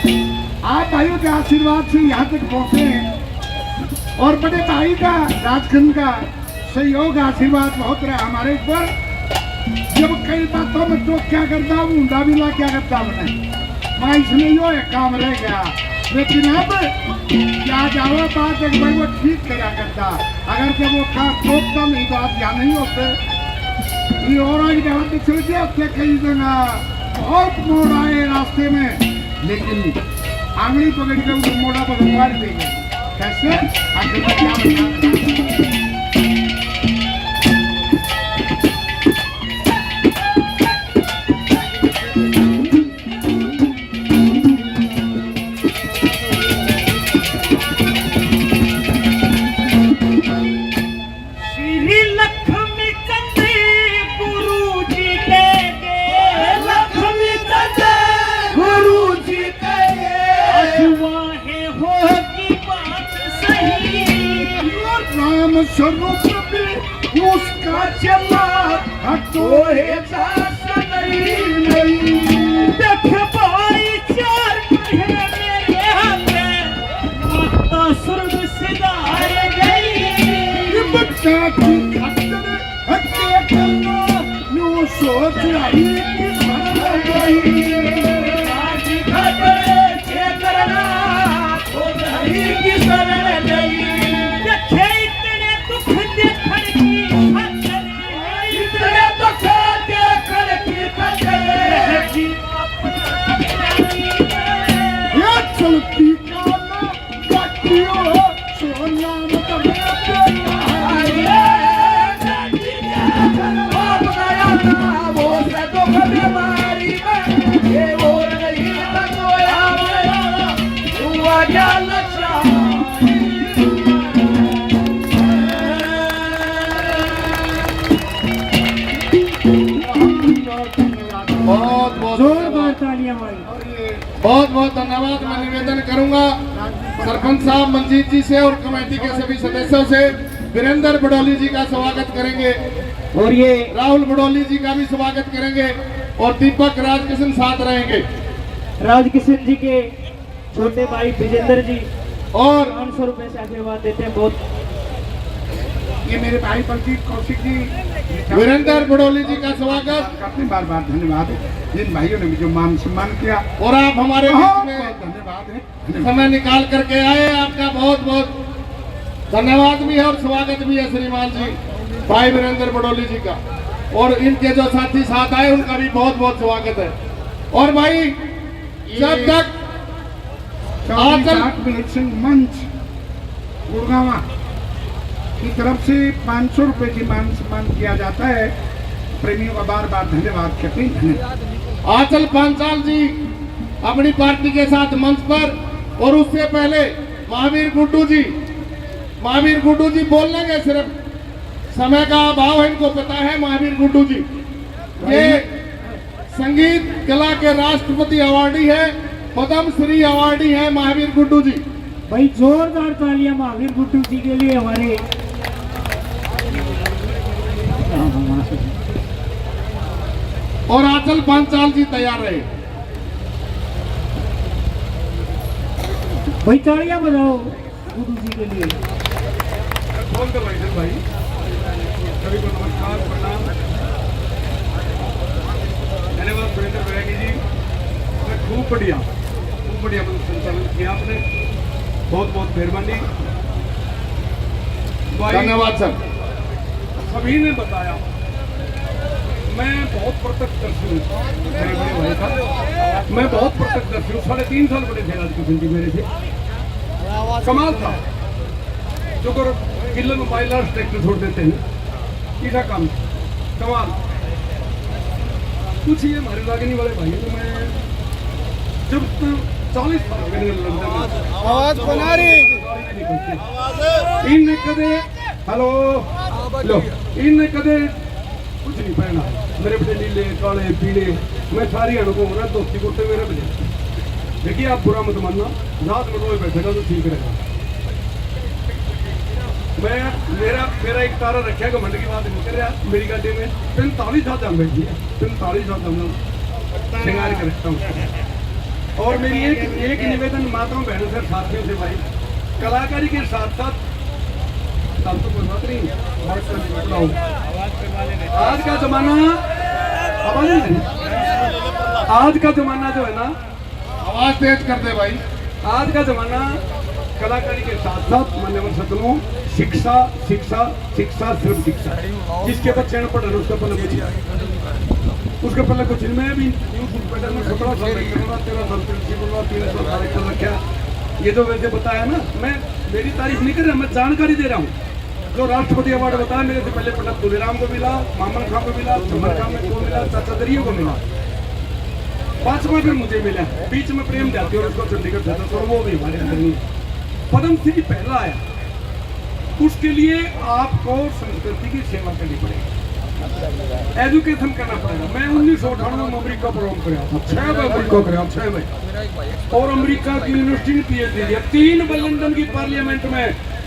आप भाइयों के आशीर्वाद से यहाँ तक पहुँचे हैं। और बड़े भाई का, राजखंड का सहयोग, आशीर्वाद बहुत रहा हमारे ऊपर। जब कई बातों में टोक क्या करता, वो ऊंधा भी ला क्या करता बने। मैं इसलिए यो एक काम रह गया, लेकिन अब क्या जावे बात, एक भाई वो ठीक करा करता। अगर जब वो काम टोकता नहीं तो आज यहाँ नहीं होते। ये और आज यहाँ पे चल गया, उससे कई जगह बहुत मोड़ आए रास्ते में, लेकिन आंगली पकड़ के उनको मोड़ा पर उतार देंगे। कैसे? आखिर में क्या बताएं? रूप भी उसका चला, हटो है दास नहीं, नहीं। देख भाई, चार महीने मेरे हाथ में, माता सुरग सिधार गई। बच्चा की खातिर हत्या करना, न्यू सोच रही कि मर गई। आज खातिर के करना, खुद हरी की शरण गई। देखे इतने दुख देखण की खातिर। इतने दुख देखण की खातिर। ये चलती काला जातियों, सोना मत बाप गया था, वो से दुख बीमारी में, ये और नहीं था कोई। बहुत, बहुत जोरदार तालियां भाई। बहुत, बहुत धन्यवाद। मैं निवेदन करूंगा सरपंच साहब मंजीत जी से और कमेटी के सभी सदस्यों से, वीरेंद्र बडोली जी का स्वागत करेंगे और ये राहुल बडोली जी का भी स्वागत करेंगे और दीपक राजकिशन साथ रहेंगे। राजकिशन जी के छोटे भाई विजेंद्र जी और पाँच सौ रुपए से आशीर्वाद देते हैं। बहुत ये मेरे भाई बलजीत कौशिक जी, वीरेंद्र बडोली जी का स्वागत। अपने बार बार धन्यवाद है जिन भाइयों ने मुझे मान सम्मान किया। और आप हमारे बीच बहुत में बहुत धन्यवाद है। समय निकाल करके आए, आपका बहुत बहुत धन्यवाद भी है और स्वागत भी है श्रीमान जी, भाई वीरेंद्र बडोली जी का। और इनके जो साथी साथ आए, उनका भी बहुत बहुत स्वागत है। और भाई, जब तक चौधरी आंचल जाट मेहर सिंह मंच गुड़गावा की तरफ से पाँच सौ रुपए की मान सम्मान किया जाता है। प्रेमियों का बार बार धन्यवाद कहते हैं, धन्यवाद। आंचल पांचाल जी अपनी पार्टी के साथ मंच पर, और उससे पहले महावीर गुड्डू जी, महावीर गुड्डू जी बोल लेंगे, सिर्फ समय का अभाव है, इनको पता है महावीर गुड्डू जी। ये संगीत कला के राष्ट्रपति अवार्डी है, पद्म श्री अवार्डी है महावीर गुड्डू जी। भाई, जोरदार तालियां महावीर गुड्डू जी के लिए हमारे। और आंचल पांचाल जी तैयार रहे। भाई, तालियां बजाओ गुड्डू जी के लिए। बोल दो भाई, भाई, सभी को नमस्कार, प्रणाम। धन्यवाद सुरेंद्र बैरागी जी, खूब बढ़िया, खूब बढ़िया मंच संचालन किया आपने, बहुत बहुत मेहरबानी भाई। धन्यवाद सर। सभी ने बताया, मैं बहुत प्रत्यक्षदर्शी हूँ, मेरे बड़े भाई साहब, मैं बहुत प्रत्यक्षदर्शी हूँ। साढ़े तीन साल बड़े थे राजकिशन जी मेरे से। कमाल था, जो कर किले में बाई लाश ट्रैक्टर छोड़ देते हैं, ऐसा काम कमाल। कुछ ये हमारे रागनी वाले भाई को मैं जब तो चालीस साल हो गए लंदन में। आवाज बना रही। इन कदे हेलो, लो, इनने कदे कुछ नहीं पहना है। मेरे बड़े नीले, काले, पीले, मैं सारी अणु को होना, धोती कुर्ते मेरे बड़े। देखिए, आप बुरा मत मानना, रात में कोई बैठेगा तो ठीक रहेगा। मैं, मेरा, मेरा एक तारा रखा, घमंड की बात नहीं कर रहा, मेरी गाड़ी में पैंतालीस हजार बैठी है, पैंतालीस हजार में श्रृंगार के रखता हूँ। और मेरी एक, एक निवेदन माताओं, बहनों से, साथियों से भाई, कलाकारी के साथ साथ, तब तो कोई बात नहीं, और कुछ बनाओ। आज का जमाना, आवाज नहीं, आज का जमाना जो है ना, आवाज तेज कर दे भाई। आज का जमाना कलाकारी के साथ साथ, मान्यवर सज्जनों, शिक्षा, शिक्षा, शिक्षा, सिर्फ शिक्षा। जिसके बच्चे अनपढ़ हैं, उसके पल्ले कुछ नहीं। उसके पल्ले कुछ नहीं। मैं भी यूथ इंस्पेक्टर में सत्रह साल रखे, तेरह साल प्रिंसिपल रहा, तीन साल डायरेक्टर रखा। ये जो वैसे बताया ना, मैं मेरी तारीफ नहीं कर रहा, मैं जानकारी दे रहा हूँ। जो राष्ट्रपति अवार्ड बताया, मेरे से पहले पंडित धुनीराम को मिला, मामन खां को मिला, झमर खां को मिला, चाचा दरियो को मिला। पांचवा फिर मुझे मिला, बीच में प्रेम जाति और उसको चंडीगढ़ भेजा था, और वो भी हमारे अंदर नहीं। पद्म श्री पहला आया, उसके लिए आपको संस्कृति की सेवा करनी पड़ेगी, एजुकेशन करना पड़ेगा। मैं उन्नीस सौ अठानवे में अमेरिका प्रोग्राम कराया था, छह बार अमेरिका कराया, छह बार, और अमेरिका की यूनिवर्सिटी ने पीएचडी दिया, तीन बार लंदन की पार्लियामेंट में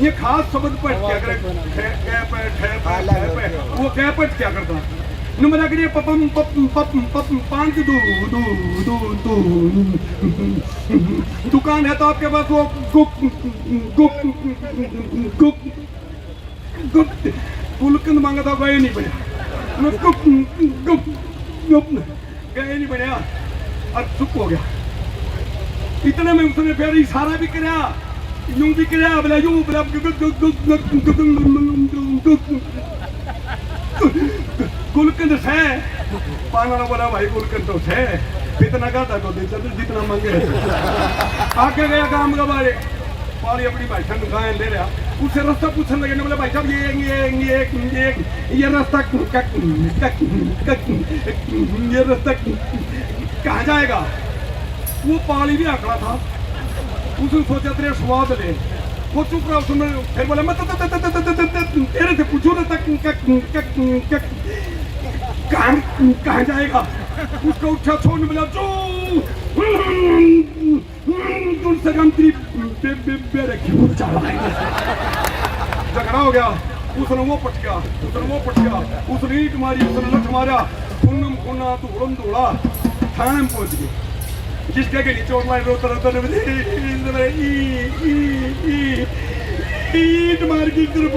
ये खास शब्द पट क्या करे? खे, कै पे, ठे पे, ठे पे। वो कै पट क्या करता? नु मना करिए, पपम, पपम, पपम, पपम, पान की दू, दू, दू, दू। दुकान है तो आपके पास वो गुप, गुप, गुप, गुप। गुलकंद मांगा था, गए नहीं बने। नु गुप, गुप, गुप। गए नहीं बनया और चुप हो गया। इतने में उसने फिर इशारा भी करया, यूं भी करया, बोला यूं, बोला गुलकंद से। पान वाला बोला, भाई गुलकंद तो से, इतना गाढ़ा तो दे चल जितना मांगे। आगे गया गांव का बारे। पाली अपनी भाई साहब गाय ले रहा, उससे रास्ता पूछने लगे, बोले भाई साहब ये ये ये ये ये रास्ता क- क- क- ये रास्ता क- कहाँ जाएगा? वो पाली भी आकड़ा था, उसने सोचा तेरे स्वाद ले, वो चुप रहा। उसने फिर बोला मैं तो, तो, तो, तो, तो, तो, तो, तो, तेरे से पूछू ना तक क- क- क- कहाँ कहाँ जाएगा? उसका उठा छोड़ बोला जो हम्म, तुम सगम तेरी बे-, बे-, बेरे की ऊंचा लगाएंगे। झगड़ा हो गया, उसने वो पटका, उसने वो पटका, उसने ईंट मारी, उसने लठ मारा, खुन्नम खुन्ना, धूलम धूला, थाने में पहुंच गए। जिसके के नीचे online रोता रोता ने ई, ई, ई, ईंट मार के इधर ब-, ब-, ब-,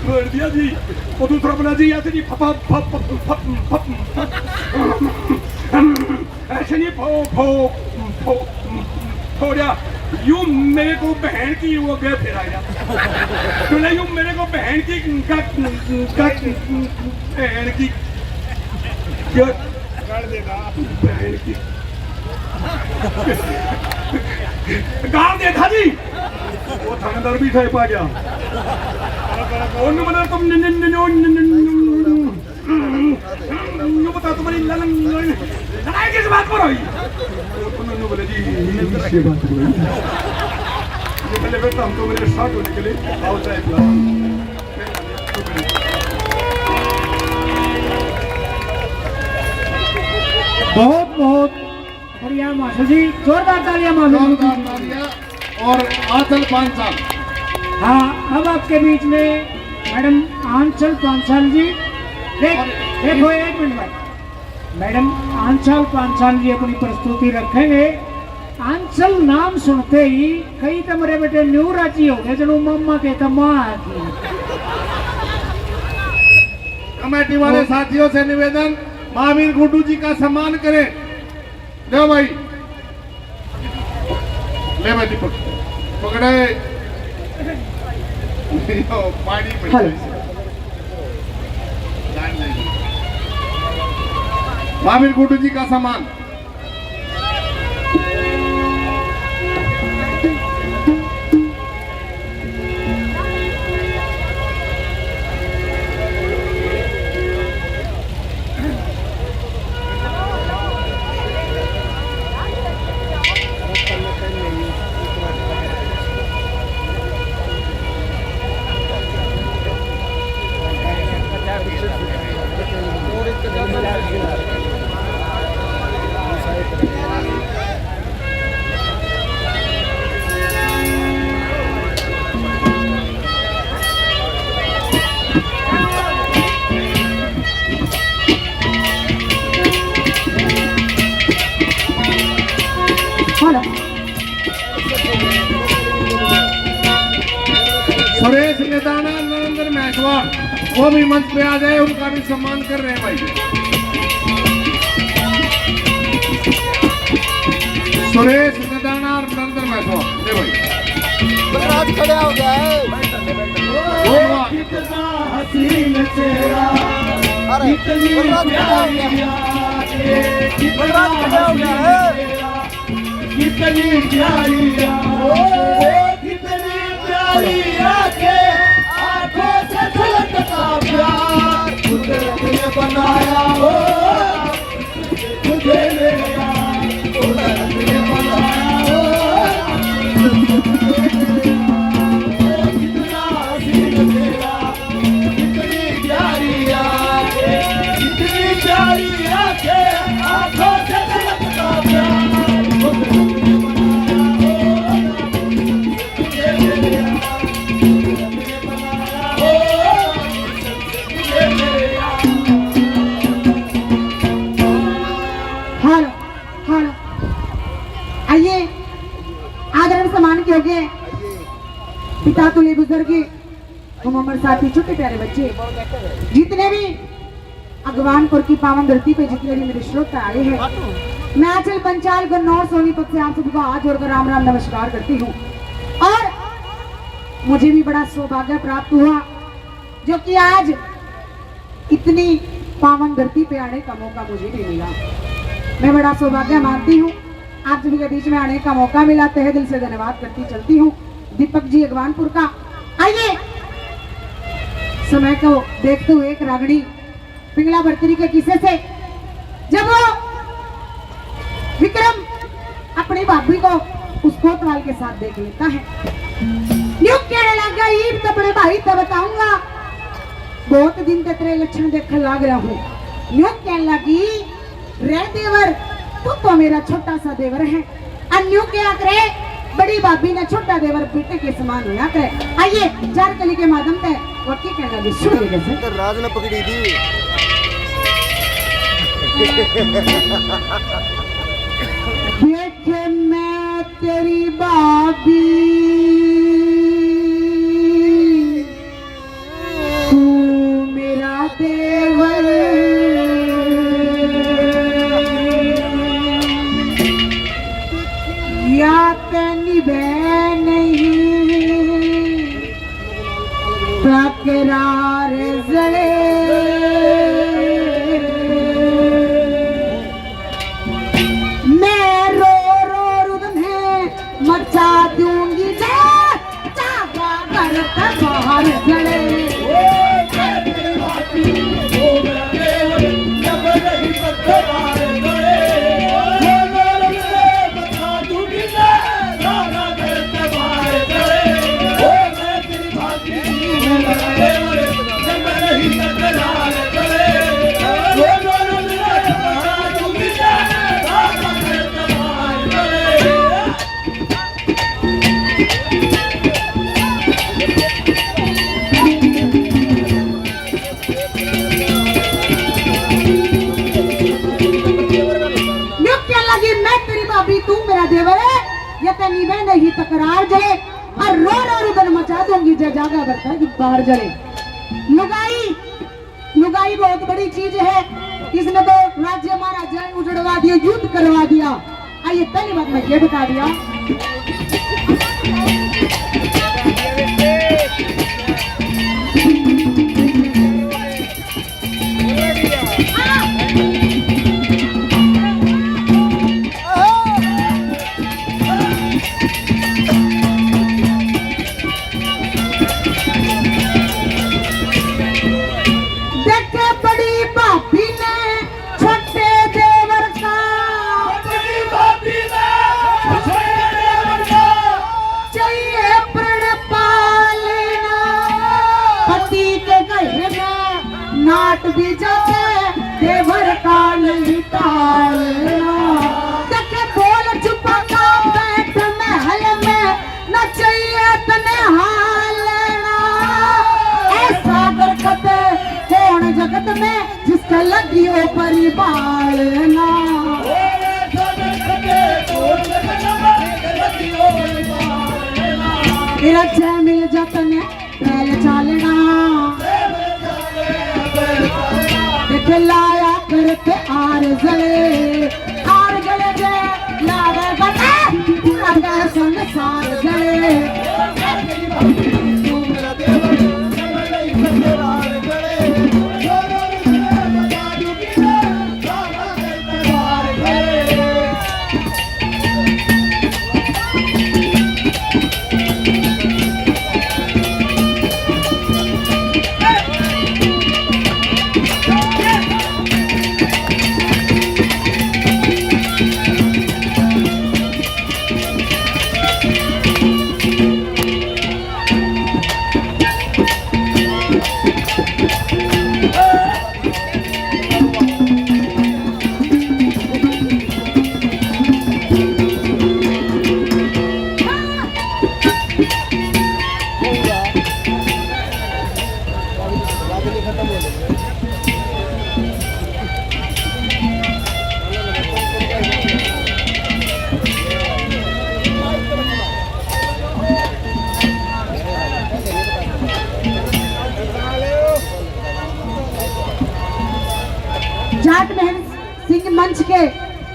फोड़ दिया जी। वो दूसरा बोला जी, ऐसे नहीं, फप, फप, फप। ऐसे नहीं फो, फो, फो, फोड़ा। यूं मेरे को बहन की वो गए फिर आया। तूने यूं मेरे को बहन की ग-, ग-, बहन की क्या? बहन की गाल दे था जी। वो थानेदार भी ठे पा गया। उन्होंने बोला तुम न- न- न- न- न- न- न- न- यूं बता, तुम्हारी लड़न-, लड़न-, लड़ाई किस बात पर हुई? उन्होंने बोला, "जी, इसी बात पर हुई।" ये पहले फिर तो हम तो मेरे साथ होने के लिए आओ चाय पिला। बहुत, बहुत बढ़िया मास्टर जी, जोरदार तालियां मारो। जोरदार तालियां। और आंचल पांचाल। हाँ, अब आपके बीच में मैडम आंचल पांचाल जी। देख, और देखो, एक मिनट भाई, मैडम आंचल पांचाल जी अपनी प्रस्तुति रखेंगे। आंचल नाम सुनते ही कई तो मेरे बेटे न्यू राजी हो गए, जनो मामा के तो माँ आ गई। कमेटी वाले साथियों से निवेदन, महावीर गुड्डू जी का सम्मान करें। ले भाई, ले भाई दीपक, पकड़े। यो पानी में हेलो। महावीर गुड्डू जी का सम्मान। हेलो। सुरेश निदाना, नरेंद्र महसवार, वो भी मंच पे आ जाए, उनका भी सम्मान कर रहे हैं भाई। सुरेश निदाना और नरेंद्र महसवार, ले भाई। बलराज खड़ा हो गया है। ओ वाह। कितना हसीन चेहरा। अरे, बलराज खड़ा हो गया। बलराज खड़ा हो गया है। कितनी प्यारी यार, ओ, कितनी प्यारी आंखें, आंखों से झलकता प्यार, कुदरत ने बनाया हो तुझे मेरे यार, कुदरत ने बनाया हो। ओ, कितना हसीन तेरा कितनी प्यारी आंखें, कितनी प्यारी आंखें, आंखों से झलकता प्यार। तुझे मेरे यार, तातुले बुजुर्ग, हम उम्र साथी, छोटे प्यारे बच्चे, जितने भी अगवानपुर की पावन धरती पे जितने भी मेरे श्रोता आए हैं, मैं आंचल पंचाल को नौ सोनीपत से आप सभी को हाथ जोड़कर राम राम नमस्कार करती हूँ। और मुझे भी बड़ा सौभाग्य प्राप्त हुआ जो कि आज इतनी पावन धरती पे आने का मौका मुझे भी मिला। मैं बड़ा सौभाग्य मानती हूँ, आप सभी के बीच में आने का मौका मिला। तहे दिल से धन्यवाद करती चलती हूँ दीपक जी अगवानपुर का। आइए, समय को देखते हुए एक रागणी पिंगला भरतरी के किस्से से, जब वो विक्रम अपनी भाभी को उस कोतवाल के साथ देख लेता है। न्यू कहने लग गया, "ईब तो बड़े भाई तो बताऊंगा, बहुत दिन तक तेरे लक्षण देखने लग रहा हूँ।" न्यू कहने लगी, "रे देवर, तू तो मेरा छोटा सा देवर है।" और न्यू क्या करे, बड़ी भाभी ने छोटा देवर बेटे के समान होया करे। आइए, जार कली के माध्यम से वो की कहने लगी, सुन लीजिए। तो राज ने पकड़ी थी। देख मैं तेरी भाभी, तू मेरा देवर, या ते निभे नहीं तकरार जले। मैं रो रो रुदन है मचा दूंगी जय, जागा घर ते बाहर जले। न्यू कहने लगी, मैं तेरी भाभी, तू मेरा देवर है, ये ते निभे नहीं तकरार जले। और रो रो रुदन मचा दूंगी जय, जागा घर ते बाहर जले। लुगाई, लुगाई बहुत बड़ी चीज है। इसने तो राज्य महाराजा उजड़वा दिया, युद्ध करवा दिया। आइए, पहली बात मैं ये बता दिया। देखे बड़ी भाभी ने छोटे देवर का, बड़ी भाभी ने छोटे देवर का चाहिए प्रण पालना। पति के कहे में नाट भी जाते, देवर का नहीं टालना। देखे बोल चुपा का बैठ महल में, न चाहिए तने हालना। ऐसा दरखत कौन जगत में जिसका लगी हो परिपालना। तेरा जय मिल जा तने पहल चालना। देख लाया करते आर जले, आर जले जे लावे बता, पूरा का संसार जले।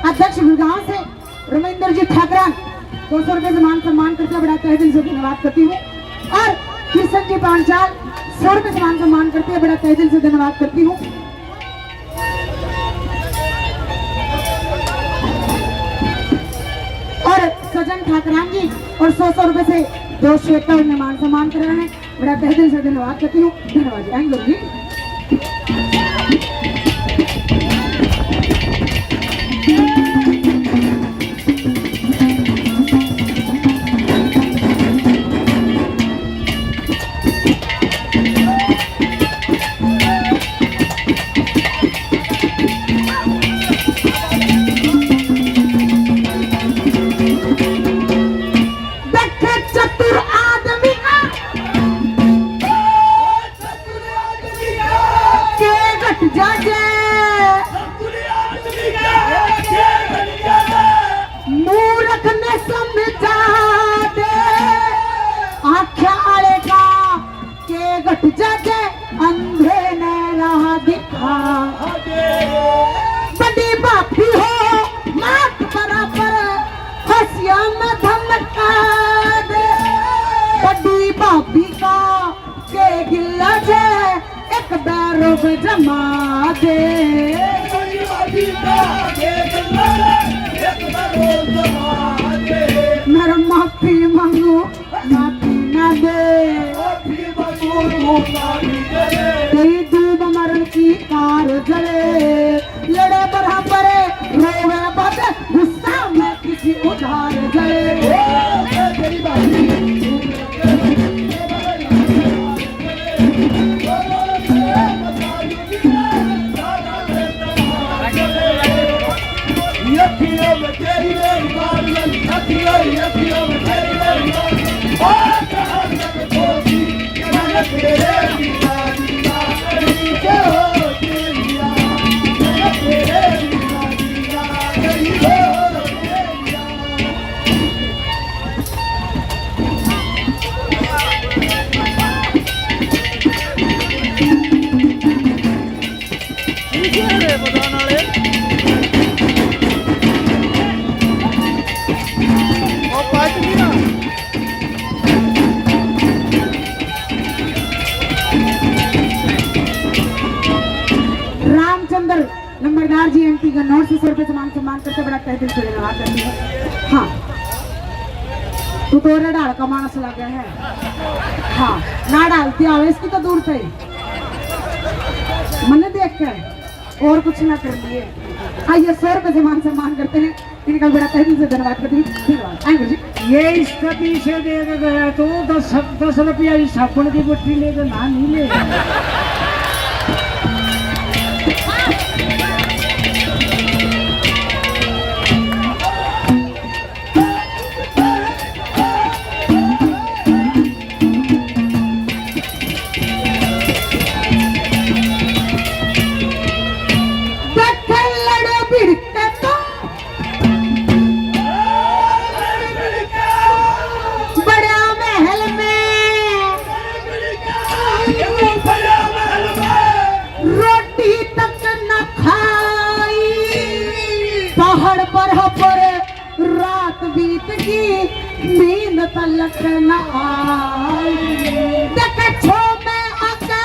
अध्यक्ष गुड़गांव से रविंद्र जी ठाकरान दो सौ रुपए से मान सम्मान करते हैं, बड़ा तहे दिल से धन्यवाद करती हूँ। और किशन जी पांचाल सौ रुपए से मान सम्मान करते हैं, बड़ा तहे दिल से धन्यवाद करती हूँ। और सजन ठाकरान जी और सौ सौ रुपए से दो श्वेता उन्हें मान सम्मान कर रहे हैं। बड़ा तहे दिल से धन्यवाद करती हूँ। धन्यवाद जी। आएंगे जी। देखे चतुर आदमी का के घट जाजे। मूरख ने समझा दे, आख्या आले का के घट जाजे, अंधे ने राह दिखा। बड़ी भाभी हो मात बराबर, हंसिया में धमका दे। बड़ी भाभी का के गिल्ला जे, एक बैरो जमा दे। मैं माफी मांगू, माफी ना दे। तेरी दूब मरण की कार जले, लड़े बराबर, रोवे बद, गुस्सा में किसी उधार जले। रामचंद्र नंबरदार जी एमपी का नौ सौ रुपए से मान सम्मान करते, बड़ा तहे दिल से धन्यवाद करती है। हाँ, तू तो रे ढाल का मानस लगे है। हाँ, ना ढालती आवे इसकी तो दूर से ही। मन्ने देख के और कुछ ना कर लिए। आइए, सौ रुपए से मान सम्मान करते हैं। इनका बड़ा तहे दिल से धन्यवाद करती हूँ। धन्यवाद। आए गुरु जी। ये इसका पीछे दे के गया तो दस, दस रुपया इस साबुन की बुट्टी ले के ना नहीं ले। देखे लड़े भिड़के तो बड़ा महल में रोटी तक न खाई। पहाड़ पर पर रात बीत गई, नींद तलक न आई। देखे छो में आके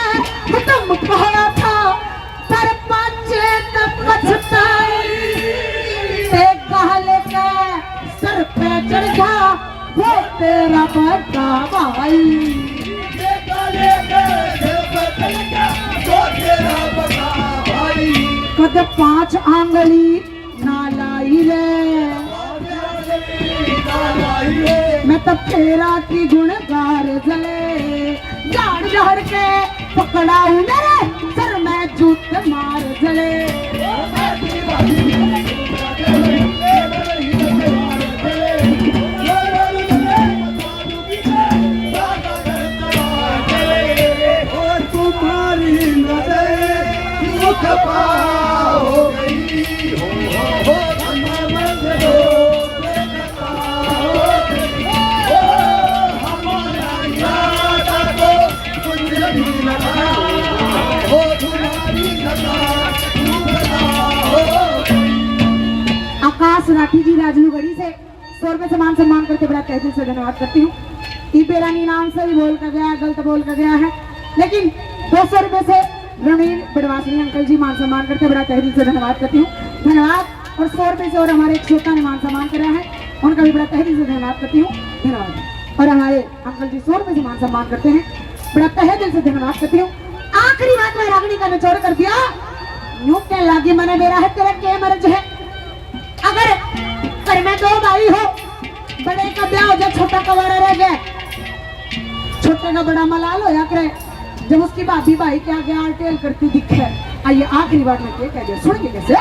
हुतम कहला था, सरपंच न पछताई। ते कहले के सर पे चढ़ गया वो तेरा बड़ा भाई। कद पांच आंगली ना लाई रे। मैं तो फेरा की गुणगार जले, झाड़ झाड़ के पकड़ाऊ मेरे सर में जूत मार जले। और तुम्हारी नजर मुखपा हो गई हो, हो, हो, हो, हो, हो, हमारा इरादा तो कुछ भी न था, हो, तुम्हारी नजर मुखपा हो गई। आकाश राठी जी राजलू गढ़ी से सौ रुपए से मान सम्मान करते बड़ा तहे दिल से धन्यवाद करती हूँ। इबे रानी नाम से ही बोल का गया, गलत बोल का गया है, लेकिन दो सौ रुपए से रणवीर बड़वासनी अंकल जी मान सम्मान करते बड़ा तहे दिल से धन्यवाद करती हूँ। धन्यवाद। और सौ रुपए से और हमारे एक श्रोता ने मान सम्मान करा है, उनका भी बड़ा तहे दिल से धन्यवाद करती हूँ। धन्यवाद। और हमारे अंकल जी सौ रुपए से मान सम्मान करते हैं, बड़ा तहे दिल से धन्यवाद करती हूँ। आखिरी बात मैं रागनी का निचोड़ कर दिया, यूं कहने लगी, मैंने मेरा है तेरा के मर्ज है। अगर घर में दो भाई हो, बड़े का ब्याह हो जाए, छोटा कवारा रह जाए, छोटे का बड़ा मलाल होया करे, जब उसकी भाभी भाई के आगे आलटेल करती दिखे, आइए आखिरी बार में क्या कह दिया, सुन के कैसे।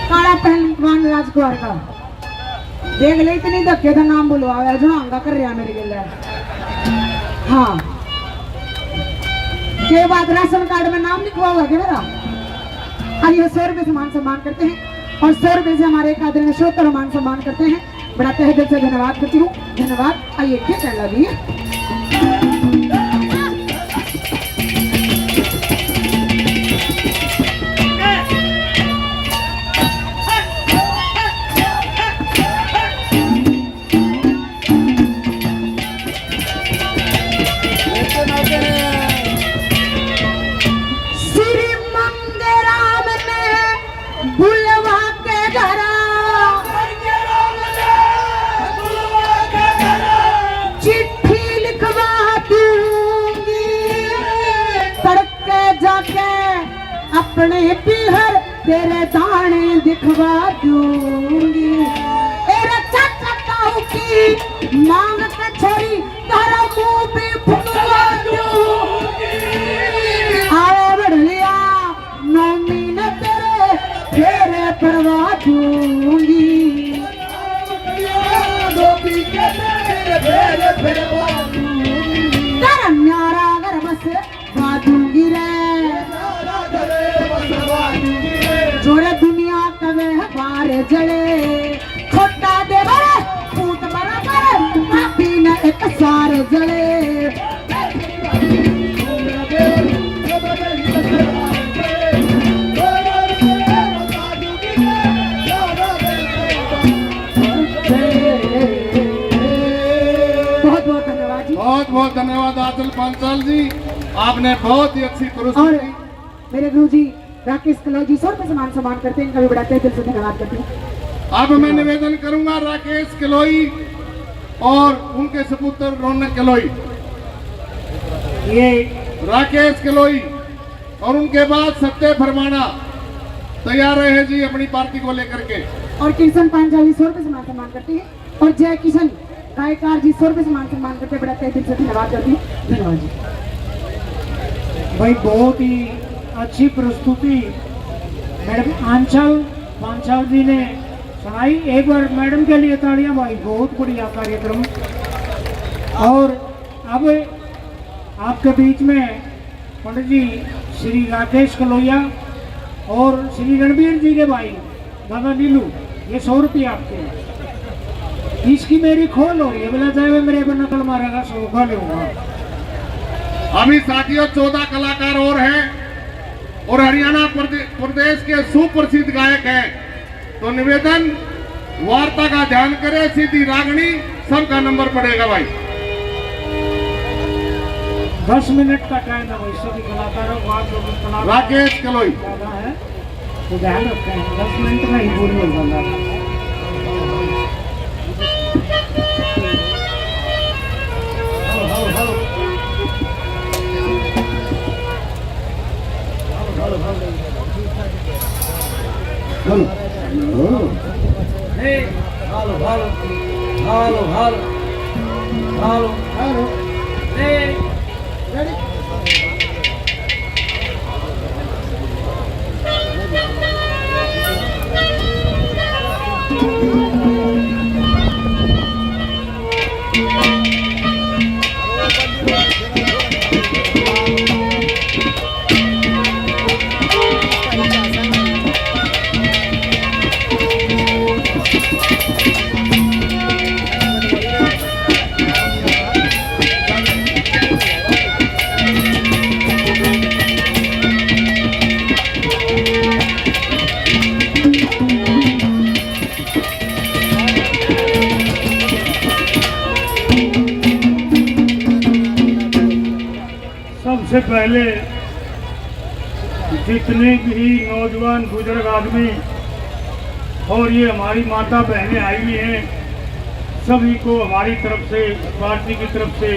काला पहलवान राजकुमार का देख ले, इतनी धक्के का नाम बुलवावे, जो हंगा कर रहा मेरे गेले। हाँ, के बात, राशन कार्ड में नाम लिखवाओगे मेरा? और ये सौ रुपए से मान सम्मान करते हैं, और सौ रुपए से हमारे एक आदरणीय श्रोता मान सम्मान करते हैं। बड़ा तहे दिल से धन्यवाद करती हूँ, धन्यवाद। आइए, क्या कहने लगी? श्री मंगराम ने बुलवा के घरा, चिट्ठी लिखवा दूंगी। तड़के जाके अपने पीहर तेरे दाने दिखवा दूंगी। ए रे चाचा ताऊ की मांग के छोरी, तारा मुंह भी फुलवा दूंगी। आवे बढ़ लिया नौमी ने तेरे फेरे परवा दूंगी। तेरा न्यारा अगर बस बाजूंगी रे। जोरे दुनिया कवे है बार जले, छोटा देवर फूट बराबर, भाभी ने एक सार जले। बहुत बहुत धन्यवाद जी। बहुत बहुत धन्यवाद आदिल पांचाल जी, आपने बहुत ही अच्छी प्रस्तुति। और मेरे गुरु जी राकेश कलोई जी सौ रुपए से मान सम्मान करते हैं, इनका भी बड़ा तहे दिल से धन्यवाद करते हैं। अब मैं निवेदन करूंगा राकेश कलोई और उनके सुपुत्र रौनक कलोई, ये राकेश कलोई और उनके बाद सत्य फरमाना तैयार रहे जी अपनी पार्टी को लेकर के। और किशन पांचाल जी सौ रुपए से मान सम्मान करते हैं। और जय किशन गायकार जी सौ रुपए से मान सम्मान करते, बड़ा तहे दिल से धन्यवाद करती हूँ। धन्यवाद जी। भाई बहुत ही अच्छी प्रस्तुति मैडम आंचल पांचाल जी ने सुनाई। एक बार मैडम के लिए तालियां भाई, बहुत बढ़िया कार्यक्रम। और अब आपके बीच में पंडित जी श्री राकेश कलोया और श्री रणबीर जी के भाई दादा नीलू, ये सौ रुपये आपके हैं। इसकी मेरी खोल हो रही है, बोला जाए वे मेरे पर नकल मारेगा, सौ का लूंगा। अभी साथियों चौदह कलाकार और हैं और हरियाणा प्रदे-, प्रदेश के सुप्रसिद्ध गायक हैं। तो निवेदन, वार्ता का ध्यान करें, सीधी रागनी, सबका नंबर पड़ेगा भाई। दस मिनट का टाइम है भाई, सभी कलाकारों को, आप लोग कलाकार राकेश कलोई। ज्यादा है, तो ध्यान रखें, दस मिनट में ही पूरी होगा। Hello. Hello. Hello, hello. Hello, hello. Hello. Hello. Ready. पहले जितने भी नौजवान बुजुर्ग आदमी और ये हमारी माता बहनें आई हुई हैं, सभी को हमारी तरफ से, पार्टी की तरफ से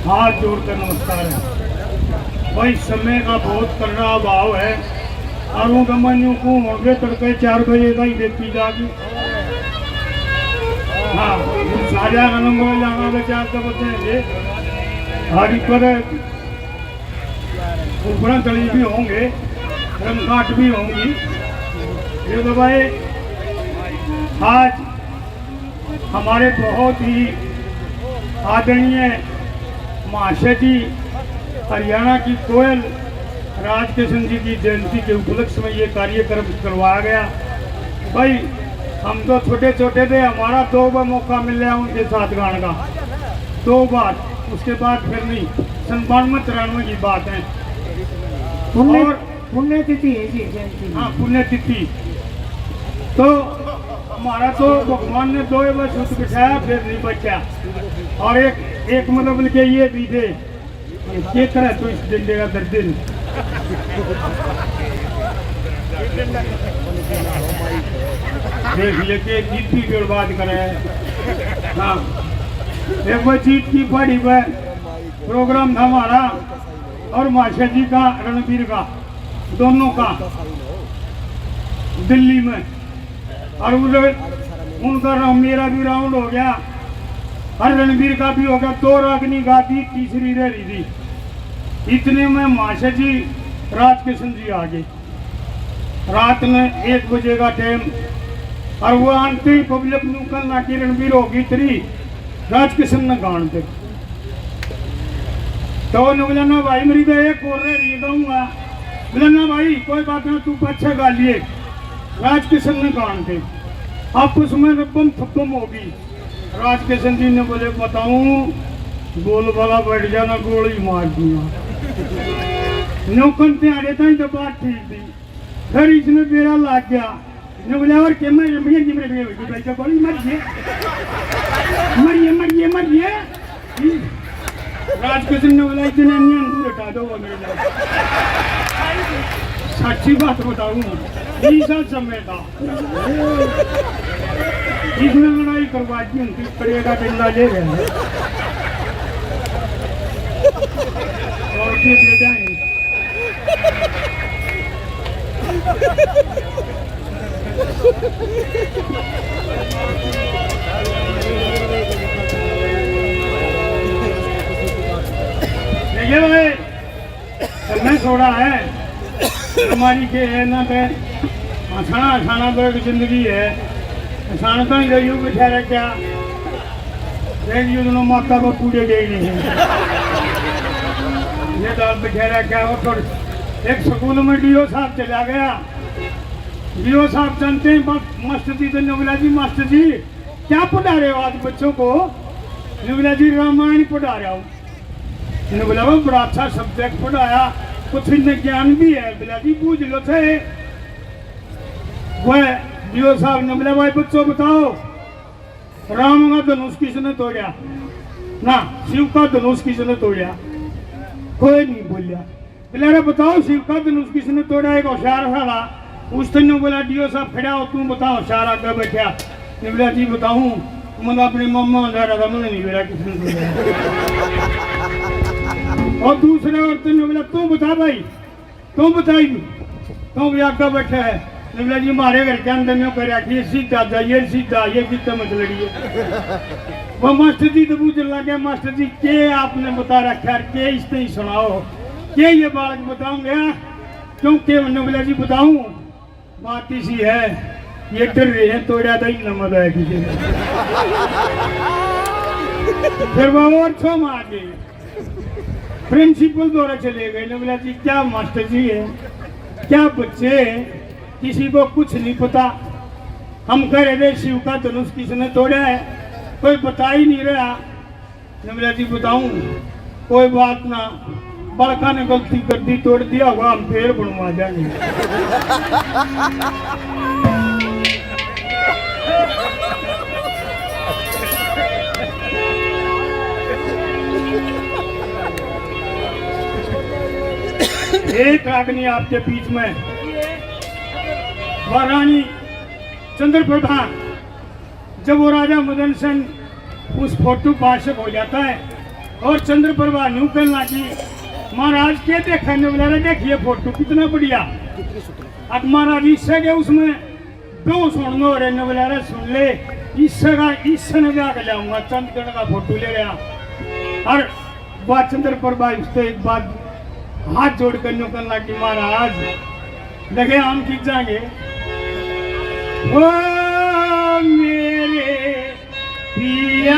हाथ जोड़कर नमस्कार है। भाई, समय का बहुत कड़ा अभाव है और वो मैं यूं कहूं होंगे तड़के चार बजे का ही देखी जागी। हाँ, साजा का नंबर जाना बचा तो बचेंगे। हरी पर ऊपरा तली भी होंगे, रंगकाट भी होंगी। ये तो भाई, आज हमारे बहुत ही आदरणीय महाशय जी, हरियाणा की कोयल राजकिशन जी की जयंती के उपलक्ष्य में ये कार्यक्रम करवाया गया। भाई, हम तो छोटे छोटे थे, हमारा दो बार मौका मिला उनके साथ गाने का, दो बार। उसके बाद फिर नहीं, संतानवे तिरानवे की बात है। पुण्य, और पुण्यतिथि है जी जयंती। हाँ, पुण्यतिथि। तो हमारा तो भगवान ने दो बार सूत बिठाया, फिर नहीं बचा। और एक, एक मतलब के ये भी थे, ये क्या करे तो इस डंडे का दर्द नहीं। देख लेके जीत भी बर्बाद करे। हाँ, एक बार जीत की पहाड़ी पर प्रोग्राम था हमारा और मास्टर जी का, रणबीर का, दोनों का दिल्ली में। और उधर उनका रा-, मेरा भी राउंड हो गया और रणबीर का भी हो गया। दो रागनी गा दी, तीसरी रह रही थी। इतने में मास्टर जी, राजकिशन जी आ गए। रात में एक बजे का टाइम, और वो आनते ही पब्लिक न्यू कहने लगी, "रणबीर, होगी तेरी, राजकिशन ने गान दे।" तो न्यू बोला, "ना भाई, मेरी तो एक और रह रही है, गाऊंगा।" बोला, "ना भाई, कोई बात ना, तू पाछे गा लिए, राजकिशन ने गान दे।" आपस में रब्बम थब्बम होगी। राजकिशन जी ने बोले, "बताऊं, बोल वाला बैठ जाना, गोली मार दूंगा।" न्यू कहते आड़े ताई तो बात ठीक थी। फिर इसमें बेरा लग गया। ने बोला, "और के मर, मर, मर, मर, मर, भाई का बोली, मर गए। मरिए, मरिए, मरिए।" राजकिशन ने बोला, "इतने नहीं, दूर हटा दो मेरे को।" सच्ची बात बताऊं, बीस साल समय था। इसने लड़ाई करवा दी, उनकी पड़ेगा डंडा ले रहे हैं। और के दे जाएंगे। देखिए भाई, समय थोड़ा है, हमारी के है ना पे हंसना, हंसाना तो एक जिंदगी है। हंसाना तो ही गई बैठा रह क्या। देख, ये दोनों माता बाप पूरे गए नहीं हैं। ये दाल बिखेरा क्या हो, थोड़े। एक स्कूल में डीओ साहब चला गया। डीओ साहब जानते हैं, बस मास्टर जी से ने बोला, "जी मास्टर जी, क्या पढ़ा रहे हो आज बच्चों को?" ने बोला, "जी, रामायण पढ़ा रहा हूँ।" ने बोला, "वो बड़ा अच्छा सब्जेक्ट पढ़ाया, कुछ इनमें ज्ञान भी है।" बोला, "जी, पूछ लो थे।" वह डीओ साहब ने बोला, "भाई बच्चों, बताओ, राम का धनुष किसने तोड़ा? ना, शिव का धनुष किसने तोड़ा?" कोई नहीं बोलिया। बोले, "अरे बताओ, शिव का धनुष किसने तोड़ा?" एक होशियार साला, उसने बोला, "डीओ साहब खड़ा हो, तू बता, होशियार आगे बैठा।" ने बोला, "जी बताऊं, मतलब अपने मामा जा रहा था, मैंने नहीं बोला किसने तोड़ा।" और दूसरे औरत ने बोला, "तू बता भाई, तू बताई।" तो भी आगे बैठा है, ने बोला, "जी, हमारे घर के अंदर न्यू कर रखी है, सीधा जाइए, सीधा आइए, कितना मत लड़िए।" वो मास्टर जी तो पूछने लग गया, "मास्टर जी, के आपने बता रखा है, के इसने ही सुनाओ, के ये बालक बताऊंगा?" क्योंकि उन्होंने बोला, "जी, बताऊं, बात इसी है, ये डर रहे हैं, तोड़ा तो ही नमक है किसी ने।" फिर वो और छो मार गए। प्रिंसिपल द्वारा चले गए। ने बोला, "जी, क्या मास्टर जी है, क्या बच्चे हैं, किसी को कुछ नहीं पता। हम कह रहे थे शिव का धनुष किसने तोड़ा है, कोई बता ही नहीं रहा।" ने बोला, "जी बताऊं, कोई बात ना, बड़का ने गलती कर दी, तोड़ दिया होगा, हम फिर बनवा जाएंगे।" एक रागनी आपके बीच में, वह रानी चंद्रप्रभा, जब वो राजा मदन सेन उस फोटो पर आशिक हो जाता है और चंद्रप्रभा न्यू कहने लगी, "महाराज, क्या देखा ने?" बोला, "अरे देखिए फोटो, कितना बढ़िया।" अब महाराज इससे के उसमें दो सुन लो रे नवलारा, सुन ले, ईश्वर का, ईश्वर ने जाके लाऊंगा, चंद गण का फोटो ले गया। और बात चंद्र पर भाई उससे एक बात हाथ जोड़ कर न्यू करना कि महाराज, लगे आम की जाएंगे। ओ मेरे पिया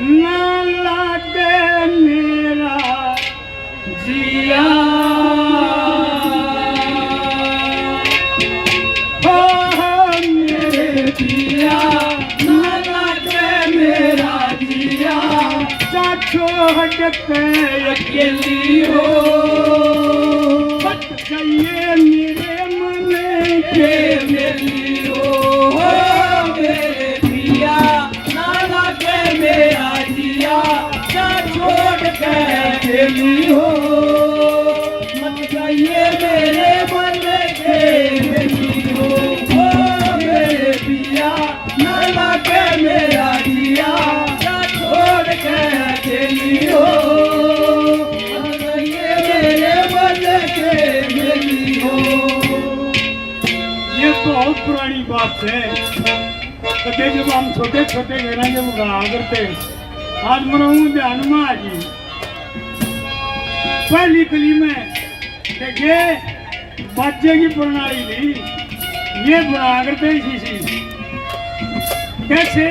ना लागे मेरा जिया। ओ मेरे पिया ना लागे मेरा जिया। जा छोड़ के अकेली हो, बच जाइए मेरे मन के मेली हो। ओ मेरे पिया ना लागे मेरा जिया, जा छोड़ के अकेली हो, मत जाइए मेरे मन के मेली हो। ओ मेरे पिया ना लागे मेरा जिया, जा छोड़ के अकेली हो, मत जाइए मेरे मन के मेली हो। ये बहुत पुरानी बात है। कदे जब हम छोटे छोटे घरां जब गाया करते, आज मनाऊं ध्यान में आ गई। पहली कली में देखिए, बाजे की प्रणाली थी, ये बना करते इसी सी। कैसे?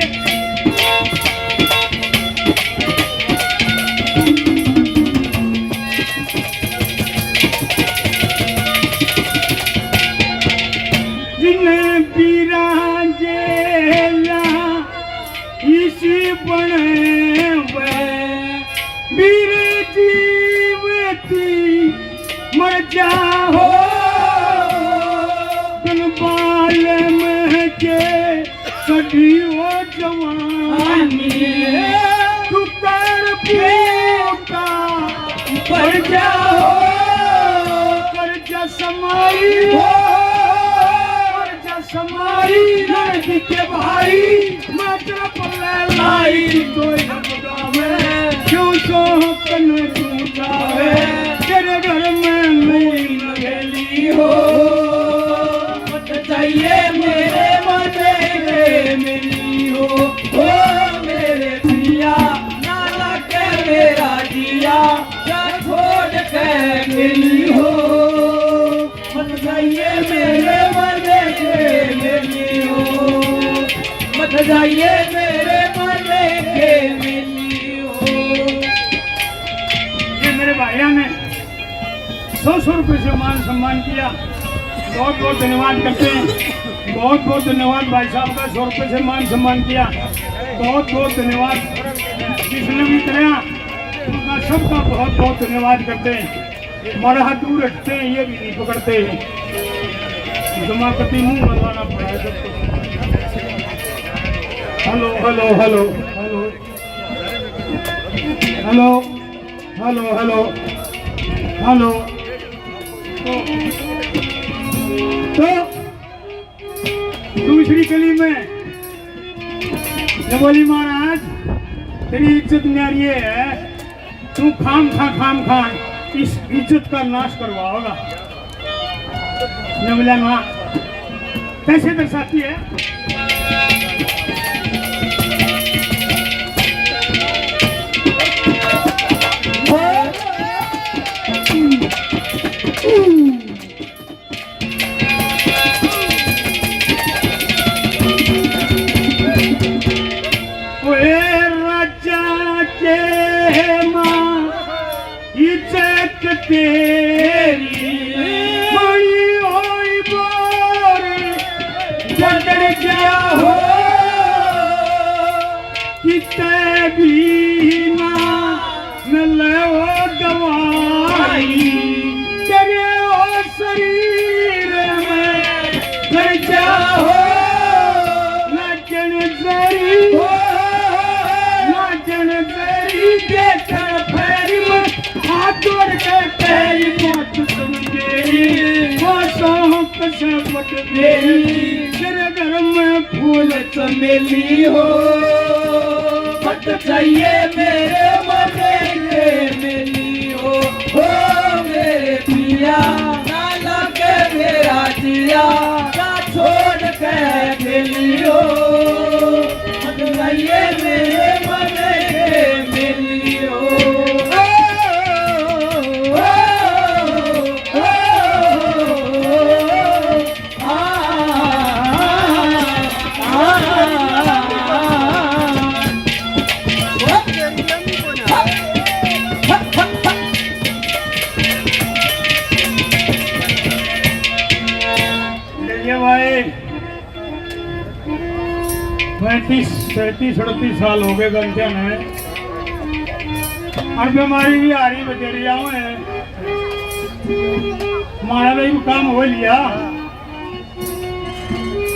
जिन्हें पीरा जेला इसी बने वे, बीर जीवती मर जाओ, तन बाल में के कढ़ी हो जवानी, तू कर पूता मर जाओ, कर जा समाई हो, कर जा समाई नरक के भाई, मैं तेरा पल्ले लाई तो क्यों तो कन तू जावे, तेरे घर में नई नवेली हो। मत जाइए मेरे मन के मेली हो, ओ मेरे पिया ना लागे मेरा जिया, जा छोड़ के मेली हो। मत जाइए मेरे मन के मेली हो, मत जाइए मेरे मन के मेली हो। ये मेरे भाइयों ने सौ सौ रुपए से मान सम्मान किया, बहुत बहुत धन्यवाद करते हैं। बहुत बहुत धन्यवाद भाई साहब का, सौ रुपए से मान सम्मान किया, बहुत बहुत धन्यवाद। जिसने भी कराया उनका सबका बहुत बहुत धन्यवाद करते हैं। माड़ा हाथ दूर रखते हैं, ये भी नहीं पकड़ते हैं। जमा कभी मुंह लगाना पड़ा है सबको। Hello, hello, hello, hello, hello, hello, hello, hello. तो, तो दूसरी कली में जब बोली, महाराज, तेरी इज्जत न्यारी है, तू खाम खा, खाम खा इस इज्जत का नाश करवाओगा। नवला माँ कैसे दर्शाती है? ओए राजा के माँ इज्जत तेरी बड़ी होई बोर, जगड़ गया हो किते भी ना मिले वो दवाई, तेरे ओ शरीर में घर जा हो, नाचन जरी हो, नाचन जरी। तेरी तेरे घर में फूल चमेली हो, बट चाहिए मेरे मजे के मेली हो, हो मेरे पिया, ना लगे मेरा जिया, ना छोड़ के मेली हो, बट चाहिए मेरे मजे के मेली हो। ओ, ओ, ओ, ओ, ओ, ओ। देखिए भाई, पैंतीस, सैंतीस, अड़तीस साल हो गए गलतियां ने, और बीमारी भी आ रही बतेरी आवे। मारा भी काम हो लिया,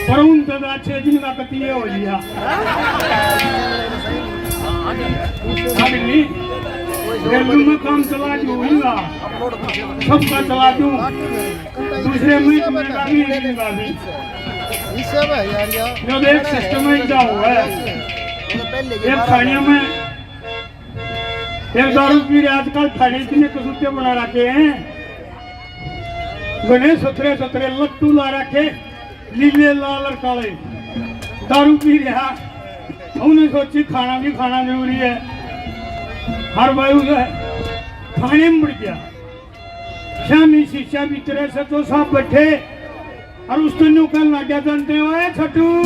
पर उन तो अच्छे दिन का कतिये हो लिया। हाँ कि नहीं? फिर भी मैं काम चला दूंगा, सबका चला दूं, दूसरे में तुम्हें भी, भी। इससे भाई यार, यार। जो देख, सिस्टम में क्या हुआ है, ये पहले ये खानियों में एक दारू पी रहे, आजकल थाने इतने कसूते बना रखे हैं, घने सतरे सतरे लट्टू ला रखे, लीले लाल और काले, दारू पी रहा। उन्हें सोची खाना भी खाना जरूरी है। हर भाई उसे खाने में पड़ गया। शामी शीशा भीतर से तो सब बैठे और उसको न्यू कहने लग गया, जानते हो, "ओए छोटू,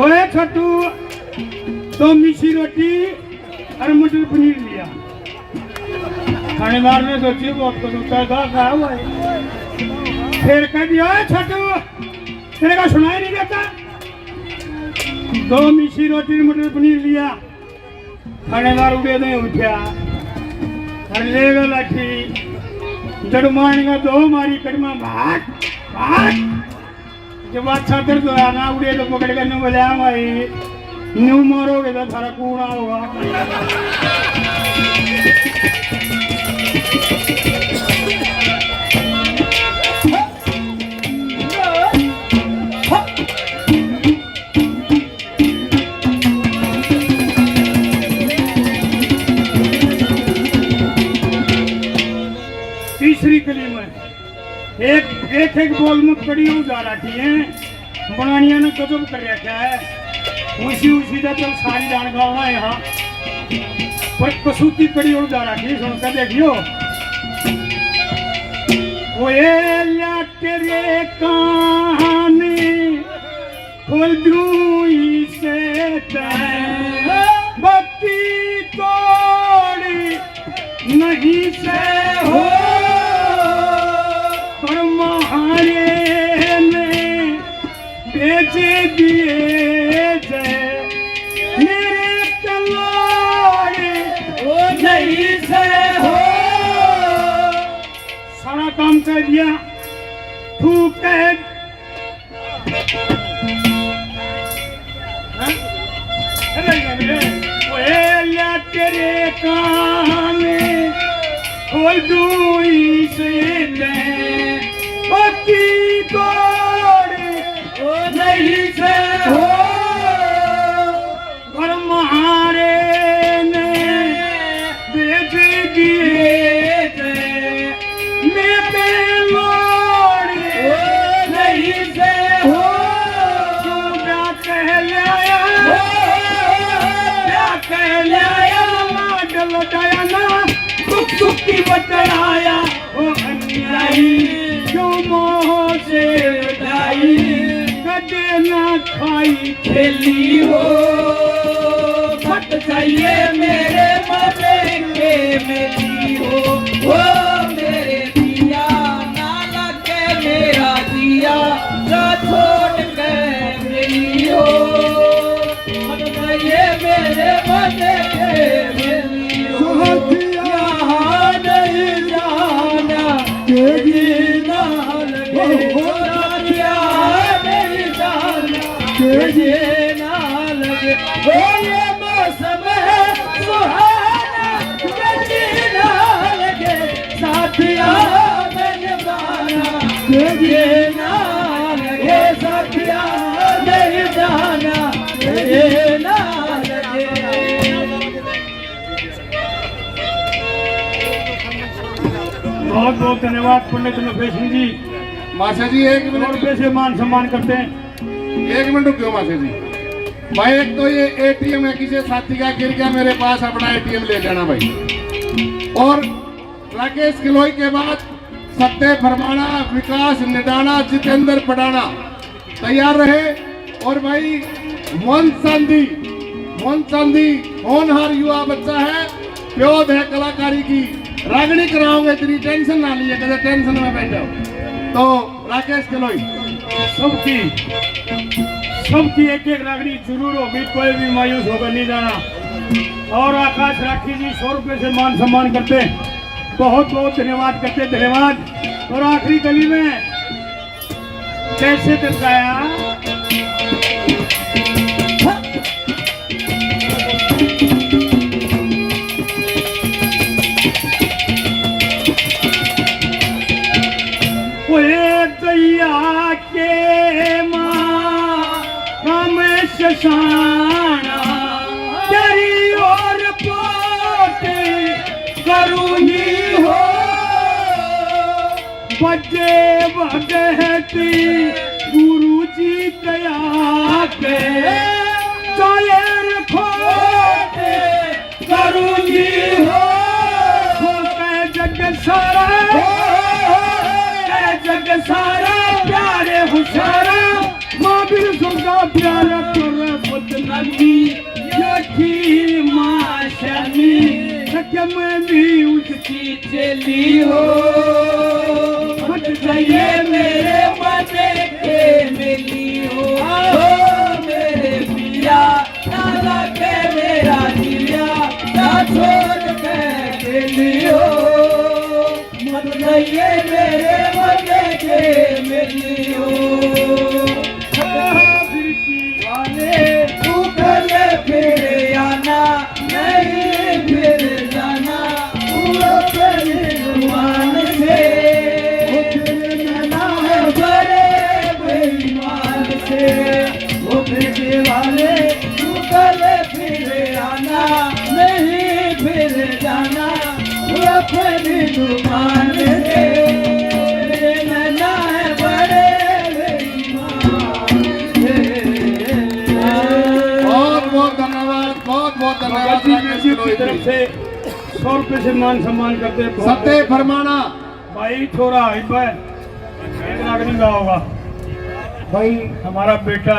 ओए छोटू, तो मिसी रोटी और मटर पनीर लिया।" थानेदार ने सोची, "बहुत कुछ होता है, गा, गा, भाई।" फिर कह दिया, "ओए छोटू, तेरे का सुनाई नहीं देता?" दो मिसी रोटी और मटर पनीर लिया। थानेदार उड़े दे उठ्या, अर लेगा लाठी, जड़ मारने का दो मारी कड़मा, भाग, भाग। जब अच्छा दर्द होया ना, उड़े तो पकड़ के न्यू बोले, "हाँ भाई, न्यू मारोगे तो थारा कूड़ा होगा।" तीसरी कली में एक, एक, एक बोल में कड़ी उड़ा रखी है, बनानिया ने गजब कर रखा है। उसी, उसी का चल सारी जान गाना है यहाँ, पर कसूती कड़ी उड़ा रखी, सुन के देखियो। ओ ए ल्या तेरे कान खोल दूं इसे तै, बत्ती तोड़ नहीं से हो, पर महारे ने बेच दिए जै मेरे कलाए, ओ नहीं से हो। सारा काम कर दिया, तू कह। हाँ? अरे, अरे, ओए ल्या तेरे कान खोल दूं इसे तै, पक्की तोड़, ओ नहीं से हो। घर महारे ने बेच दिए थे, मैं पे लोड़, ओ नहीं से हो। तू क्या कह लाया, ओ, क्या कह लाया, लाड लुटाया ना, दुख सुख की बतलाया। ओ अन्यायी, क्यों मोह से लड़ाई, कदे ना खाई खेली हो। फट जाइए मेरे मजे के मेली हो। ओ मेरे पिया, ना लगे मेरा जिया, जा छोड़ के मेली हो। फट जाइए मेरे मजे के मेली हो। यहाँ नहीं जाना, तेरी ना लगे, ओ, ओ, साथिया, नहीं जाना, तेरी ना लगे। ओ, ये मौसम है सुहाना। बहुत धन्यवाद पंडित नफे सिंह जी। मासा जी, एक मिनट। रुपये से मान सम्मान करते हैं। एक मिनट रुकियो मासा जी। भाई, एक तो ये एटीएम है, किसी साथी का गिर गया मेरे पास, अपना एटीएम ले लेना भाई। और राकेश किलोई के बाद सत्य फरमाना, विकास निडाना, जितेंद्र पडाना तैयार रहे। और भाई, मोहन चांदी, मोहन चांदी होनहार युवा बच्चा है, प्योद है कलाकारी की, रागणी कराओगे तेरी, टेंशन ना लिए, कदे टेंशन में बैठो। तो राकेश किलोई। सबकी, सबकी एक एक रागणी जरूर होगी, कोई भी मायूस होकर नहीं जाना। और आकाश राखी जी सौ रुपये से मान सम्मान करते, बहुत बहुत धन्यवाद करते, धन्यवाद। और आखिरी कली में कैसे दर्शाया? ओए दैया के माँ राम शशाना, तेरी और पोट करूँगी हो। बजे भगती गुरु जी दया के, कायर खोट करूँगी हो। हो के जग सारा, हो के जग सारा, प्यारे हो सारा, माँ बिरसों का प्यारा कर बदनामी, ये थी माँ शमी, सच में भी उसकी चली हो। हट जाइए मेरे मन के मिली हो, ओ मेरे पिया, ना लगे मेरा जिया, ना छोड़ के चली हो। मत जाइए मेरे मन के मिली हो। वाले तू कल फिर आना, नहीं फिर जाना, तू अपने ईमान से। वो फिर ना है बड़े बेईमान से, वो फिर वाले तू कल फिर आना, नहीं फिर जाना, तू अपनी दुकान से। ना है बड़े बेईमान से। बहुत बहुत धन्यवाद, बहुत बहुत धन्यवाद भगत जी राकेश म्यूजिक की किलोई तरफ जी। से सौ रुपये से मान सम्मान करते हैं। सत्य फरमाना। भाई छोरा, इस पर एक लाख नहीं हुआ होगा। भाई हमारा बेटा